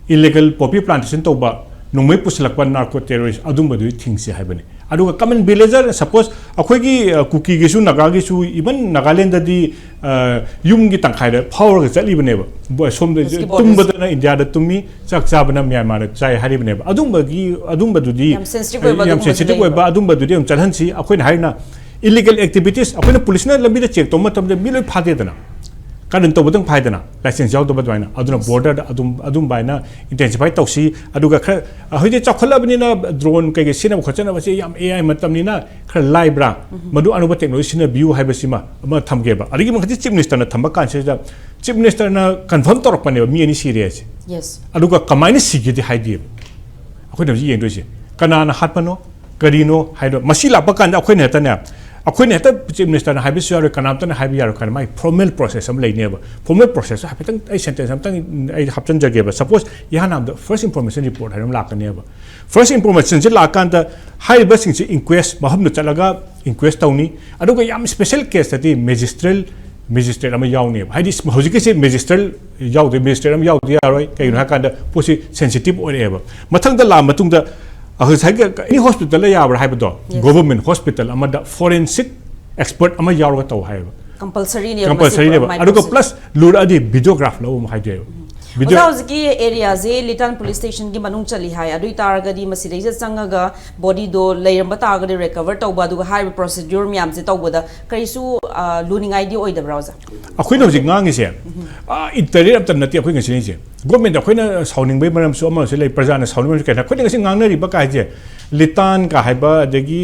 ꯏꯂꯤꯒꯦꯜ ꯄꯣꯄꯤ ꯄ꯭ꯂꯥꯟꯇꯦꯁꯟ ꯇꯧꯕ, ꯅꯣꯡꯃꯩ ꯄꯨꯁꯤꯜꯂꯛꯄ ꯅꯥꯔꯀꯣ ꯇꯦꯔꯣꯔꯤꯁ, ꯑꯗꯨꯝꯕꯗꯨꯗꯤ ꯊꯤꯡꯁꯦ ꯍꯥꯏꯕꯅꯤ꯫ ꯑꯗꯨꯒ ꯀꯃꯟ ꯚꯤꯂꯦꯖꯔ, ꯁꯄꯣꯁ ꯑꯩꯈꯣꯏꯒꯤ ꯑ, ꯀꯨꯀꯤꯒꯤꯁꯨ, ꯅꯥꯒꯥꯒꯤꯁꯨ, ꯏꯚꯟ ꯅꯥꯒꯥꯂꯦꯟꯗꯗꯗꯤ ꯑ, ꯌꯨꯝꯒꯤ ꯇꯪꯈꯥꯏꯗ ꯐꯥꯎꯔꯒ ꯆꯠꯂꯤꯕꯅꯦꯕ꯫ ꯕ- ꯁꯣꯝꯗ Yes, borders. ꯇꯨꯝꯕꯗꯅ ꯏꯟꯗꯤꯌꯥꯗ ꯇꯨꯝꯃꯤ, ꯆꯥꯛ ꯆꯥꯕꯅ ꯃ꯭ꯌꯥꯟꯃꯥꯔꯗ ꯆꯥꯏ ꯍꯥꯏꯔꯤꯕꯅꯦꯕ꯫ ꯑꯗꯨꯝꯕꯒꯤ ꯑꯗꯨꯝꯕꯗꯨꯗꯤ ꯌꯥꯝ sensitive ꯑꯣꯏꯕ ꯌꯥꯝ ꯑꯗꯨꯒꯨꯝꯕꯁꯨ ꯁꯦꯟꯁꯤꯇꯤꯚ ꯂꯩꯌꯦꯕ꯫ ꯑꯣꯏꯕ ꯑꯗꯨꯝꯕꯗꯨꯗꯤ ꯑꯗꯨꯝ ꯆꯠꯍꯟꯁꯤ꯫ ꯑꯩꯈꯣꯏꯅ ꯍꯥꯏꯅ ꯏꯂꯤꯒꯦꯜ ꯑꯦꯛꯇꯤꯚꯤꯇꯤꯁ ꯑꯩꯈꯣꯏꯅ ꯄꯨꯂꯤꯁꯅ ꯂꯝꯕꯤꯗ ꯆꯦꯛ ꯇꯧꯕ ꯃꯇꯝꯗ ꯃꯤ ꯂꯣꯏ ꯐꯥꯗꯦꯗꯅ, ꯀꯥꯔꯟ ꯇꯧꯕꯗꯪ ꯐꯥꯏꯗꯅ, ꯂꯥꯏꯁꯦꯟꯁ ꯌꯥꯎꯗꯕ ꯑꯗꯨꯃꯥꯏꯅ꯫ ꯑꯗꯨꯅ ꯕꯣꯔꯗꯔꯗ ꯑꯗꯨꯝ ꯑꯗꯨꯝꯕ ꯍꯥꯏꯅ ꯏꯟꯇꯦꯟꯁꯤꯐꯥꯏ ꯇꯧꯁꯤ꯫ ꯑꯗꯨꯒ ꯈꯔ ꯍꯧꯖꯤꯛꯇꯤ ꯆꯥꯎꯈꯠꯂꯕꯅꯤꯅ ꯗ꯭ꯔꯣꯟ ꯀꯩꯀꯩ ꯁꯤꯖꯤꯟꯅꯕ ꯈꯣꯠꯆꯟꯅꯕꯁꯦ ꯌꯥꯝ ꯑꯦ ꯑꯥꯏ ꯃꯇꯝꯅꯤꯅ ꯈꯔ ꯂꯥꯏꯕ꯭ꯔꯥ, ꯃꯗꯨ ꯑꯅꯧꯕ ꯇꯦꯛꯅꯣꯂꯣꯖꯤ ꯁꯤꯖꯤꯟꯅꯕꯤꯌꯨ ꯍꯥꯏꯕꯁꯤꯃ ꯑꯃ ꯊꯝꯒꯦꯕ꯫ ꯑꯗꯒꯤ ꯃꯊꯛꯇ ꯆꯤꯞ ꯃꯤꯅꯤꯁꯇꯔꯅ ꯊꯝꯕ ꯀꯥꯟꯁꯤꯗ ꯆꯤꯞ ꯃꯤꯅꯤꯁꯇꯔꯅ ꯀꯟꯐꯥꯔꯝ ꯇꯧꯔꯛꯄꯅꯦꯕ ꯃꯤ ꯑꯅꯤ ꯁꯤꯔꯦ ꯍꯥꯏꯁꯦ꯫ Yes. ꯑꯗꯨꯒ ꯀꯃꯥꯏꯅ ꯁꯤꯒꯦꯗꯤ ꯍꯥꯏꯗꯦꯕ꯫ ꯑꯩꯈꯣꯏꯅ ꯍꯧꯖꯤꯛ ꯌꯦꯡꯗꯣꯏꯁꯦ ꯀꯅꯥꯅ ꯍꯥꯠꯄꯅꯣ, ꯀꯔꯤꯅꯣ ꯍꯥꯏꯗꯣ꯫ ꯃꯁꯤ ꯂꯥꯛꯄ ꯀꯥꯟꯗ ꯑꯩꯈꯣꯏꯅ ꯍꯦꯛꯇꯅꯦ, ꯑꯩꯈꯣꯏꯅ ꯍꯦꯛꯇ ꯆꯤꯞ ꯃꯤꯅꯤꯁꯇꯔꯅ ꯍꯥꯏꯕꯁꯨ ꯌꯥꯔꯣꯏ, ꯀꯅꯥꯝꯇꯅ ꯍꯥꯏꯕ ꯌꯥꯔꯣꯏ꯫ ꯀꯥꯏꯅ ꯃꯥꯒꯤ ꯐꯣꯔꯃꯦꯜ ꯄ꯭ꯔꯣꯁꯦꯁ ꯑꯃ ꯂꯩꯅꯦꯕ꯫ ꯐꯣꯔꯃꯦꯜ ꯄ꯭ꯔꯣꯁꯦꯁꯇꯣ ꯍꯥꯏꯐꯦꯠꯇꯪ ꯑꯩ ꯁꯦꯟꯇꯦꯟꯁ ꯑꯃꯇꯪ ꯑꯩ ꯍꯥꯞꯆꯤꯟꯖꯒꯦꯕ꯫ ꯁꯄꯣꯁ ꯏꯍꯥꯟ ꯍꯥꯟꯕꯗ ꯐꯥꯔꯁ ꯏꯟꯐꯣꯔꯃꯦꯁꯟ ꯔꯤꯄꯣꯔꯠ ꯍꯥꯏꯕ ꯑꯃ ꯂꯥꯛꯀꯅꯦꯕ꯫ ꯐꯥꯔꯁ ꯏꯟꯐꯣꯔꯃꯦꯁꯟꯁꯦ ꯂꯥꯛꯀꯥꯟꯗ ꯍꯥꯏꯔꯤꯕꯁꯤꯡꯁꯦ ꯏꯟꯀ꯭ꯋꯦꯁ ꯃꯐꯝꯗ ꯆꯠꯂꯒ ꯏꯟꯀ꯭ꯋꯦꯁ ꯇꯧꯅꯤ꯫ ꯑꯗꯨꯒ ꯌꯥꯝ ꯁ꯭ꯄꯦꯁꯦꯜ ꯀꯦꯁꯇꯗꯤ ꯃꯦꯖꯤꯁꯇ꯭ꯔꯦꯜ ꯃꯦꯖꯤꯁꯇ꯭ꯔꯦꯠ ꯑꯃ ꯌꯥꯎꯅꯦꯕ꯫ ꯍꯥꯏꯗꯤ ꯍꯧꯖꯤꯛꯀꯤꯁꯦ ꯃꯦꯖꯤꯁꯇ꯭ꯔꯦꯠ ꯌꯥꯎꯗꯦ, ꯃꯦꯖꯤꯁꯇ꯭ꯔꯦꯠ ꯑꯃ ꯌꯥꯎꯗ ꯌꯥꯔꯣꯏ꯫ ꯀꯩꯒꯤꯅꯣ ꯍꯥꯏꯀꯥꯟꯗ ꯄꯣꯠꯁꯤ ꯁꯦꯟꯁꯤꯇꯤꯚ ꯑꯣꯏꯔꯛꯑꯦꯕ꯫ ꯃꯊꯪꯗ ꯂꯥꯛꯑ ꯃꯇꯨꯡꯗ ꯉꯁꯥꯏꯒꯤ ꯑꯦꯅꯤ ꯍꯣꯁꯄꯤꯇꯥꯜꯗ ꯌꯥꯕ꯭ꯔꯥ ꯍꯥꯏꯕꯗꯣ, Yes. ꯒꯣꯚꯔꯟꯃꯦꯟꯠ ꯍꯣꯁꯄꯤꯇꯥꯜ ꯑꯃꯗ ꯐꯣꯔꯦꯟꯁꯤꯛ ꯑꯦꯛꯁꯄꯔꯠ ꯑꯃ ꯌꯥꯎꯔꯒ ꯇꯧ ꯍꯥꯏꯌꯦꯕ꯫ ꯀꯝꯄꯜꯁꯔꯤꯅꯦꯕ꯫ ꯀꯝꯄꯜꯁꯔꯤꯅꯦꯕ꯫ ꯑꯗꯨꯒ ꯄ꯭ꯂꯁ ꯂꯨꯔꯛꯑꯗꯤ ꯚꯤꯗꯤꯑꯣꯒ꯭ꯔꯥꯐ ꯂꯧ ꯑꯃꯨꯛ ꯍꯥꯏꯗꯣꯏꯕ꯫ ꯑꯣꯖꯥ, ꯍꯧꯖꯤꯛꯀꯤ ꯑꯦꯔꯤꯌꯥꯁꯦ ꯂꯤꯇꯥꯟ ꯄꯨꯂꯤꯁ ꯁ꯭ꯇꯦꯁꯟꯒꯤ ꯃꯅꯨꯡ ꯆꯜꯂꯤ ꯍꯥꯏ꯫ ꯑꯗꯨ ꯑꯣꯏꯇꯥꯔꯒꯗꯤ ꯃꯁꯤꯗꯩꯁꯤꯗ ꯆꯪꯉꯒ ꯕꯣꯗꯤꯗꯣ ꯂꯩꯔꯝꯕ ꯇꯥꯔꯒꯗꯤ ꯔꯤꯀꯚꯔ ꯇꯧꯕ, ꯑꯗꯨꯒ ꯍꯥꯏꯔꯤꯕ ꯄ꯭ꯔꯣꯁꯤꯗ꯭ꯌꯨꯔ ꯃꯌꯥꯝꯁꯦ ꯇꯧꯕꯗ ꯀꯔꯤꯁꯨ ꯑ, ꯂꯨꯅꯤꯡꯉꯥꯏꯗꯤ ꯑꯣꯏꯗꯕ꯭ꯔꯥ, ꯑꯣꯖꯥ? ꯑꯩꯈꯣꯏꯅ ꯍꯧꯖꯤꯛ ꯉꯥꯡꯉꯤꯁꯦ, ꯑ, ꯏꯟꯇꯔꯦꯠ ꯑꯝꯇ ꯅꯠꯇꯦ ꯑꯩꯈꯣꯏ ꯉꯁꯤꯅꯤꯁꯦ꯫ ꯒꯣꯔꯃꯦꯟꯗ ꯑꯩꯈꯣꯏꯅ ꯁꯥꯎꯅꯤꯡꯕꯒꯤ ꯃꯔꯝꯁꯨ ꯑꯃꯁꯨ ꯂꯩ, ꯄ꯭ꯔꯖꯥꯅ ꯁꯥꯎꯅꯤꯡꯕꯒꯤ ꯃꯔꯝꯁꯨ ꯀꯩꯅꯣ, ꯑꯩꯈꯣꯏꯅ ꯉꯁꯤ ꯉꯥꯡꯅꯔꯤꯕ ꯀꯥꯏꯁꯦ, ꯂꯤꯇꯥꯟ ꯀ ꯍꯥꯏꯕ, ꯑꯗꯒꯤ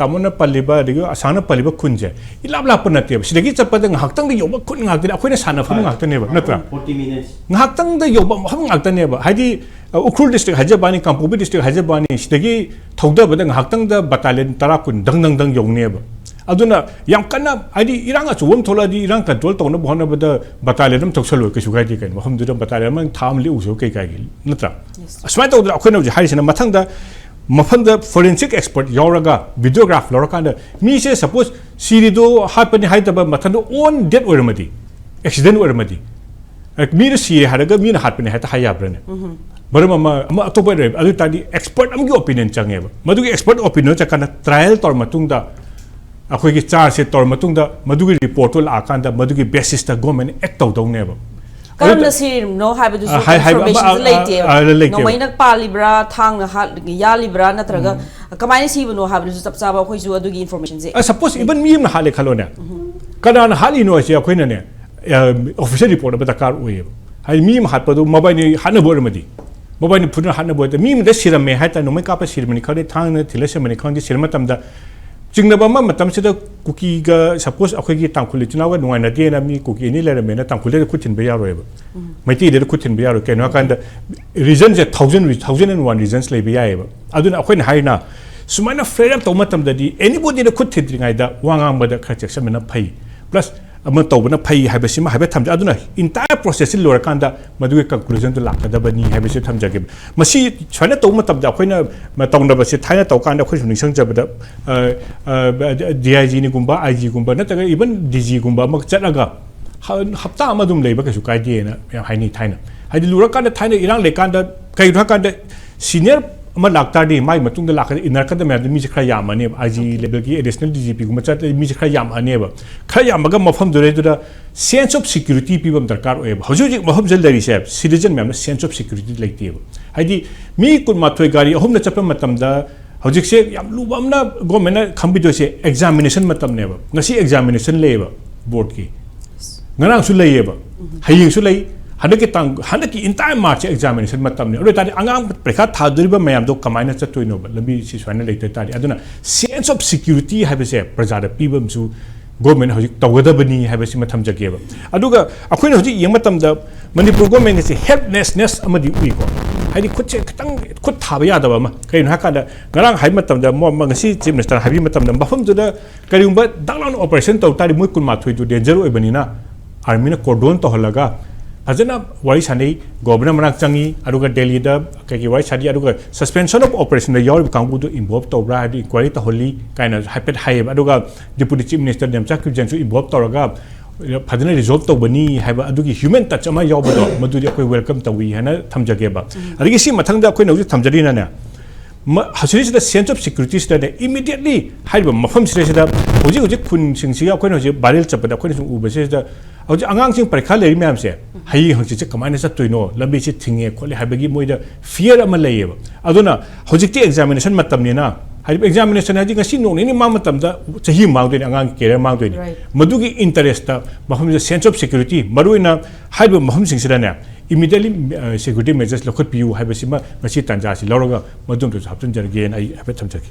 ꯇꯥꯃꯣꯅ ꯄꯜꯂꯤꯕ, ꯑꯗꯒꯤ ꯑꯁꯥꯡꯅ ꯄꯜꯂꯤꯕ ꯈꯨꯟꯁꯦ ꯏꯂꯥꯞ ꯂꯥꯞꯄ ꯅꯠꯇꯦꯕ꯫ ꯁꯤꯗꯒꯤ ꯆꯠꯄꯗ ꯉꯥꯏꯍꯥꯛꯇꯪꯗ ꯌꯧꯕ ꯈꯨꯟ ꯉꯥꯛꯇꯅꯦ, ꯑꯩꯈꯣꯏꯅ ꯁꯥꯟꯅꯐꯝ ꯉꯥꯛꯇꯅꯦꯕ, ꯅꯠꯇ꯭ꯔꯥ? forty minutes. ꯉꯥꯏꯍꯥꯛꯇꯪꯗ ꯌꯧꯕ ꯃꯐꯝ ꯉꯥꯛꯇꯅꯦꯕ꯫ ꯍꯥꯏꯗꯤ, ꯑ, ꯎꯈ꯭ꯔꯨꯜ ꯗꯤꯁꯇ꯭ꯔꯤꯛ ꯍꯥꯏꯖꯕ ꯋꯥꯅꯤ, ꯀꯥꯡꯄꯣꯛꯄꯤ ꯗꯤꯁꯇ꯭ꯔꯤꯛ ꯍꯥꯏꯖꯕ ꯋꯥꯅꯤ, ꯁꯤꯗꯒꯤ ꯊꯧꯗꯕꯗ ꯉꯥꯏꯍꯥꯛꯇꯪꯗ ꯕꯇꯥꯂꯤꯌꯟ ꯇꯔꯥ ꯀꯨꯟ ꯗꯪ ꯗꯪ ꯗꯪ ꯌꯧꯅꯦꯕ꯫ ꯑꯗꯨꯅ ꯌꯥꯝ ꯀꯟꯅ, ꯍꯥꯏꯗꯤ, ꯏꯔꯥꯡ ꯑꯆꯧꯕ ꯑꯃ ꯊꯣꯛꯂꯛꯑꯗꯤ ꯏꯔꯥꯡ ꯀꯟꯇ꯭ꯔꯣꯜ ꯇꯧꯅꯕ ꯍꯣꯠꯅꯕꯗ ꯕꯇꯥꯂꯤꯌꯟ ꯑꯃ ꯊꯧꯁꯜꯂꯣꯏ, ꯀꯩꯁꯨ ꯀꯥꯏꯗꯦ ꯀꯩꯅꯣ꯫ ꯃꯐꯝꯗꯨꯗ ꯕꯇꯥꯂꯤꯌꯟ ꯑꯃ ꯊꯥ ꯑꯃ ꯂꯦꯛꯎꯁꯨ ꯀꯩ ꯀꯥꯏꯒꯦ, ꯅꯠꯇ꯭ꯔꯥ? ꯑꯁꯨꯃꯥꯏꯅ ꯇꯧꯗꯅ ꯑꯩꯈꯣꯏꯅ ꯍꯧꯖꯤꯛ ꯍꯥꯏꯔꯤꯁꯤꯅ ꯃꯊꯪꯗ ꯃꯐꯝꯗ ꯐꯣꯔꯦꯟꯁꯤꯛ ꯑꯦꯛꯁꯄꯔꯠ ꯌꯥꯎꯔꯒ ꯚꯤꯗꯤꯑꯣꯒ꯭ꯔꯥꯐ ꯂꯧꯔꯀꯥꯟꯗ ꯃꯤꯁꯦ ꯁꯄꯣꯁ ꯁꯤꯔꯤꯗꯣ ꯍꯥꯠꯄꯅꯤ ꯍꯥꯏꯗꯕ ꯃꯊꯟꯗ ꯑꯣꯟ ꯗꯦꯠ ꯑꯣꯏꯔꯝꯃꯗꯤ, ꯑꯦꯛꯁꯤꯗꯦꯟ ꯑꯣꯏꯔꯝꯃꯗꯤ, ꯑꯦ, ꯃꯤꯗꯣ ꯁꯤꯔꯦ ꯍꯥꯏꯔꯒ ꯃꯤꯅ ꯍꯥꯠꯄꯅꯦ ꯍꯦꯛꯇ ꯍꯥꯏ ꯌꯥꯕ꯭ꯔꯥꯅꯦ? ꯃꯔꯝ ꯑꯃ, ꯑꯃ ꯑꯇꯣꯞꯄ ꯂꯩꯔꯦ꯫ ꯑꯗꯨ ꯑꯣꯏ ꯇꯥꯔꯗꯤ ꯑꯦꯛꯁꯄꯔꯠ ꯑꯃꯒꯤ ꯑꯣꯄꯤꯅꯤꯌꯟ ꯆꯪꯉꯦꯕ꯫ ꯃꯗꯨꯒꯤ ꯑꯦꯛꯁꯄꯔꯠ ꯑꯣꯄꯤꯅꯤꯌꯟ ꯆꯠꯀꯥꯟꯗ ꯇ꯭ꯔꯥꯏꯌꯦꯜ ꯇꯧꯔ ꯃꯇꯨꯡꯗ, ꯑꯩꯈꯣꯏꯒꯤ ꯆꯥꯔꯖꯁꯦ ꯇꯧꯔ ꯃꯇꯨꯡꯗ, ꯃꯗꯨꯒꯤ ꯔꯤꯄꯣꯔꯠꯇꯨ ꯂꯥꯛꯑꯀꯥꯟꯗ ꯃꯗꯨꯒꯤ ꯕꯦꯁꯤꯁꯇ ꯒꯣꯔꯃꯦꯟꯅ ꯑꯦꯛ ꯇꯧꯗꯧꯅꯦꯕ꯫ ꯀꯔꯝꯅ ꯑꯗꯨꯅ ꯁꯤꯔꯤꯕꯅꯣ ꯍꯥꯏꯕꯗꯨꯁꯨ ꯑ, ꯍꯥꯏ-, ꯍꯥꯏꯕ ꯑꯃ, ꯏꯟꯐꯣꯔꯃꯦꯁꯟꯁꯦ ꯑ, ꯂꯩꯇꯦꯕ꯫ ꯑ, ꯑ, ꯂꯩꯇꯦꯕ꯫ ꯅꯣꯡꯃꯩꯅ ꯄꯥꯜꯂꯤꯕ꯭ꯔꯥ, ꯊꯥꯡꯅ ꯍꯥꯠ-, ꯌꯥꯜꯂꯤꯕ꯭ꯔꯥ, ꯅꯠꯇ꯭ꯔꯒ ꯀꯃꯥꯏꯅ ꯁꯤꯕꯅꯣ ꯍꯥꯏꯕꯗꯨꯁꯨ ꯆꯞ ꯆꯥꯕ ꯑꯩꯈꯣꯏꯁꯨ ꯑꯗꯨꯒꯤ ꯏꯟꯐꯣꯔꯃꯦꯁꯟꯁꯦ ꯑ, ꯁꯄꯣꯁ ꯏꯚꯟ ꯃꯤ ꯑꯃꯅ ꯍꯥꯠꯂꯦ ꯈꯜꯂꯣꯅꯦ, ꯀꯅꯥꯅ ꯍꯥꯠꯂꯤꯅꯣ ꯍꯥꯏꯁꯦ ꯑꯩꯈꯣꯏꯅꯅꯦ, ꯑ, ꯑꯣꯐꯤꯁꯤꯌꯦꯜ ꯔꯤꯄꯣꯔꯠ ꯑꯃ ꯗꯔꯀꯥꯔ ꯑꯣꯏꯌꯦꯕ꯫ ꯍꯥꯏꯗꯤ ꯃꯤ ꯑꯃ ꯍꯥꯠꯄꯗꯨ ꯃꯕꯥꯏꯅꯤ ꯍꯥꯠꯅꯕ ꯑꯣꯏꯔꯝꯃꯗꯤ, ꯃꯕꯥꯏꯅꯤ ꯐꯨꯅ ꯍꯥꯠꯅꯕ ꯑꯣꯏꯔꯗꯤ, ꯃꯤ ꯑꯃꯗ ꯁꯤꯔꯝꯃꯦ ꯍꯥꯏ ꯇꯥꯔꯦ, ꯅꯣꯡꯃꯩ ꯀꯥꯞꯄ ꯁꯤꯔꯝꯃꯅꯤ ꯈꯪꯗꯦ, ꯊꯥꯡꯅ ꯊꯤꯜꯂ ꯁꯤꯔꯝꯃꯅꯤ ꯈꯪꯗꯦ, ꯁꯤꯔ ꯃꯇꯝꯗ ꯆꯤꯡꯅꯕ ꯑꯃ ꯃꯇꯝꯁꯤꯗ ꯀꯨꯀꯤꯒ ꯁꯄꯣꯁ ꯑꯩꯈꯣꯏꯒꯤ ꯇꯥꯡꯈꯨꯜ ꯏꯆꯤꯟ ꯏꯅꯥꯎꯒ ꯅꯨꯡꯉꯥꯏꯅꯗꯦꯅ ꯃꯤ ꯀꯨꯀꯤ ꯑꯅꯤ ꯂꯩꯔꯝꯃꯦꯅ ꯇꯥꯡꯈꯨꯜꯗ ꯈꯨꯠ ꯊꯤꯟꯕ ꯌꯥꯔꯣꯏꯕ꯫ ꯃꯩꯇꯩꯗ ꯈꯨꯠ ꯊꯤꯟꯕ ꯌꯥꯔꯣꯏ꯫ ꯀꯩꯅꯣ ꯍꯥꯏꯀꯥꯟꯗ ꯔꯤꯖꯟꯁꯦ ꯊꯥꯎꯖꯟ, ꯊꯥꯎꯖꯟ ꯑꯦꯟ ꯋꯥꯟ ꯔꯤꯖꯟꯁ ꯂꯩꯕ ꯌꯥꯏꯑꯕ꯫ ꯑꯗꯨꯅ ꯑꯩꯈꯣꯏꯅ ꯍꯥꯏꯅ ꯁꯨꯃꯥꯏꯅ ꯐ꯭ꯂꯦꯌꯔ ꯑꯞ ꯇꯧꯕ ꯃꯇꯝꯗꯗꯤ ꯑꯦꯅꯤꯕꯣꯗꯤꯗ ꯈꯨꯠ ꯊꯤꯟꯗ꯭ꯔꯤꯉꯩꯗ ꯋꯥ ꯉꯥꯡꯕꯗ ꯈꯔ ꯆꯦꯛꯁꯤꯟꯕꯅ ꯐꯩ꯫ ꯄ꯭ꯂꯁ ꯑꯃ ꯇꯧꯕꯅ ꯐꯩ ꯍꯥꯏꯕꯁꯤꯃ ꯍꯥꯏꯐꯦꯠ ꯊꯝꯖꯩ꯫ ꯑꯗꯨꯅ entire process ꯁꯤ ꯂꯣꯏꯔꯀꯥꯟꯗ ꯃꯗꯨꯒꯤ conclusion ꯗꯨ ꯂꯥꯛꯀꯗꯕꯅꯤ ꯍꯥꯏꯕꯁꯤ ꯊꯝꯖꯒꯦ꯫ ꯃꯁꯤ ꯁꯨꯃꯥꯏꯅ ꯇꯧꯕ ꯃꯇꯝꯗ ꯑꯩꯈꯣꯏꯅ ꯃ-, ꯇꯧꯅꯕꯁꯦ ꯊꯥꯏꯅ ꯇꯧꯀꯥꯟꯗ ꯑꯩꯈꯣꯏ ꯁꯨꯝ ꯅꯤꯡꯁꯤꯡꯖꯕꯗ, ꯑ, ꯑ, D I G ꯅꯤꯒꯨꯝꯕ, I G ꯒꯨꯝꯕ ꯅꯠꯇ꯭ꯔꯒ even D G ꯒꯨꯝꯕ ꯑꯃ ꯆꯠꯂꯒ ꯍ-, ꯍꯞꯇꯥ ꯑꯃ ꯑꯗꯨꯝ ꯂꯩꯕ ꯀꯩꯁꯨ ꯀꯥꯏꯗꯦꯅ ꯌꯥꯝ ꯍꯥꯏꯅꯩ ꯊꯥꯏꯅ꯫ ꯍꯥꯏꯗꯤ ꯂꯨꯔꯀꯥꯟꯗ ꯊꯥꯏꯅ ꯏꯔꯥꯡ ꯂꯩꯀꯥꯟꯗ ꯀꯩꯒꯤꯅꯣ ꯍꯥꯏꯀꯥꯟꯗ senior ꯑꯃ ꯂꯥꯛꯇꯥꯔꯗꯤ ꯃꯥꯏ ꯃꯇꯨꯡꯗ ꯂꯥꯛꯀꯗ ꯏꯟꯅꯔꯛꯀꯗꯕ ꯃꯌꯥꯝꯗꯨ ꯃꯤꯁꯦ ꯈꯔ ꯌꯥꯝꯃꯅꯦꯕ꯫ I G level ꯒꯤ additional D G P ꯒꯨꯝꯕ ꯆꯠꯂꯗꯤ ꯃꯤꯁꯦ ꯈꯔ ꯌꯥꯝꯃꯛꯑꯅꯦꯕ꯫ ꯈꯔ ꯌꯥꯝꯃꯒ ꯃꯐꯝꯗꯨꯗꯩꯗꯨꯗ sense of security ꯄꯤꯕ ꯑꯃ ꯗꯔꯀꯥꯔ ꯑꯣꯏꯌꯦꯕ꯫ ꯍꯧꯖꯤꯛ ꯍꯧꯖꯤꯛ ꯃꯐꯝꯁꯤꯗ ꯂꯩꯔꯤꯁꯦ citizen ꯃꯌꯥꯝꯅ sense of security ꯂꯩꯇꯦꯕ꯫ ꯍꯥꯏꯗꯤ ꯃꯤ ꯀꯨꯟꯃꯥꯊꯣꯏ ꯒꯥꯔꯤ ꯑꯍꯨꯝꯅ ꯆꯠꯄ ꯃꯇꯝꯗ ꯍꯧꯖꯤꯛꯁꯦ ꯌꯥꯝ ꯂꯨꯕ ꯑꯃꯅ government ꯅ ꯈꯪꯕꯤꯗꯣꯏꯁꯦ examination ꯃꯇꯝꯅꯦꯕ꯫ ꯉꯁꯤ examination ꯂꯩꯌꯦꯕ board ꯀꯤ꯫ ꯉꯔꯥꯡꯁꯨ ꯂꯩꯌꯦꯕ, ꯍꯌꯦꯡꯁꯨ ꯂꯩ꯫ ꯍꯟꯗꯛꯀꯤ ꯇꯥꯡ, ꯍꯟꯗꯛꯀꯤ entire March ꯁꯦ examination ꯃꯇꯝꯅꯤ꯫ ꯑꯗꯨ ꯑꯣꯏꯇꯥꯔꯗꯤ ꯑꯉꯥꯡ ꯄꯔꯤꯈꯥ ꯊꯥꯗꯣꯔꯤꯕ ꯃꯌꯥꯝꯗꯣ ꯀꯃꯥꯏꯅ ꯆꯠꯇꯣꯏꯅꯣꯕ? ꯂꯝꯕꯤꯁꯤ ꯁꯨꯃꯥꯏꯅ ꯂꯩꯇ ꯇꯥꯔꯗꯤ꯫ ꯑꯗꯨꯅ sense of security ꯍꯥꯏꯕꯁꯦ ꯄ꯭ꯔꯖꯥꯗ ꯄꯤꯕ ꯑꯃꯁꯨ government ꯅ ꯍꯧꯖꯤꯛ ꯇꯧꯒꯗꯕꯅꯤ ꯍꯥꯏꯕꯁꯤꯃ ꯊꯝꯖꯒꯦꯕ꯫ ꯑꯗꯨꯒ ꯑꯩꯈꯣꯏꯅ ꯍꯧꯖꯤꯛ ꯌꯦꯡꯕ ꯃꯇꯝꯗ ꯃꯅꯤꯄꯨꯔ government ꯁꯦ helplessness ꯑꯃꯗꯤ ꯎꯏꯀꯣ꯫ ꯍꯥꯏꯗꯤ ꯈꯨꯠꯁꯦ ꯈꯤꯇꯪ ꯈꯨꯠ ꯊꯥꯕ ꯌꯥꯗꯕ ꯑꯃ꯫ ꯀꯩꯒꯤꯅꯣ ꯍꯥꯏꯀꯥꯟꯗ ꯉꯔꯥꯡ ꯍꯥꯏꯕ ꯃꯇꯝꯗ ꯃꯣ-, ꯃ-, ꯉꯁꯤ Chief Minister ꯅ ꯍꯥꯏꯕꯤꯕ ꯃꯇꯝꯗ ꯃꯐꯝꯗꯨꯗ ꯀꯔꯤꯒꯨꯝꯕ ꯗꯛ ꯂꯥꯎꯅ operation ꯇꯧ ꯇꯥꯔꯗꯤ ꯃꯣꯏ ꯀꯨꯟꯃꯥꯊꯣꯏꯗꯨ danger ꯑꯣꯏꯕꯅꯤꯅ army ꯅ cordon ꯇꯧꯍꯜꯂꯒ ꯐꯖꯅ ꯋꯥꯔꯤ ꯁꯥꯅꯩ, governor ꯅ ꯃꯅꯥꯛ ꯆꯪꯉꯤ, ꯑꯗꯨꯒ ꯗꯦꯜꯂꯤꯗ ꯀꯩꯀꯩ ꯋꯥꯔꯤ ꯁꯥꯅꯩ, ꯑꯗꯨꯒ suspension of operation ꯗ ꯌꯥꯎꯔꯤꯕ ꯀꯥꯡꯕꯨꯗꯨ involve ꯇꯧꯕ꯭ꯔꯥ ꯍꯥꯏꯕꯗꯨ inquiry ꯇꯧꯍꯜꯂꯤ ꯀꯥꯏꯅ ꯍꯥꯏꯐꯦꯠ ꯍꯥꯏꯌꯦꯕ꯫ ꯑꯗꯨꯒ Deputy Chief Minister Nemcha ꯀꯤꯞꯖꯦꯟꯁꯨ involve ꯇꯧꯔꯒ ꯐꯖꯅ resolve ꯇꯧꯕꯅꯤ ꯍꯥꯏꯕ ꯑꯗꯨꯒꯤ human touch ꯑꯃ ꯌꯥꯎꯕꯗꯣ ꯃꯗꯨꯗꯤ ꯑꯩꯈꯣꯏ welcome ꯇꯧꯏ ꯍꯥꯏꯅ ꯊꯝꯖꯒꯦꯕ꯫ ꯑꯗꯒꯤ ꯁꯤ ꯃꯊꯪꯗ ꯑꯩꯈꯣꯏꯅ ꯍꯧꯖꯤꯛ ꯊꯝꯖꯔꯤꯅꯅꯦ, ꯃ-, ꯍꯧꯖꯤꯛꯁꯤꯗ sense of security ꯁꯤꯗꯅꯦ immediately ꯍꯥꯏꯔꯤꯕ ꯃꯐꯝꯁꯤꯗꯩꯁꯤꯗ ꯍꯧꯖꯤꯛ ꯍꯧꯖꯤꯛ ꯈꯨꯟꯁꯤꯡꯁꯤꯒ ꯑꯩꯈꯣꯏꯅ ꯍꯧꯖꯤꯛ viral ꯆꯠꯄꯗ ꯑꯩꯈꯣꯏꯅ ꯁꯨꯝ ꯎꯕꯁꯤꯗ ꯍꯧꯖꯤꯛ ꯑꯉꯥꯡꯁꯤꯡ ꯄꯔꯤꯈꯥ ꯂꯩꯔꯤ ꯃꯌꯥꯝꯁꯦ ꯍꯌꯦꯡ ꯍꯪꯆꯤꯠꯁꯦ ꯀꯃꯥꯏꯅ ꯆꯠꯇꯣꯏꯅꯣ, ꯂꯝꯕꯤꯁꯤ ꯊꯤꯡꯉꯦ ꯈꯣꯠꯂꯦ ꯍꯥꯏꯕꯒꯤ ꯃꯣꯏꯗ fear ꯑꯃ ꯂꯩꯌꯦꯕ꯫ ꯑꯗꯨꯅ ꯍꯧꯖꯤꯛꯇꯤ examination ꯃꯇꯝꯅꯤꯅ, ꯍꯥꯏꯔꯤꯕ examination ꯍꯥꯏꯗꯤ ꯉꯁꯤ ꯅꯣꯡ ꯅꯤꯅꯤ ꯃꯥꯡ ꯃꯇꯝꯗ ꯆꯍꯤ ꯑꯃ ꯃꯥꯡꯗꯣꯏꯅꯤ, ꯑꯉꯥꯡꯒꯤ career ꯃꯥꯡꯗꯣꯏꯅꯤ꯫ Right. ꯃꯗꯨꯒꯤ interest ꯇ ꯃꯐꯝꯁꯤꯗ sense of security, ꯃꯔꯨꯑꯣꯏꯅ ꯍꯥꯏꯔꯤꯕ ꯃꯐꯝꯁꯤꯡꯁꯤꯗꯅꯦ immediately, ꯑ, security measures ꯂꯧꯈꯠꯄꯤꯌꯨ ꯍꯥꯏꯕꯁꯤꯃ ꯉꯁꯤ ꯇꯥꯟꯖꯥꯁꯤ ꯂꯧꯔꯒ ꯃꯗꯨꯝꯇꯁꯨ ꯍꯥꯞꯆꯤꯟꯖꯔꯒꯦꯅ ꯑꯩ ꯍꯥꯏꯐꯦꯠ ꯊꯝꯖꯒꯦ꯫